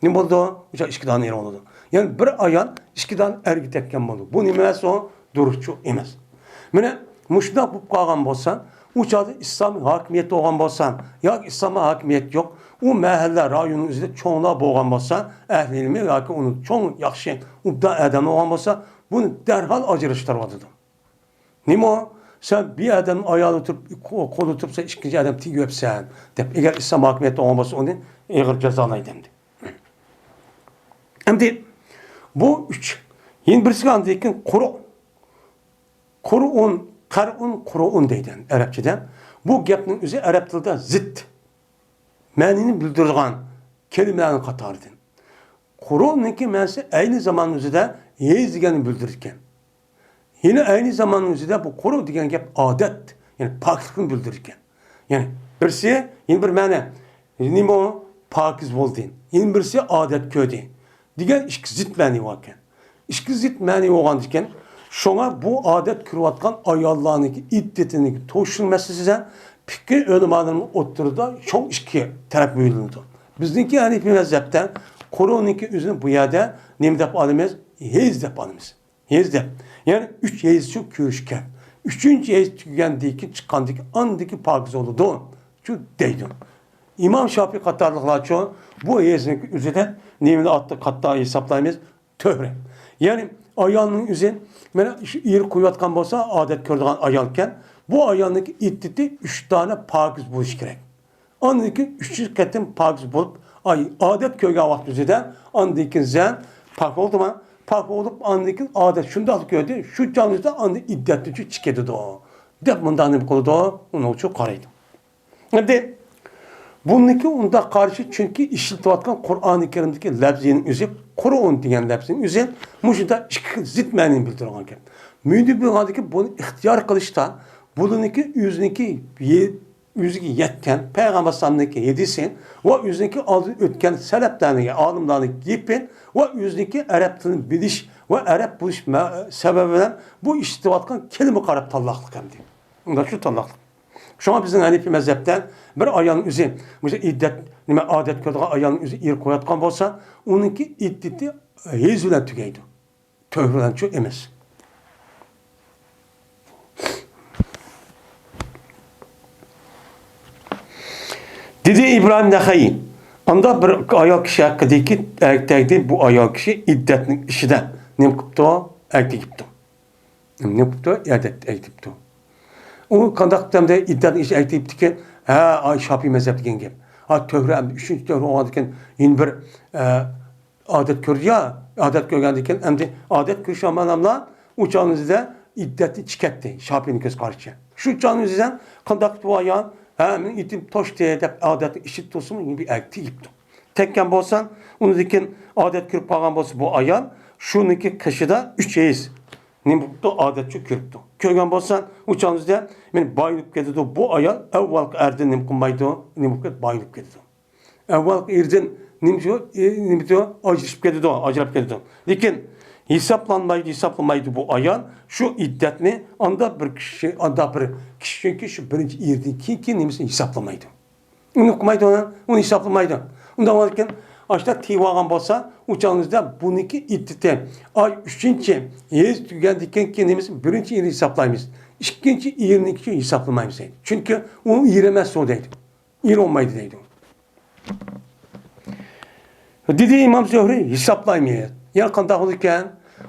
نېمە بولىدۇ؟ ئۇ چاغ ئىككى دانە ئېرى بولىدۇ. يەنى بىر ئايال ئىككى دانە ئەرگە تەگكەن بولىدۇ. بۇ نېمە ئەمەس ئۇ؟ دۇرۇسچۇ ئەمەس. مانا مۇشۇنداق بولۇپ قالغان بولسا، ئۇ چاغدا ئىسلام ھاكىمىيەتتە بولغان بولسا، ياكى ئىسلامدا ھاكىمىيەت يوق، ئۇ مەھەللە، رايوننىڭ ئۆزىدە چوڭلار بولغان بولسا، ئەھلى ئىلمى ياكى ئۇنىڭ چوڭ، ياخشى، ئوبدان ئادەم بولغان بولسا، بۇنى دەرھال ئاجراشتۇرۇۋاتىدۇ. نېمە ئۇ؟ سەن بىر ئادەمنىڭ ئايالىدا تۇرۇپ، قو-، قولىدا تۇرۇپ، سەن ئىككىنچى ئادەم تېگىۋەپسەن، دەپ. ئەگەر ئىسلام ھاكىمىيەتتە بولغان بولسا، ئۇنى ئېغىر جازالايدۇ ئەمدى. ئەمدى بۇ ئۈچ. يەنە بىرسىگە ئاندىن كېيىن قۇرۇ. قۇرۇئۇن، قەرئۇن، قۇرۇئۇن دەيدۇ ئەرەبچىدە. بۇ گەپنىڭ ئۆزى ئەرەب تىلىدا زىت مەنىنى بىلدۈرىدىغان كەلىمىلەرنىڭ قاتارىدىن. قۇرۇنىڭكى مەنىسى ئەينى زامان ئۆزىدە ھېيز دېگەننى بىلدۈرىدىكەن. يەنە ئەينى زامان ئۆزىدە بۇ قۇرۇ دېگەن گەپ ئادەت، يەنى پاكلىقنى بىلدۈرىدىكەن. يەنى بىرسى، يەنە بىر مەنە، نېمە ئۇ؟ پاكىز بولدى. يەنە بىرسى ئادەت كۆردى دېگەن ئىككى زىت مەنە باركەن. ئىككى زىت مەنە بولغاندىكەن، شۇڭا بۇ ئادەت كۆرۈۋاتقان ئاياللارنىڭكى ئىددىتىنىڭكى توشۇلماسلىقى پىقھىي ئۆلىمالىرىنىڭ ئوتتۇرىدا چوڭ ئىككى تەرەپ بۆلۈنىدۇ. بىزنىڭكى ھەنىفىي مەزھەپتە قۇرۇنىڭكى ئۆزىنى بۇ يەردە نېمە دەپ ئالىمىز؟ ھېيز دەپ ئالىمىز. ھېيز دەپ. يەنى ئۈچ ھېيزچۇ كۆرۈشكەن. ئۈچىنچى ھەيز تۈگىگەندىن كېيىن چىققاندىن كېيىن ئاندىن كېيىن پاكىز بولىدۇ، شۇ دەيدۇ. ئىمام شاپىي قاتارلىقلارچۇ بۇ ھەيزنىڭ ئۆزىدە نېمىنى ئارتۇق قاتتىق ھېسابلايمىز؟ تۆھرە. يەنى ئايالنىڭ ئۆزى مانا شۇ ئېرى قويۇۋاتقان بولسا، ئادەت كۆرىدىغان ئايالكەن، بۇ ئايالنىڭكى ئىددىتى ئۈچ دانە پاكىز بولۇشى كېرەك. ئاندىن كېيىن ئۈچىنچى قېتىم پاكىز بولۇپ، ئاي، ئادەت كۆرگەن ۋاقتى ئۆزىدە، ئاندىن كېيىن زەن پاك بولدىمۇ؟ پاك بولۇپ، ئاندىن كېيىن ئادەت شۇنداق كۆردى، شۇ چاغنىڭ ئۆزىدە ئاندىن ئىددەتتىن چىقىپ كېتىدۇ، دەپ مۇنداق نېمە قىلىدۇ؟ ئۇنىڭ ئۈچۈن قارايدۇ. ئەمدى بۇنىڭكى ئۇنداق قارىشى، چۈنكى ئىشلىتىۋاتقان قۇرئانى كەرىمدىكى لەپزىنىڭ ئۆزى، قۇرئان دېگەن لەپزىنىڭ ئۆزى مۇشۇنداق ئىككى خىل زىت مەنىنى بىلدۈرىدىكەن. مۇنداق بولغاندىكىن بۇنى ئىختىيار قىلىشتا، بۇنىڭكى ئۆزىنىڭكى يە-، ئۆزىگە يەتكەن، پەيغەمبەر ئەلەيھىسسالامنىڭكى ھەدىسى ۋە ئۆزىنىڭكى ئالدىن ئۆتكەن سەلەفلەرنىڭ، ئالىملارنىڭ گېپى ۋە ئۆزىنىڭكى ئەرەب تىلىنى بىلىش ۋە ئەرەب بولۇش مە-، سەۋەبى بىلەن بۇ ئىشلىتىۋاتقان كەلىمە قاراپ تاللاقلىق ئەمدى. ئۇنداق شۇ تاللاقلىق. شۇڭا بىزنىڭ ھەنىپىي مەزھەپتە بىر ئايالنىڭ ئۆزى، مۇشۇ ئىددەت، نېمە، ئادەت كۆرىدىغان ئايالنىڭ ئۆزى ئېرى قويۇۋاتقان بولسا، ئۇنىڭكى ئىددىتى ھەيز بىلەن تۈگەيدۇ. تۆھرە بىلەنچۇ ئەمەس. دېدى ئىبراھىم نەخەي، ئاندا بىر ئايال كىشى ھەققىدىكى ئەگتەگدى، بۇ ئايال كىشى ئىددەتنىڭ ئىچىدە نېمە قىپتۇ؟ ئەگتىگىپتۇ. نېمە قىپتۇ؟ ئادەت ئەگتىپتۇ. ئۇ قانداق قىپتۇ ئەمدى؟ ئىددەتنىڭ ئىچىدە ئەگتىگىپتىكەن. ھە، ئاي، شاپىي مەزھەپ دېگەن گەپ. ھە، تۆھرە ئەمدى ئۈچىنچى تۆھرە بولغاندىكىن يەنە بىر، ئە، ئادەت كۆردى يا، ئادەت كۆرگەندىن كېيىن ئەمدى ئادەت كۆرۈش ئاماللاملا ئۇ چاغنىڭ ئۆزىدە ئىددەتتىن چىقىتتى، شاپىينىڭ كۆز قارىشىچە. شۇ چاغنىڭ ئۆزىدە قانداق قىپتۇ ئايال؟ ھە، مېنىڭ ئىددىتىم توشتى دەپ ئادەتنىڭ ئىچىدە تۇرسىمۇ، يەنە بىر ئەگتىگىپتۇ. تەگكەن بولسا، ئۇنىڭدىن كېيىن ئادەت كۆرۈپ قالغان بولسا بۇ ئايال، شۇنىڭكى قېشىدا ئۈچ ھەيز نېمە بوپتۇ؟ ئادەتچۇ كۆرۈپتۇ. كۆرگەن بولسا، ئۇ چاغنىڭ ئۆزىدە مېنى بايىلىپ كېتىدۇ. بۇ ئايال ئەۋۋەلقى ئەردىن نېمە قىلمايدۇ؟ نېمە بولۇپ كېتىدۇ؟ بايىلىپ كېتىدۇ. ئەۋۋەلقى ئېرىدىن نېمە دېيدۇ؟ ئېرى نېمە دېيدۇ؟ ئاجرىشىپ كېتىدۇ، ئاجراپ كېتىدۇ. لېكىن ھېسابلانمايدۇ، ھېسابلىمايدۇ بۇ ئايال. شۇ ئىددەتنى ئاندا بىر كىشى، ئاندا بىر كىشى، چۈنكى شۇ بىرىنچى ئېرىدىن كېيىنكى نېمىسىنى ھېسابلىمايدۇ. ئۇنى قىلمايدۇ، ئۇنى ھېسابلىمايدۇ. ئۇنداق بولغاندىكىن، ئاشۇنداق تېگىۋالغان بولسا، ئۇ چاغنىڭ ئۆزىدە بۇنىڭكى ئىددىتى، ئاي، ئۈچىنچى ھەيز تۈگىگەندىن كېيىنكى نېمىسى، بىرىنچى ئېرىنى ھېسابلايمىز. ئىككىنچى ئېرىنىڭكىچۇ ھېسابلىمايمىز دەيدۇ. چۈنكى ئۇ ئېرى ئەمەس ئۇ دەيدۇ. ئېرى بولمايدۇ دەيدۇ. دېدى ئىمام زۆھرى، ھېسابلايمىز. يەنە قانداق بولىدىكەن؟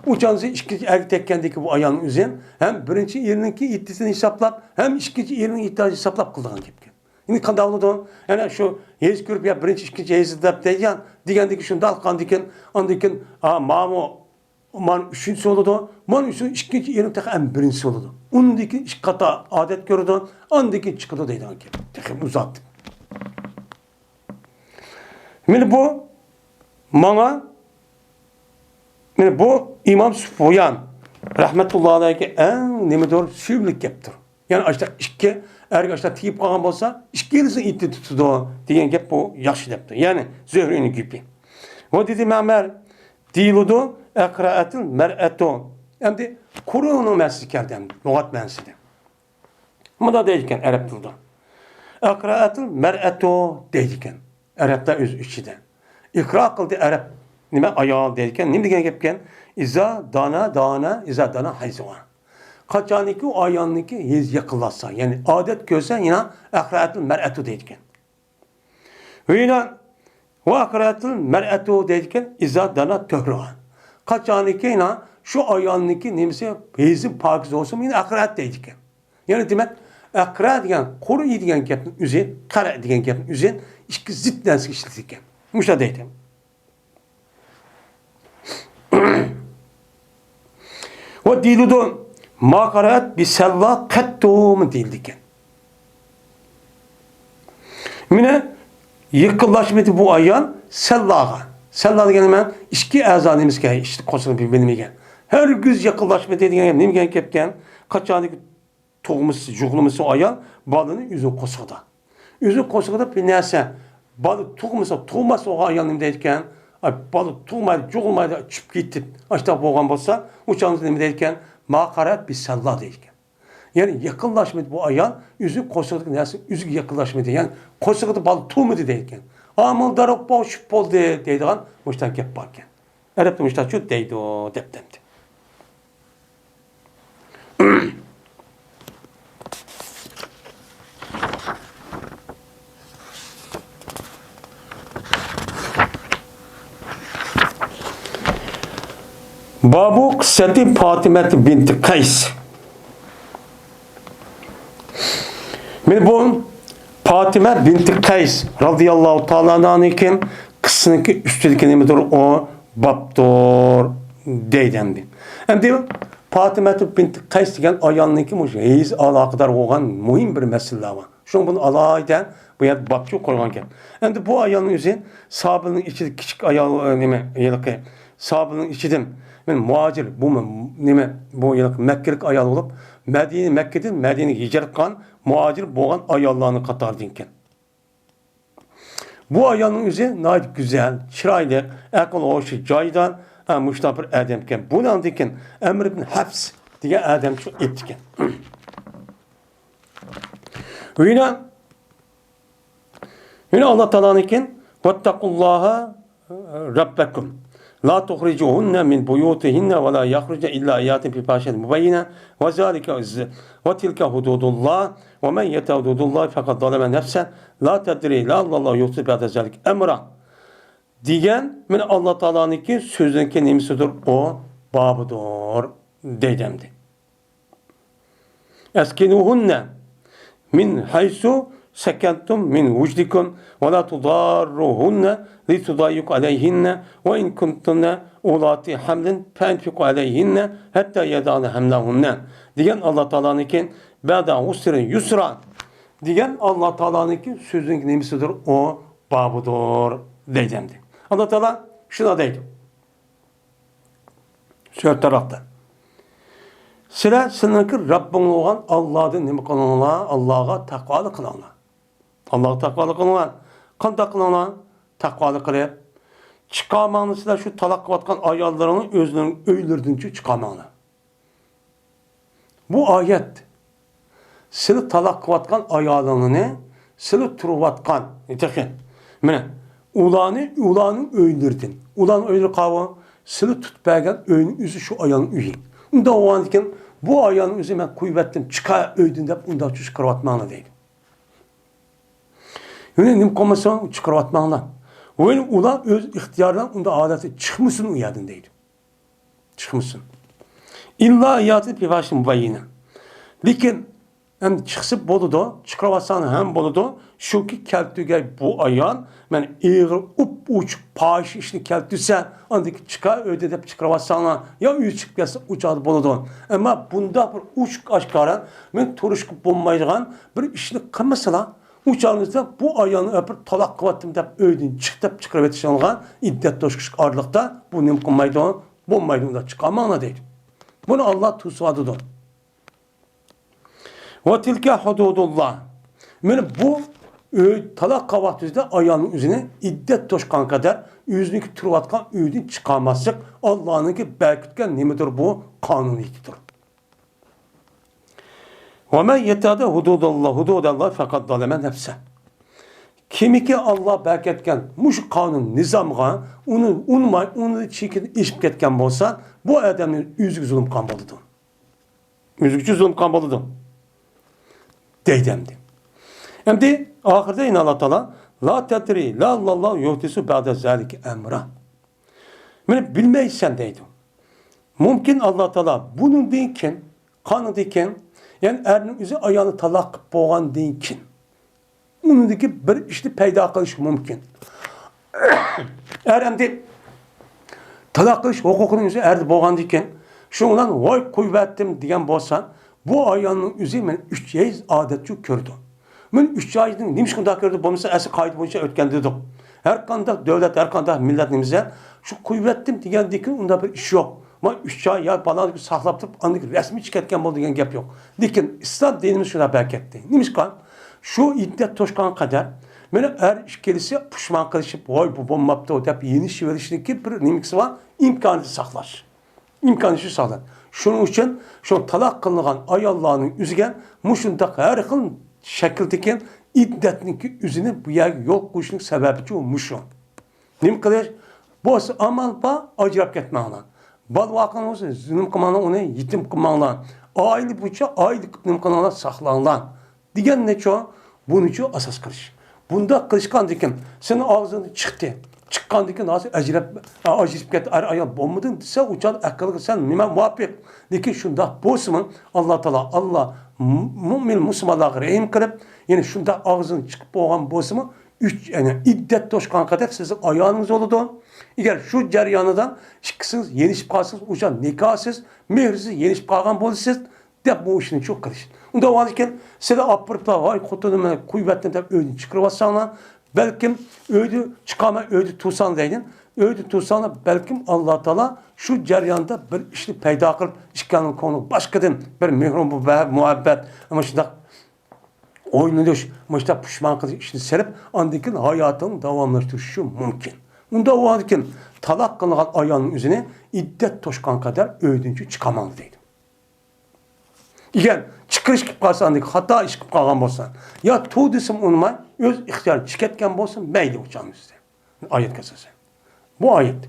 ئۇ چاغنىڭ ئىككىنچى ئەرگە تەگكەندىكى بۇ ئايالنىڭ ئۆزى ھەم بىرىنچى ئېرىنىڭكى ئىددىتىنى ھېسابلاپ، ھەم ئىككىنچى ئېرىنىڭ ئىددىتىنى ھېسابلاپ قىلىدىغان گەپكەن. يەنە قانداق بولىدۇ؟ يەنە شۇ ھەيز كۆرۈپ، يا بىرىنچى، ئىككىنچى ھەيز دەپ دەيدىغان، دېگەندىكىن شۇنداق قىلغاندىكىن، ئاندىن كېيىن، ھا، ماۋۇ مانا ئۈچىنچىسى بولىدۇ. مانا ئۈچىنچى، ئىككىنچى ئېرىم تېخى ئەمدى بىرىنچىسى بولىدۇ. ئۇندىن كېيىن ئىككى قاتا ئادەت كۆرىدۇ. ئاندىن كېيىن چىقىدۇ دەيدىغان گەپ. تېخى ئۇزارتىپ. مانا بۇ ماڭا، مانا بۇ ئىمام سۇفيان رەھمەتۇللا ئەلەيھىگە ئەڭ نېمىدۇر، سۆيۈملۈك گەپتۇر. يەنى ئاشۇنداق ئىككى ئەرگە ئاشۇنداق تېگىپ قالغان بولسا، ئىككىلىسىنىڭ ئىددىتى تۇتىدۇ دېگەن گەپ بۇ ياخشى دەپتۇ. يەنى زۆھرىنىڭ گېپى. ۋە دېدى مەمەر، دېيىلىدۇ، ئەقرەئەتىل مەرئەتۇ. ئەمدى قۇرۇنىڭ مەنىسى كەلدى ئەمدى، لۇغەت مەنىسىدە. مۇنداق دەيدىكەن ئەرەب تىلىدا. ئەقرەئەتىل مەرئەتۇ دەيدىكەن. ئەرەبلەر ئۆز ئىچىدە. ئىقرا قىلدى ئەرەب. نېمە، ئايال دەيدىكەن. نېمە دېگەن گەپكەن؟ ئىزا دانا، دانا، ئىزا دانا ھەيزۇھا. قاچانكى ئۇ ئايالنىڭكى ھەيز يېقىنلاشسا، يەنى ئادەت كۆرسە، يەنە ئەقرەئەتىل مەرئەتۇ دەيدىكەن. ۋە يەنە ۋە ئەقرەئەتىل مەرئەتۇ دەيدىكەن، ئىزا دانا تۆھرىغا. قاچانكى يەنە شۇ ئايالنىڭكى نېمىسى، ھەيزى پاكىز بولسىمۇ، يەنە ئەقرەئەت دەيدىكەن. يەنى دېمەك، ئەقرە دېگەن، قۇرئى دېگەن گەپنىڭ ئۆزى، قەرە دېگەن گەپنىڭ ئۆزى ئىككى زىت نەرسىگە ئىشلىتىلگەن. مۇشۇنداق دەيدۇ. ۋە دېيىلىدۇ، ما قەرەئەت بى سەللا قەتتۇمۇ دېيىلىدىكەن. مانا يېقىنلاشمىدى بۇ ئايال سەللاغا. سەللا دېگەن نېمە؟ ئىچكى ئەزا نېمىسىگە، ئىچ قورسىقىنى بىلمىگەن. ھەرگىز يېقىنلاشمىدى دېگەن گەپ نېمىگە گەپكەن؟ قاچانكى تۇغمىسى، جۇغلىمىسى ئايال بالىنى ئۆزىنىڭ قورسىقىدا. ئۆزىنىڭ قورسىقىدا بىر نەرسە، بالا تۇغمىسا، تۇغماس بولغان ئايال نېمە دەيدىكەن؟ ئاي، بالا تۇغمايدۇ، جۇغلىمايدۇ، چۈشۈپ كېتىپ، ئاشۇنداق بولغان بولسا، ئۇ چاغدا نېمە دەيدىكەن؟ ما قەرەئەت بى سەللا دەيدىكەن. يەنى يېقىنلاشمىدى بۇ ئايال، ئۆزىنىڭ قورسىقىدىكى نەرسە ئۆزىگە يېقىنلاشمىدى. يەنى قورسىقىدا بالا تۇغمىدى دەيدىكەن. ھامىلىدار بولۇپ چۈشۈپ بولدى دەيدىغان مۇشۇنداق گەپ باركەن. ئەرەبتە مۇشۇنداقچۇ دەيدۇ، دەپتىمدى. بابۇ قىسسەتى پاتىمەت بىنتى قەيس. مانا بۇ پاتىمە بىنتى قەيس رازىياللاھۇ تائالا ئەنھۇنىڭكى قىسسىنىڭكى ئۈستىدىكى نېمىدۇر؟ ئۇ بابتۇر دەيدۇ ئەمدى. ئەمدى پاتىمەت بىنتى قەيس دېگەن ئايالنىڭكى مۇشۇ ھەيز ئالاقىدار بولغان مۇھىم بىر مەسىلىلەر بار. شۇڭا بۇنى ئالاھىدە بۇ يەردە بابچۇ قويغانكەن. ئەمدى بۇ ئايالنىڭ ئۆزى سابىلنىڭ ئىچىدە كىچىك ئايال، ئە، نېمە، ھېلىقى سابىلنىڭ ئىچىدىن مەن مۇھاجىر، بۇ مە-، نېمە، بۇ ھېلىقى مەككىلىك ئايال بولۇپ، مەدىنە، مەككىدىن مەدىنىگە ھىجرەت قىلغان مۇھاجىر بولغان ئاياللارنىڭ قاتارىدىكەن. بۇ ئايالنىڭ ئۆزى ناھايىتى گۈزەل، چىرايلىق، ئەقىل ھوشى جايىدا، ئە، مۇشۇنداق بىر ئادەمكەن. بۇنىڭدىن كېيىن ئەمر ئىبن ھەفس دېگەن ئادەم شۇ ئېيتتىكەن. يەنە، يەنە ئاللا تائالانىڭكى، «واتقوا الله ربكم لا تخرجوهن من بيوتهن ولا يخرجن إلا أن يأتين بفاحشة مبينة وذلك، وتلك حدود الله ومن يتعد حدود الله فقد ظلم نفسه لا تدري لعل الله يحدث بعد ذلك أمرا» دېگەن، مانا ئاللا تائالانىڭكى سۆزىنىڭكى نېمىسىدۇر؟ ئۇ بابىدۇر دەيدۇ ئەمدى. أسكنوهن من حيث سكنتم من وجدكم ولا تضاروهن لتضيقوا عليهن وإن كنتن أولات حمل فأنفقوا عليهن حتى يضعن حملهن دېگەن ئاللا تائالانىڭكى، بعد عسر يسرا دېگەن ئاللا تائالانىڭكى سۆزىنىڭ نېمىسىدۇر؟ ئۇ بابىدۇر دەيدۇ ئەمدى. ئاللا تائالا شۇنداق دەيدۇ. سۈرە تاراقتا. سىلەر سىلىنىڭكى رەببىڭلار بولغان ئاللادىن نېمە قىلىڭلار؟ ئاللاغا تەقۋالىق قىلىڭلار. ئاللاغا تەقۋالىق قىلىڭلار. قانداق قىلىڭلار؟ تەقۋالىق قىلىپ، چىقارماڭلار سىلەر شۇ تالاق قىلىۋاتقان ئاياللىرىڭلار ئۆزلىرىنىڭ ئۆيلىرىدىنچۇ چىقارماڭلار. بۇ ئايەت سىلى تالاق قىلىۋاتقان ئايالىڭلارنى، سىلى تۇرۇۋاتقان، تېخى، مانا، ئۇلارنى، ئۇلارنىڭ ئۆيلىرىدىن، ئۇلارنىڭ ئۆيلىرى قاۋۇ، سىلى تۇتۇپ بەرگەن ئۆينىڭ ئۆزى شۇ ئايالنىڭ ئۆيى. ئۇنداق بولغاندىكىن، بۇ ئايالنىڭ ئۆزى مەن قويۇۋەتتىم، چىقار ئۆيدىن دەپ ئۇنداق چىقىرىۋاتماڭلار دەيدۇ. يەنە نېمە قىلمىسۇن، چىقىرىۋاتماڭلار. يەنى ئۇلار ئۆز ئىختىيارى بىلەن ئۇنداق ھالەتتە چىقمىسۇن ئۇ يەردىن دەيدۇ. چىقمىسۇن. إلا أن يأتين بفاحشة مبينة. لېكىن، ئەمدى چىقسا بولىدۇ، چىقىرىۋاتساڭ ھەم بولىدۇ. شۇكى كەلتۈرگەي بۇ ئايال، مەن ئېغىر ئۇپ-ئوچۇق پاھىشە ئىشنى كەلتۈرسە، ئاندىن كېيىن چىقار ئۆيدە دەپ چىقىرىۋاتساڭلار، يا ئۆيى چىقىپ كەتسە ئۇ چاغدا بولىدۇ. ئەمما بۇنداق بىر ئوچۇق ئاشكارا، مەن تۇرۇشقا بولمايدىغان بىر ئىشنى قىلمىسىلا، ئۇ چاغىڭىزدا بۇ ئايالنى ئېلىپ بىر تالاق قىلىۋەتتىم دەپ ئۆيدىن چىق دەپ چىقىرىۋېتىشىڭلار ئىددەت توشقۇچلۇق ئارىلىقتا بۇ نېمە قىلمايدۇ؟ بولمايدۇ، ئۇنداق چىقارماڭلار دەيدۇ. بۇنى ئاللا توسۇۋاتىدۇ. وتلك حدود الله. مانا بۇ ئۆي تالاق قىلغان ۋاقتىڭىزدا ئايالنىڭ ئۆزىنى ئىددەت توشقان قەدەر ئۆزىنىڭكى تۇرۇۋاتقان ئۆيىدىن چىقارماسلىق ئاللانىڭكى بەركىتكەن نېمىدۇر بۇ قانۇنىيىتىدۇر. ومن يتعد حدود الله، حدود الله فقد ظلم نفسه. كىمكى ئاللا بەركەتكەن مۇشۇ قانۇن نىزامغا ئۇنى ئۇنىماي، ئۇنى چېكىدىن ئېشىپ كەتكەن بولسا، بۇ ئادەمنى ئۆزىگە زۇلۇم قىلغان بولىدۇ. ئۆزىگىچە زۇلۇم قىلغان بولىدۇ. دەيدۇ ئەمدى. ئەمدى ئاخىرىدا يەنە ئاللا تائالا، لا تدري لعل الله يحدث بعد ذلك أمرا. مانا بىلمەيسەن دەيدۇ. مۇمكىن ئاللا تائالا بۇنىڭدىن كېيىن، قانۇندىن كېيىن، يەنى ئەرنىڭ ئۆزى ئايالنى تالاق قىلىپ بولغاندىن كېيىن، ئۇنىڭدىكى بىر ئىشنى پەيدا قىلىشى مۇمكىن. ئەر ئەمدى تالاق قىلىش ھوقۇقىنىڭ ئۆزى ئەردە بولغاندىكىن، شۇنىڭ بىلەن ۋاي قويۇۋەتتىم دېگەن بولسا، بۇ ئايالنىڭ ئۆزى مانا ئۈچ ھەيز ئادەتچۇ كۆرىدۇ. مانا ئۈچ ھەيزنى نېمىشقا ئۇنداق كۆرىدۇ؟ بولمىسا ئەسلى قائىدە بويىچە ئۆتكەندە دېدۇق. ھەر قانداق دۆلەت، ھەر قانداق مىللەت نېمىسى، شۇ قويۇۋەتتىم دېگەندىن كېيىن ئۇنداق بىر ئىش يوق. مانا ئۈچ ئاي يا بالىنى ساقلاپ تۇرۇپ، ئاندىن كېيىن رەسمىي چىقىپ كەتكەن بولدى دېگەن گەپ يوق. لېكىن ئىسلام دىنىمىز شۇنداق بەركەتتى. نېمىشقا؟ شۇ ئىددەت توشقان قەدەر، مانا ئەر ئىككىلىسى پۇشمان قىلىشىپ، ۋاي بۇ بولماپتۇ دەپ يېنىشىۋېلىشنىڭكى بىر نېمىسى بار، ئىمكانىيىتى ساقلاش. ئىمكانىيىتى ساقلاش. شۇنىڭ ئۈچۈن شۇ تالاق قىلىنغان ئاياللارنىڭ ئۆزىگە مۇشۇنداق ھەر خىل شەكىلدىكى ئىددەتنىڭكى ئۆزىنى بۇ يەرگە يول قويۇشنىڭ سەۋەبىچۇ مۇشۇ. نېمە قىلىش؟ بولسا ئامال بار، ئاجراپ كەتمەڭلار. بالا بار قىلىڭلار، زۇلۇم قىلماڭلار، ئۇنى يېتىم قىلماڭلار. ئائىلە بويىچە ئائىلە قىلىپ نېمە قىلىڭلار، ساقلاڭلار. دېگەننىچۇ، بۇنىچۇ ئاساس قىلىش. بۇنداق قىلىشقاندىكىن سېنىڭ ئاغزىڭدىن چىقتى. چىققاندىن كېيىن ھازىر ئەجرەپ، ئاجرىشىپ كەتتى، ئەر ئايال بولمىدىم دېسە، ئۇ چاغدا ئەقىلگە سەن نېمە مۇۋاپىق؟ لېكىن شۇنداق بولسىمۇ، ئاللا تائالا، ئاللا مۇ-، مۇئمىن مۇسۇلمانلارغا رەھىم قىلىپ، يەنى شۇنداق ئاغزىدىن چىقىپ بولغان بولسىمۇ، ئۈچ، يەنى ئىددەت توشقان قەدەر سىزنىڭ ئايالىڭىز بولىدۇ. ئەگەر شۇ جەريانىدا ئىككىسىڭىز يېنىشىپ قالسىڭىز، ئۇ چاغ نىكاھسىز، مېھىرسىز يېنىشىپ قالغان بولىسىز، دەپ بۇ ئىشنى شۇ قىلىش. ئۇنداق بولغاندىكىن سىلەر ئاپىرىپ، ۋاي خوتۇنۇم مېنى قويۇۋەتتىم دەپ ئۆيدىن چىقىرىۋاتساڭلار، بەلكىم ئۆيدە چىقارماي ئۆيدە تۇرساڭلار دەيدۇ. ئۆيدە تۇرساڭلار، بەلكىم ئاللا تائالا شۇ جەرياندا بىر ئىشنى پەيدا قىلىپ، ئىككىڭلارنىڭ كۆڭلىگە باشقىدىن بىر مېھرىبان مۇھەببەت، مۇشۇنداق ئويلىنىش، مۇشۇنداق پۇشمان قىلىش ئىشنى سېلىپ، ئاندىن كېيىن ھاياتىنى داۋاملاشتۇرۇشى مۇمكىن. ئۇنداق بولغاندىكىن تالاق قىلىنغان ئايالنىڭ ئۆزىنى ئىددەت توشقان قەدەر ئۆيدىن چىقارماڭ دەيدۇ. ئەگەر چىقىرىش قىلىپ قالسا، ئاندىن خاتا ئىش قىلىپ قالغان بولسا، يا تۇر دېسىمۇ ئۇنىماي، ئۆز ئىختىيارى چىقىپ كەتكەن بولسا، مەيلى ئۇ چاغنىڭ ئۆزىدە. ئايەتكە ئاساسەن. بۇ ئايەت.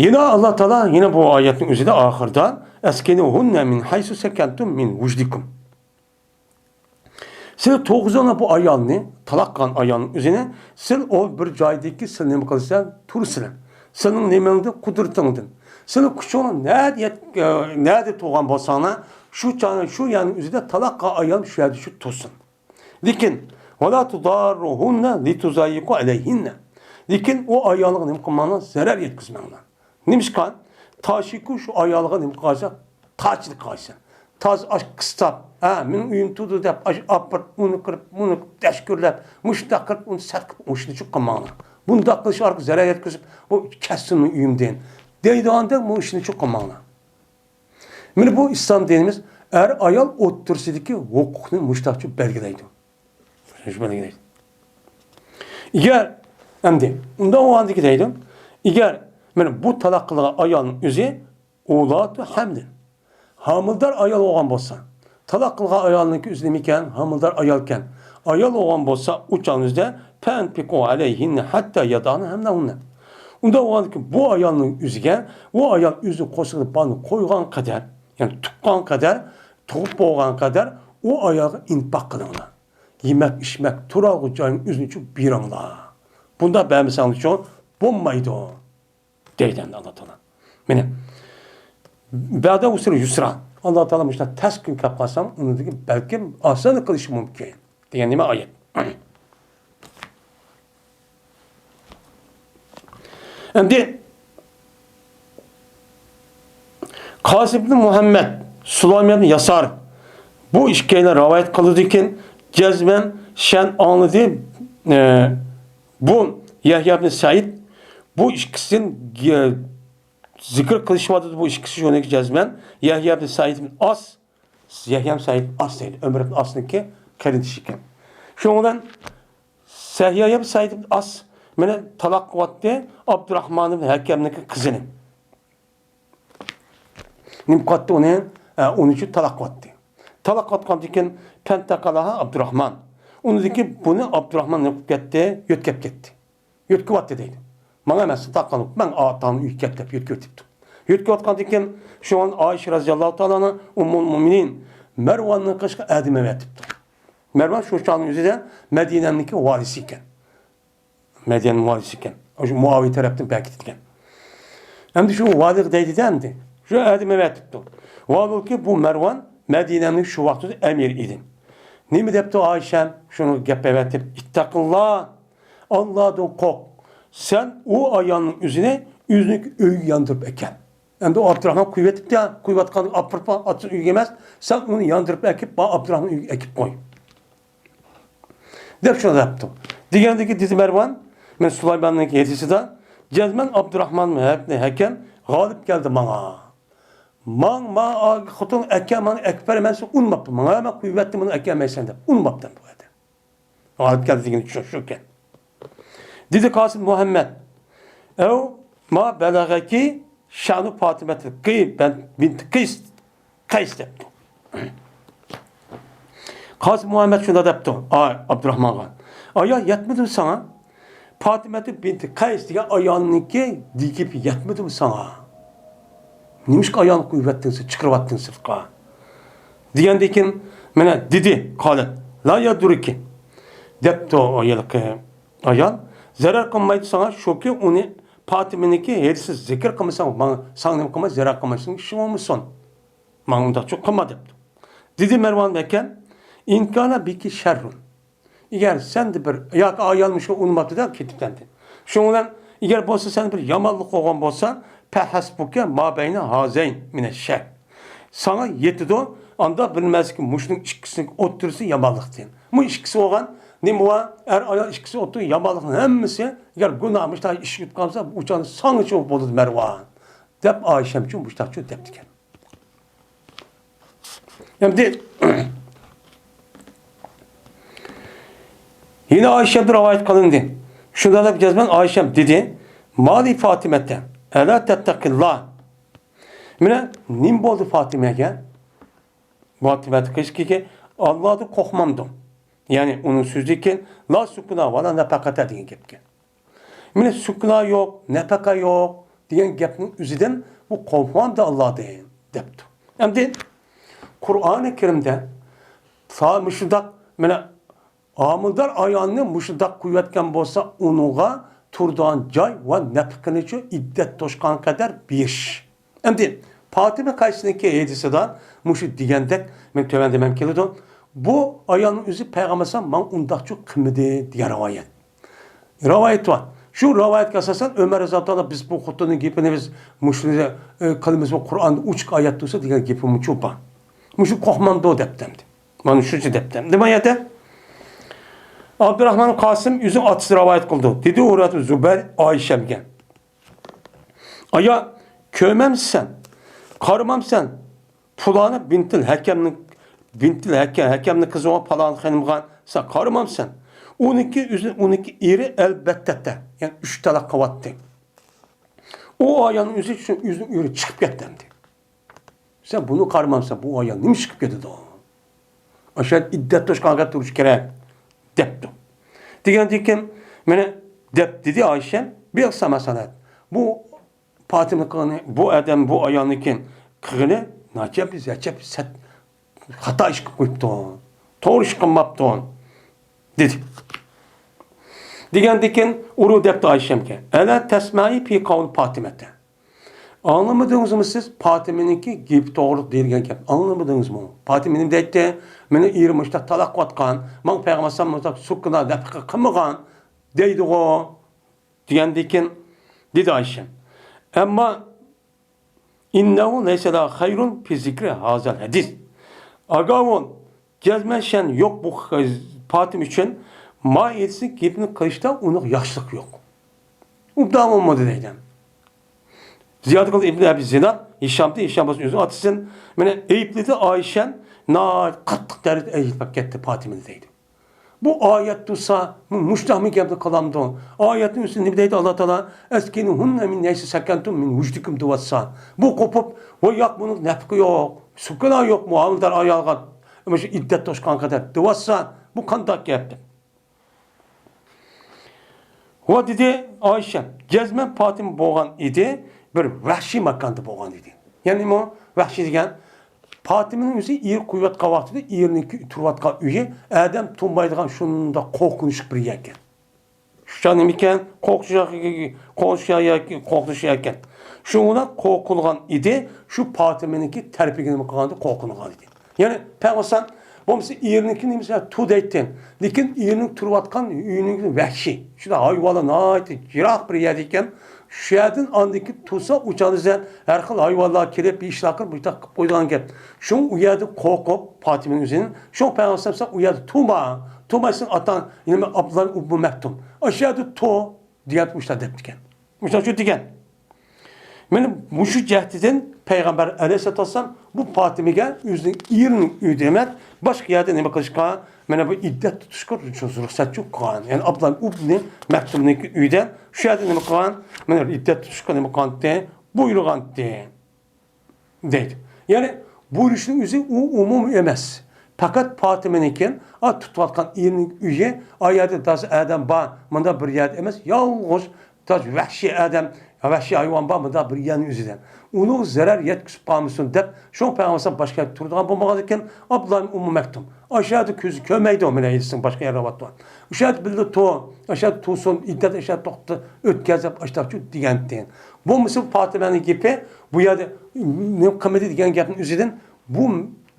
يەنە ئاللا تائالا يەنە بۇ ئايەتنىڭ ئۆزىدە ئاخىرىدا، ئەسكىنۇھۇننە مىن ھەيسۇ سەكەنتۇم مىن ۋۇجدىكۇم. سىلەر تۇرغۇزۇڭلار بۇ ئايالنى، تالاق قىلغان ئايالنىڭ ئۆزىنى، سىلەر ئۇ بىر جايدىكى، سىلەر نېمە قىلسا تۇرسىلەر. سىلەرنىڭ نېمىڭدىن، قۇدرىتىڭدىن. سىلەر كۈچۈڭلار نەدە يەت-، ئە، نەدە تۇرغان بولساڭلار، شۇ چاغ، شۇ يەرنىڭ ئۆزىدە تالاق قىلغان ئايال شۇ يەردە شۇ تۇرسۇن. لېكىن، ۋەلا تۇداررۇھۇننە لىتۇزەييىقۇ ئەلەيھىننە. لېكىن ئۇ ئايالغا نېمە قىلماڭلار، زەرەر يەتكۈزمەڭلار. نېمىشقا؟ تاشىكۇ شۇ ئايالغا نېمە قىلغانسەن؟ تاچىلىق قىلغانسەن. تاز ئاش قىستاپ، ھە، مېنىڭ ئۆيۈم تۇرىدۇ دەپ، ئاش ئاپىرىپ، ئۇنى قىلىپ، مۇنى قىلىپ، دەشكۈرلەپ، مۇشۇنداق قىلىپ، ئۇنى سەت قىلىپ، مۇشۇنى چۇق قىلماڭلار. بۇنداق قىلىش ئارقىلىق زەرەر يەتكۈزۈپ، ئۇ كەتسۇن ئۆيۈمدىن دەيدىغاندەك، بۇ ئىشنى چۇق قىلماڭلار. مانا بۇ ئىسلام دىنىمىز ئەر-ئايال ئوتتۇرىسىدىكى ھوقۇقنى مۇشتاقچە بەلگىلەيدۇ. شۇ بەلگىلەيدۇ. ئەگەر، ئەمدى، ئۇنداق بولغاندىكى دەيدۇ، ئەگەر، مانا بۇ تالاق قىلغان ئايالنىڭ ئۆزى ئۇلاتۇ ھەملىن، ھامىلىدار ئايال بولغان بولسا، تالاق قىلغان ئايالنىڭكى ئۆزى نېمىكەن؟ ھامىلىدار ئايالكەن. ئايال بولغان بولسا، ئۇ چاغنىڭ ئۆزىدە، فەنفىقۇ ئەلەيھىننە ھەتتا يەدەئنە ھەملەھۇننە. ئۇنداق بولغاندىكىن، بۇ ئايالنىڭ ئۆزىگە، ئۇ ئايال ئۆزىنىڭ قورسىقىدا بالىنى قويغان قەدەر، يەنى تۇغقان قەدەر، تۇغۇپ بولغان قەدەر ئۇ ئايالغا ئىنپاق قىلىڭلار. يېمەك، ئىچمەك، تۇرالغۇ جاينى ئۆزىنىڭچە بېرىڭلار. بۇنداق بەرمىسەڭلارچۇ بولمايدۇ، دەيدۇ ئەمدى ئاللا تائالا. مانا، بەدە ئۇسرى يۇسرا. ئاللا تائالا مۇشۇنداق تەس كۈن كەپ قالسام، ئۇنىڭدىن بەلكىم ئاسانلىق قىلىشى مۇمكىن، دېگەن نېمە ئايەت؟ ئەمدى قاسىم ئىبن مۇھەممەد، سۇلايمان ئىبن ياسار بۇ ئىككىيلەن رىۋايەت قىلىدىكەن، جەزمەن شەن ئاڭلىدى. ئە، بۇ يەھيا ئىبن سەئىد بۇ ئىككىسىدىن، ئە، زىكىر قىلىشىۋاتىدۇ، بۇ ئىككىسى شۇنىڭكى جەزمەن يەھيا ئىبن سەئىد ئىبن ئاس، يەھيا ئىبن سەئىد ئاس دەيدۇ، ئۆمەر ئىبن ئاسنىڭكى قېرىندىشى ئىكەن. شۇنىڭ بىلەن يەھيا ئىبن سەئىد ئىبن ئاس مېنى تالاق قىلىۋەتتى، ئابدۇراھمان ئىبن ھەكەمنىڭكى قىزىنى. نېمە قىلىۋەتتى ئۇنى؟ ئە، ئۇنى شۇ تالاق قىلىۋەتتى. تالاق قىلىۋەتكەندىن كېيىن، پەنتەقەلەھا ئابدۇراھمان. ئۇنىڭدىن كېيىن بۇنى ئابدۇراھمان نېمە قىلىپ كەتتى؟ يۆتكەپ كەتتى. يۆتكىۋەتتى دەيدۇ. ماڭا ئەمەس، تاققانلىق، مەن ئاتاڭنىڭ ئۆيىگە كەت دەپ يۆتكىۋېتىپتۇ. يۆتكىۋەتكەندىن كېيىن، شۇڭا ئائىشە رەزىياللاھۇ تائالا ئەنھا، ئۇممۇل مۇئمىنىن، مەرۋاننىڭ قېشىغا ئادەم ئەۋەتىپتۇ. مەرۋان شۇ چاغنىڭ ئۆزىدە مەدىنەنىڭكى ۋالىسى ئىكەن. مەدىنە ۋالىسى ئىكەن. شۇ مۇئاۋىيە تەرەپتىن بەكىتىلگەن. ئەمدى شۇ ۋالىغا دەيدىدە ئەمدى. شۇ ئادەم ئەۋەتىپتۇ. ۋالىكى بۇ مەرۋان مەدىنەنىڭ شۇ ۋاقىتتا ئەمىرى ئىدى. نېمە دەپتۇ ئائىشەم؟ شۇنىڭغا گەپ ئەۋەتىپ، ئىتتەقىللا، ئاللادىن قورق. سەن ئۇ ئايالنىڭ ئۆزىنى ئۆزىنىڭ ئۆيىگە ياندۇرۇپ ئەكەل. ئەمدى ئۇ ئابدۇراھمان قويۇۋېتىپتۇ، قويۇۋاتقاندا ئاپىرىپ ئاتىسىنىڭ ئۆيىگە ئەمەس، سەن ئۇنى ياندۇرۇپ ئەكىپ، بار ئابدۇراھمان ئۆيىگە ئەكىپ قوي. دەپ شۇنداق دەپتۇ. دېگەندىكى دېدى مەرۋان، مەن سۇلايماننىڭ ھەدىسىدە، جەزمەن ئابدۇراھمان ھەكەم غالىب كەلدى ماڭا. ماڭ، ماڭ، خوتۇن ئەكەل، ماڭا ئەكىپ بەر، مەن سېنى ئۇنىماپتىمەن. ماڭا مەن قويۇۋەتتىم، بۇنى ئەكەلمەيسەن دەپ ئۇنىماپتىمەن بۇ يەردە. غالىب كەلدى دېگىنى شۇ، شۇكەن. دېدى قاسىم مۇھەممەد، ئەۋ ما بەلەغەكى شەنۇ پاتىمەتىل قىي بەن-، بىنتى قىيس، قەيس دەپتۇ. قاسىم مۇھەممەد شۇنداق دەپتۇ، ئاي، ئابدۇراھمانغا، ئايا، يەتمىدىمۇ ساڭا؟ پاتىمەتۇ بىنتى قەيس دېگەن ئايالنىڭكى گېپى يەتمىدىمۇ ساڭا؟ نېمىشقا ئايالنى قويۇۋەتتىڭ سەن، چىقىرىۋەتتىڭ سىرتقا؟ دېگەندىن كېيىن، مانا دېدى، قالەت، لا يەدۇرۇكى. دەپتۇ ھېلىقى ئايال. زەرەر قىلمايدۇ ساڭا، شۇكى ئۇنى پاتىمىنىڭكى ھېلىسى زىكىر قىلمىساڭ، ماڭا، ساڭا نېمە قىلمايدۇ، زەرەر قىلمايدۇ، سېنىڭ ئىشىڭ بولمىسۇن. ماڭا ئۇنداقچۇ قىلما دەپتۇ. دېدى مەرۋان ئەكەم، ئىنكانا بىكى شەررۇن. ئەگەر سەندە بىر، ياكى ئايالمۇ شۇ ئۇنىماپتۇ-دە، كېتىپتەمدى. شۇنىڭ بىلەن، ئەگەر بولسا سەندە بىر يامانلىق بولغان بولسا، پەھەسبۇكە ما بەينە ھازەين مىنەششەر. ساڭا يېتىدۇ، ئاندا بىلمەسلىكى مۇشۇنىڭ ئىككىسىنىڭ ئوتتۇرىسى يامانلىق دېگەن. بۇ ئىككىسى بولغان، نېمە بار؟ ئەر ئايال ئىككىسى ئوتتۇرا يامانلىقنىڭ ھەممىسى، ئەگەر گۇناھ مۇشۇنداق ئىش يۈتۈپ قالسا، ئۇ چاغدا ساڭىچۇ بولىدۇ مەرۋان. دەپ ئائىشەمچۇ مۇشۇنداقچۇ دەپتىكەن. ئەمدى يەنە ئائىشەدىن رىۋايەت قىلىندى. شۇنداق دەپ جەزمەن ئائىشەم دېدى، مالى فاتىمەتە، ئەلا تەتتەقىللا. مانا نېمە بولدى فاتىمەگە؟ فاتىمە قىزكى ئاللادىن قورقمامدۇ؟ يەنى ئۇنىڭ سۆزىدىكى لا سۇكنا ۋالا نەپەقەتە دېگەن گەپكەن. مانا سۇكنا يوق، نەپەقە يوق دېگەن گەپنىڭ ئۆزىدىن بۇ قورقمامدۇ ئاللادىن دەپتۇ. ئەمدى قۇرئانى كەرىمدە تا مۇشۇنداق مانا ھامىلىدار ئايالنى مۇشۇنداق قويۇۋەتكەن بولسا، ئۇنىڭغا تۇرىدىغان جاي ۋە نەپىقىنىچۇ ئىددەت توشقان قەدەر بېرىش. ئەمدى پاتىمە قايسىنىڭكى ھەدىسىدا مۇشۇ دېگەندەك، مەن تۆۋەندە مەن كېلىدۇ. بۇ ئايالنىڭ ئۆزى پەيغەمبەر ئەلەيھىسسالام ماڭا ئۇنداقچۇ قىلمىدى دېگەن رىۋايەت. رىۋايەت بار. شۇ رىۋايەتكە ئاساسەن ئۆمەر رەزىياللاھۇ تائالا بىز بۇ خوتۇننىڭ گېپىنى بىز مۇشۇنى، ئە، قىلىمىزمۇ، قۇرئاندا ئوچۇق ئايەت تۇرسا دېگەن گېپىمۇچۇ بار. مۇشۇ قورقمامدۇ دەپتىمدى. مانا شۇنچە دەپتىمدى. ما يەردە ئابدۇراخمان قاسىم ئۆزىنىڭ ئاتىسى رىۋايەت قىلىدۇ. دېدى ئۇرۋەتۇ زۇبەير ئائىشەمگە. ئايا، كۆرمەمسەن، قارىمامسەن، پۇلانى بىنتىل ھەكەمنىڭ، بىنتىل ھەكە-، ھەكەمنىڭ قىزىغا پالان خېنىمغا سەن قارىمامسەن؟ ئۇنىڭكى ئۆزى، ئۇنىڭكى ئېرى ئەلبەتتە، يەنى ئۈچ تالاق قىلىۋاتتى. ئۇ ئايالنىڭ ئۆزى شۇ ئۆزىنىڭ ئېرى چىقىپ كەتتى ئەمدى. سەن بۇنى قارىمامسەن، بۇ ئايال نېمە چىقىپ كېتىدۇ؟ ئاشۇ ئىددەت توشقانغا تۇرۇش كېرەك، دەپتۇ. دېگەندىكىن، مانا، دەپ دېدى ئائىشە، بىئسا ما سەنەت. بۇ پاتىمە قىلغىنى، بۇ ئادەم، بۇ ئايالنىڭكى قىلغىنى ناچار، ئەجەب سەت، خاتا ئىش قىلىپ قويۇپتۇ. توغرا ئىش قىلماپتۇ، دېدى. دېگەندىكىن، ئۇرۇ دەپتۇ ئائىشەمگە، ئەلا تەسمەئى پى قەۋل پاتىمەتە. ئاڭلىمىدىڭىزمۇ سىز پاتىمىنىڭكى گېپى توغرىلىق دېيىلگەن گەپ؟ ئاڭلىمىدىڭىزمۇ؟ پاتىمە نېمە دەيتتى؟ مېنىڭ ئېرىم مۇشۇنداق تالاق قىلىۋاتقان، ماڭا پەيغەمبەر ئەلەيھىسسالام مۇشۇنداق سۇكنا نەپىقە قىلمىغان دەيدىغۇ؟ دېگەندىكىن دېدى ئائىشە. ئەمما ئىننەھۇ لەيسە لەھۇ خەيرۇن فى زىكرى ھازەل ھەدىس. ئاگاۋۇ، جەزمەن شەن يوق بۇ پاتىمە ئۈچۈن ما ئېيتسا گېپىنى قىلىشتا ئۇنىڭ ياخشىلىقى يوق. ئۇبدان بولمىدى دەيدۇ. زىيادە قىلدى ئىبن ئەبى زىناد، ھىشامدىن، ھىشام بولسا ئۆزىنىڭ ئاتىسىدىن، مېنى ئەيىبلىدى ئائىشەن، ناھايىتى قاتتىق دەرىجىدە ئەيىبلەپ كەتتى پاتىمىنى دەيدۇ. بۇ ئايەت تۇرسا، مۇ-، مۇشۇنداقمۇ گەپنى قىلامدۇ؟ ئايەتنىڭ ئۆزىدە نېمە دەيدۇ ئاللا تائالا؟ ئەسكىنۇھۇننە مىن ھەيسۇ سەكەنتۇم مىن ۋۇجدىكۇم دېۋاتسا، بۇ قوپۇپ، ۋاي ياق، بۇنىڭ نەپىقى يوق، سۇكۇنا يوقمۇ، ھامىلىدار ئايالغا مۇشۇ ئىددەت توشقان قەدەر دېۋاتسا، بۇ قانداق گەپ دەپ. ۋە دېدى ئائىشە، جەزمەن پاتىمە بولغان ئىدى، بىر ۋەھشىي ماكاندا بولغان ئىدى. يەنىمۇ ۋەھشىي دېگەن، پاتىمىنىڭ ئۆزى ئېرى قويۇۋاتقان ۋاقتىدا ئېرىنىڭكى تۇرۇۋاتقان ئۆيى ئادەم تۇرمايدىغان شۇنداق قورقۇنچلۇق بىر يەركەن. شۇ نېمىكەن؟ قورقۇش، قورقۇش ياكى قورقۇنچ يەركەن. شۇڭا قورقۇلغان ئىدى، شۇ پاتىمىنىڭكى تەرىپىگە نېمە قىلغانىدى؟ قورقۇلغان ئىدى. يەنى پەيغەمبەر بولمىسا ئېرىنىڭكى نېمىسى تۇ دەيتتى. لېكىن ئېرىنىڭ تۇرۇۋاتقان ئۆيىنىڭ ۋەھشىي، شۇنداق ھايۋانلار ناھايىتى يىراق بىر يەردە ئىكەن. شۇ يەردىن ئاندىن كېيىن تۇرسا، ئۇ چاغدا ھەر خىل ھايۋانلار كېلىپ، بىر ئىشلار قىلىپ، مۇشۇنداق قىلىپ قويىدىغان گەپ. شۇڭا ئۇ يەردە قورقۇپ، پاتىمىنىڭ ئۆزىنى، شۇڭا پەيغەمبەر ئالەيھىسسالام، سەن ئۇ يەردە تۇرما، تۇرمايسەن، ئاتاڭ، نېمە، ئابدۇللا ئىبنى مەكتۇم، ئاشۇ يەردە تۇر، دېگەن مۇشۇنداق دەپتىكەن. مۇشۇنداق شۇ دېگەن. مانا مۇشۇ جەھەتتىن پەيغەمبەر ئەلەيھىسسالاتۇ ۋەسسالام بۇ پاتىمىگە ئۆزىنىڭ ئېرىنىڭ ئۆيىدە ئەمەس، باشقا يەردە نېمە قىلىشقا، مانا بۇ ئىددەت تۇتۇشقا رۇخسەتچىلىك قىلغان. يەنى ئابدۇللا ئىبنى مەكتۇمنىڭكى ئۆيىدە شۇ يەردە نېمە قىلغان؟ مانا ئىددەت تۇتۇشقا نېمە قىلغانتى؟ بۇيرۇغانتى. دەيدۇ. يەنى بۇيرۇشنىڭ ئۆزى ئۇ ئومۇمىي ئەمەس. پەقەت پاتىمىنىڭكى، ئا، تۇتۇۋاتقان ئېرىنىڭ ئۆيى، ئا يەردە تازا ئادەم بار، مۇنداق بىر يەردە ئەمەس، يالغۇز، تازا ۋەھشىي ئادەم، ۋەھشىي ھايۋان بار، مۇنداق بىر يەرنىڭ ئۆزىدە ئۇنىڭغا زەرەر يەتكۈزۈپ قالمىسۇن دەپ، شۇڭا پەيغەمبەر باشقا يەردە تۇرىدىغان بولمىغاندىكىن، ئابدۇللا ئۇممۇ مەكتۇم ئاشۇ يەردە كۆزى كۆرمەيدۇ، مانا ھەدىسنىڭ باشقا يەرلىرى بار. ئاشۇ يەردە بىللە تۇر، ئاشۇ يەردە تۇرسۇن، ئىددەت ئاشۇ يەردە توختىتىپ ئۆتكەز دەپ ئاشۇنداق دېگەنتى. بۇ مۇسۇ پاتىمەنىڭ گېپى، بۇ يەردە نېمە قىلمىدى دېگەن گەپنىڭ ئۆزىدىن، بۇ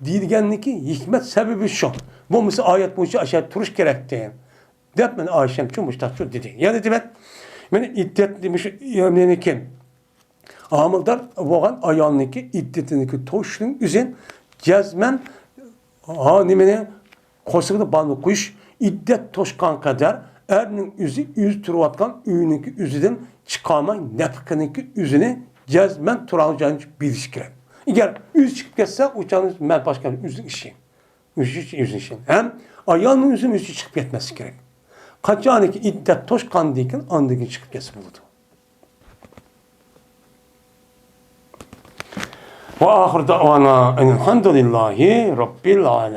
دېيىلگەننىڭكى ھېكمەت سەۋەبى شۇ. بولمىسا ئايەت بويىچە ئاشۇ يەردە تۇرۇش كېرەكتى. دەپ مانا ئائىشەمچۇ مۇشتاقچۇ دېدى. يەنە دېمەك، مانا ئىددەت دېمىش نېمىكىن، ھامىلىدار بولغان ئايالنىڭكى ئىددىتىنىڭكى توشۇشنىڭ ئۆزى جەزمەن ھا نېمىنى قورسىقىدا بالنى قويۇش، ئىددەت توشقان قەدەر ئەرنىڭ ئۆزى ئۆزى تۇرۇۋاتقان ئۆينىڭكى ئۆزىدىن چىقالماي نەپىقىنىڭكى ئۆزىنى جەزمەن تۇرار جايىنى بىلىشى كېرەك. ئەگەر ئۆزى چىقىپ كەتسە، ئۇ چاغدا مەن باشقا ئۆزىنىڭ ئىشى. ئۆزى ئۆزىنىڭ ئىشى. ھەم ئايالنىڭ ئۆزى ئۆزى چىقىپ كەتمەسلىكى كېرەك. قاچانكى ئىددەت توشقاندىن كېيىن ئاندىن كېيىن چىقىپ كەتسە بولىدۇ. وآخر دعوانا أن الحمد لله رب العالمين.